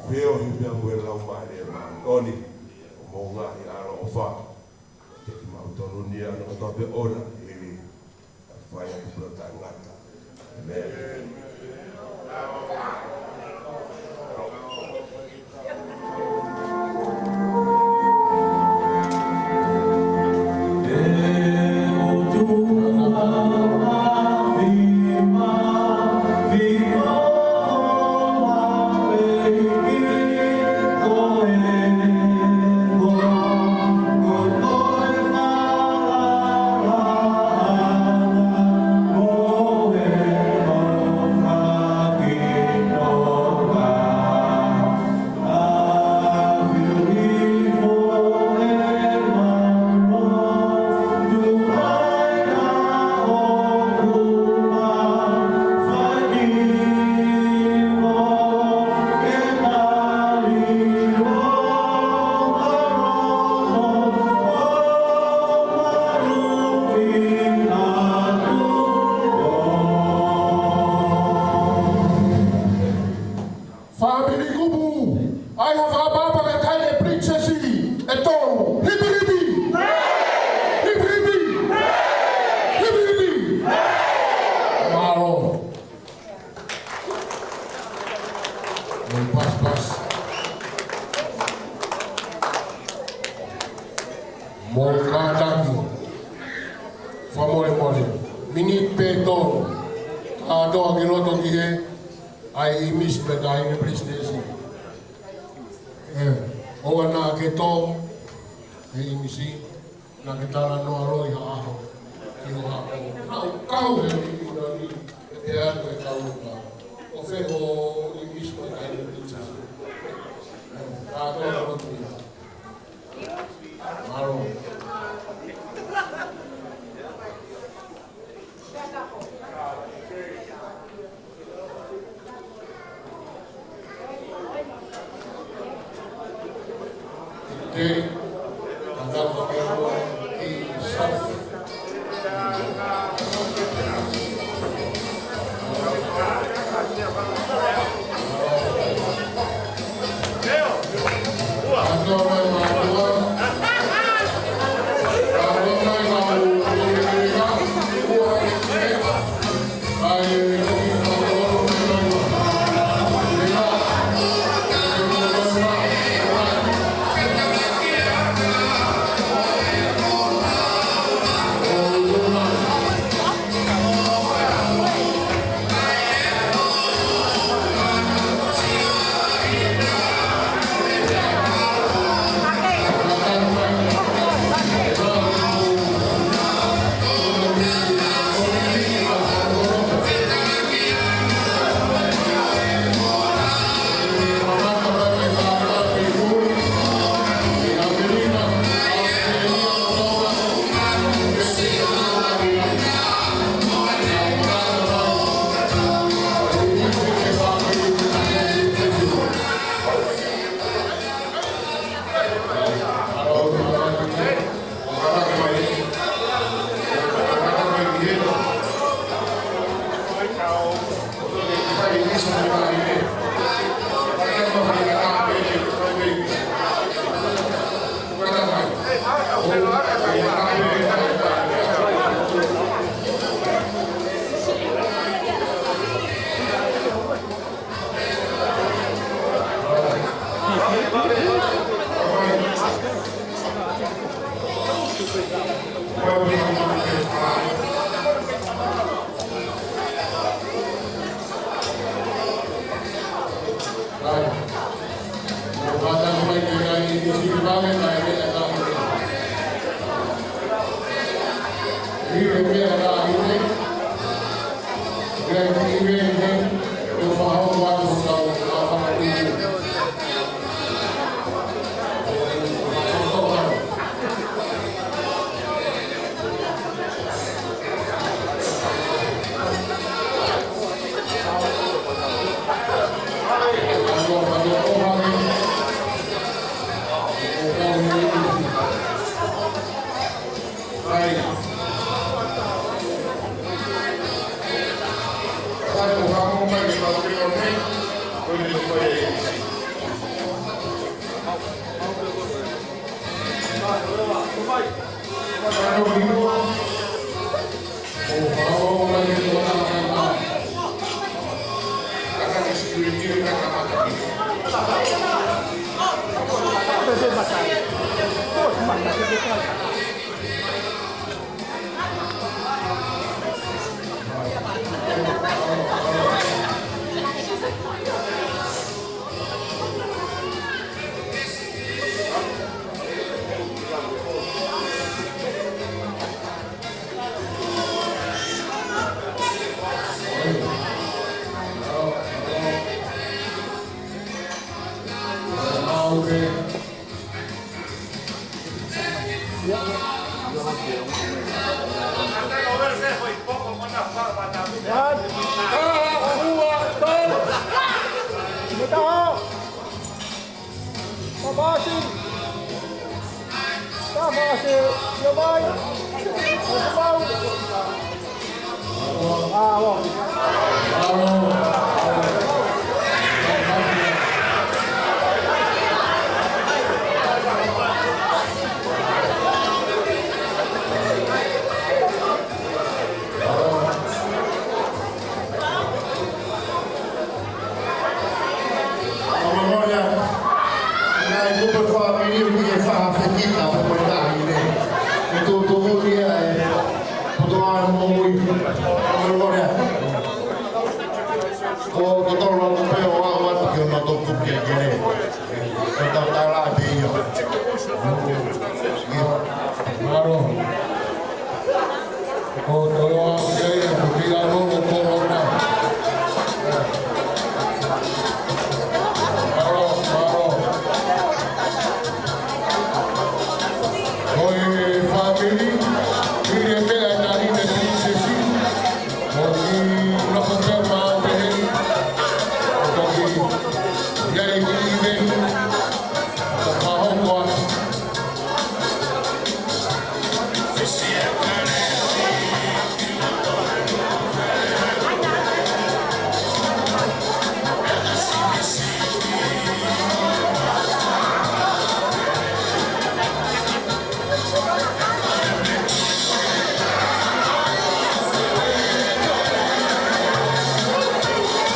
feohi pea mo e Laumālie Māʻoniʻoni, ʻo mou ngaahi ʻaloʻofa. Ke kimautolu ni ʻa hono kotoa pē ʻo na, ʻi he fai atu pē ʻo taʻengata. ʻĒmeni. Fāmili kupu, ʻai ha fakaʻapaʻapa ki he taʻahine pilinisesi ʻe tolu. Hipi hipi! Hipi hipi! Hipi hipi! Mālō. Mou pasipasi. Mou kātaki. Fakamolemole. Miniti pē tolu. Kātoa ki loto ki he ʻai ʻīmisi pē taʻahine palesiteni. ʻE, ʻoua naʻa ke tō he ʻīmisi, naʻa ke talanoa loi ha ʻaho ki ho hako. Naʻa ku kau he ʻīmisi ni, ʻe pehē atu e kau ʻupa, ʻo fē hoʻo ʻīmisi ko e taʻahine palesiteni. ʻE, kātoa ki loto ki he One, two, three. Mataho. Papasi. Papasi. Yo mai. Papau. Ah, wow. Ngaahi kupu fāmili ʻoku ʻi ai ha fekita ʻo e taʻahine. Ko e totolo atu pē ʻo aʻu atu ki hono toʻutupu kelekele. Ko e tau tala pē ia. Mālō. Ko e totolo atu pē ia, ko e tau tala pē ia. Mālō, mālō. Ko e fāmili, hili e meʻa ʻe tali ʻe he pilinisesi, ʻoku nofo pē maʻu pehē, ʻo toki ʻi ai e kiʻi ʻiveni, ʻo ka hoko atu.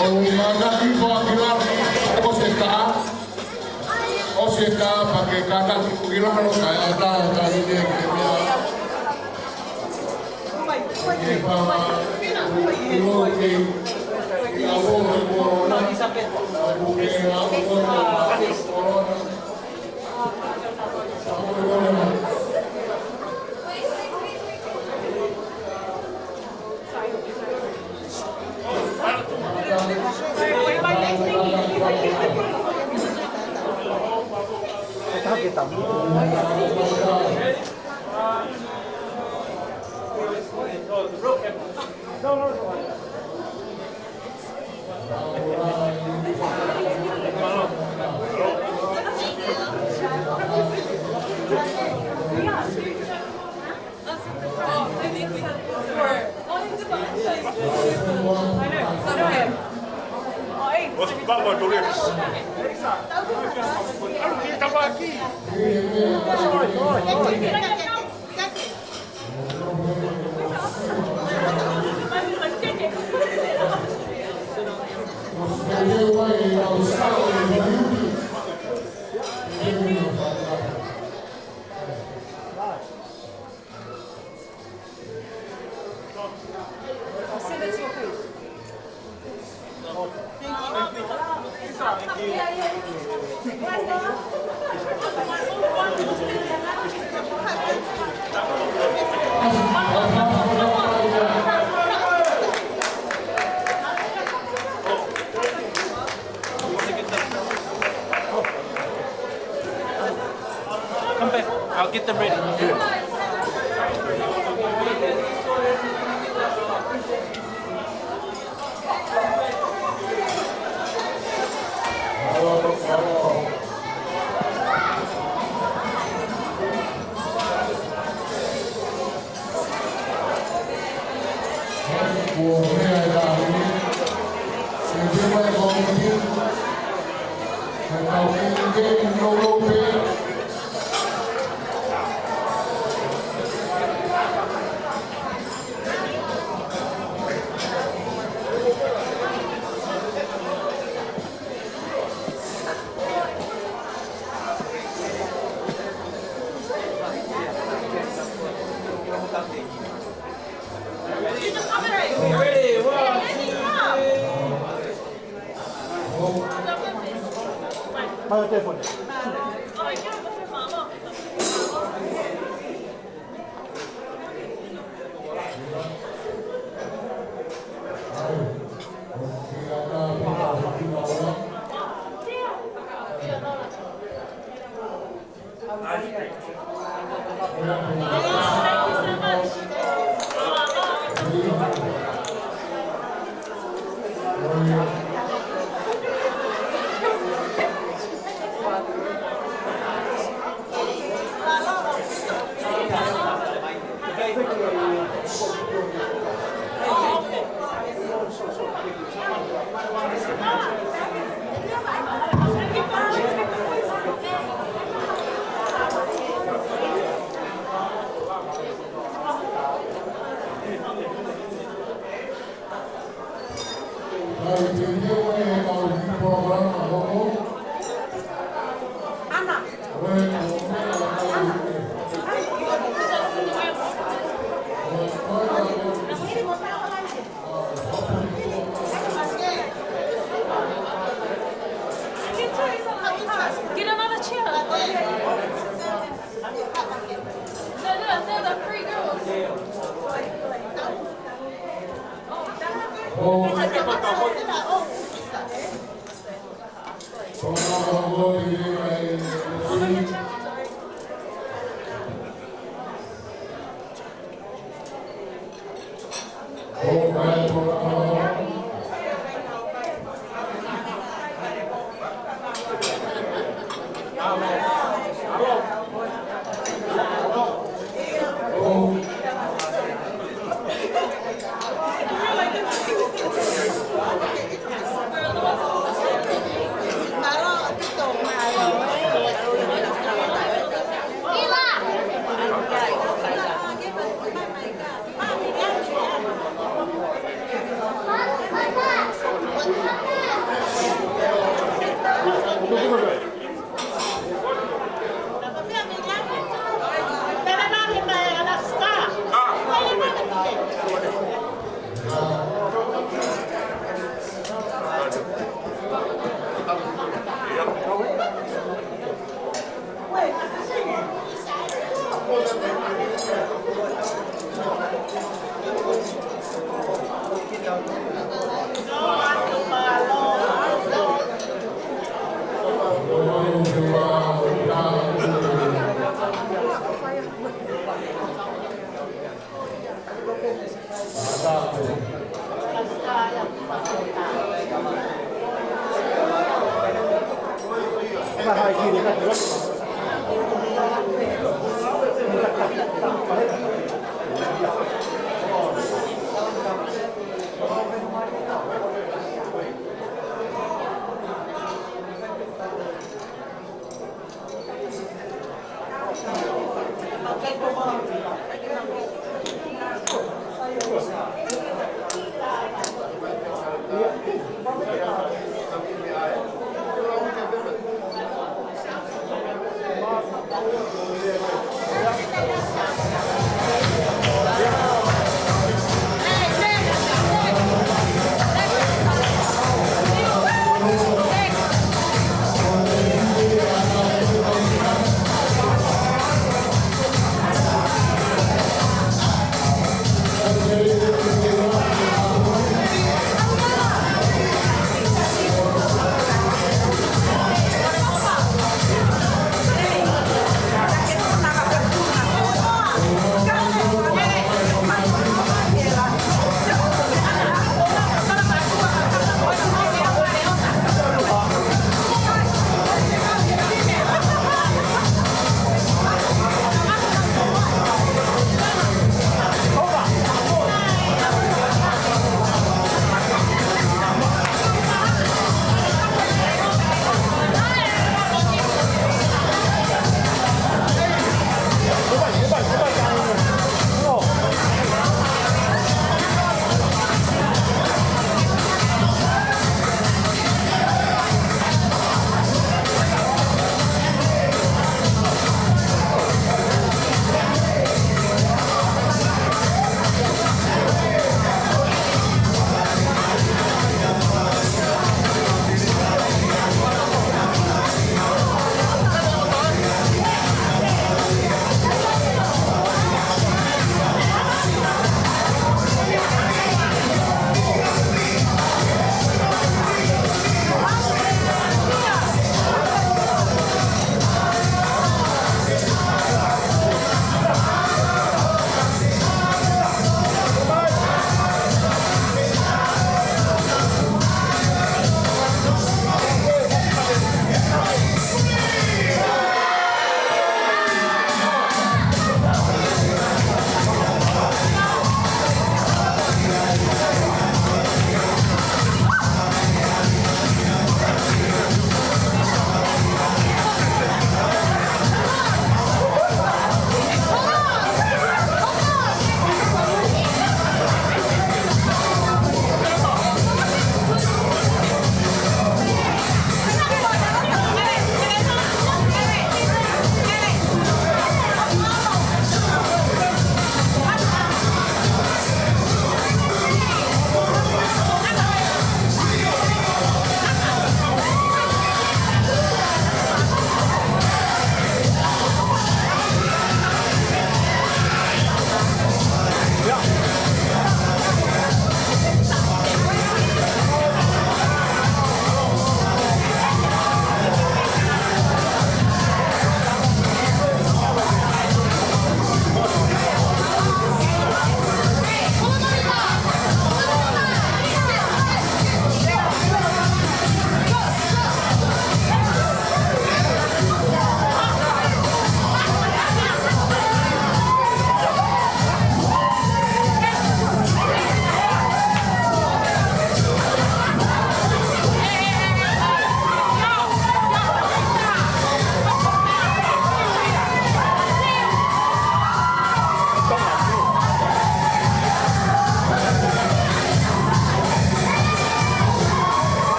ʻO ngata ki he kiʻi lalo, ʻosi e taha, ʻosi e taha pea ke kaka ki he kiʻi lalo, kae ʻatā, ʻatā ʻi he meʻa. Come back. I'll get them ready.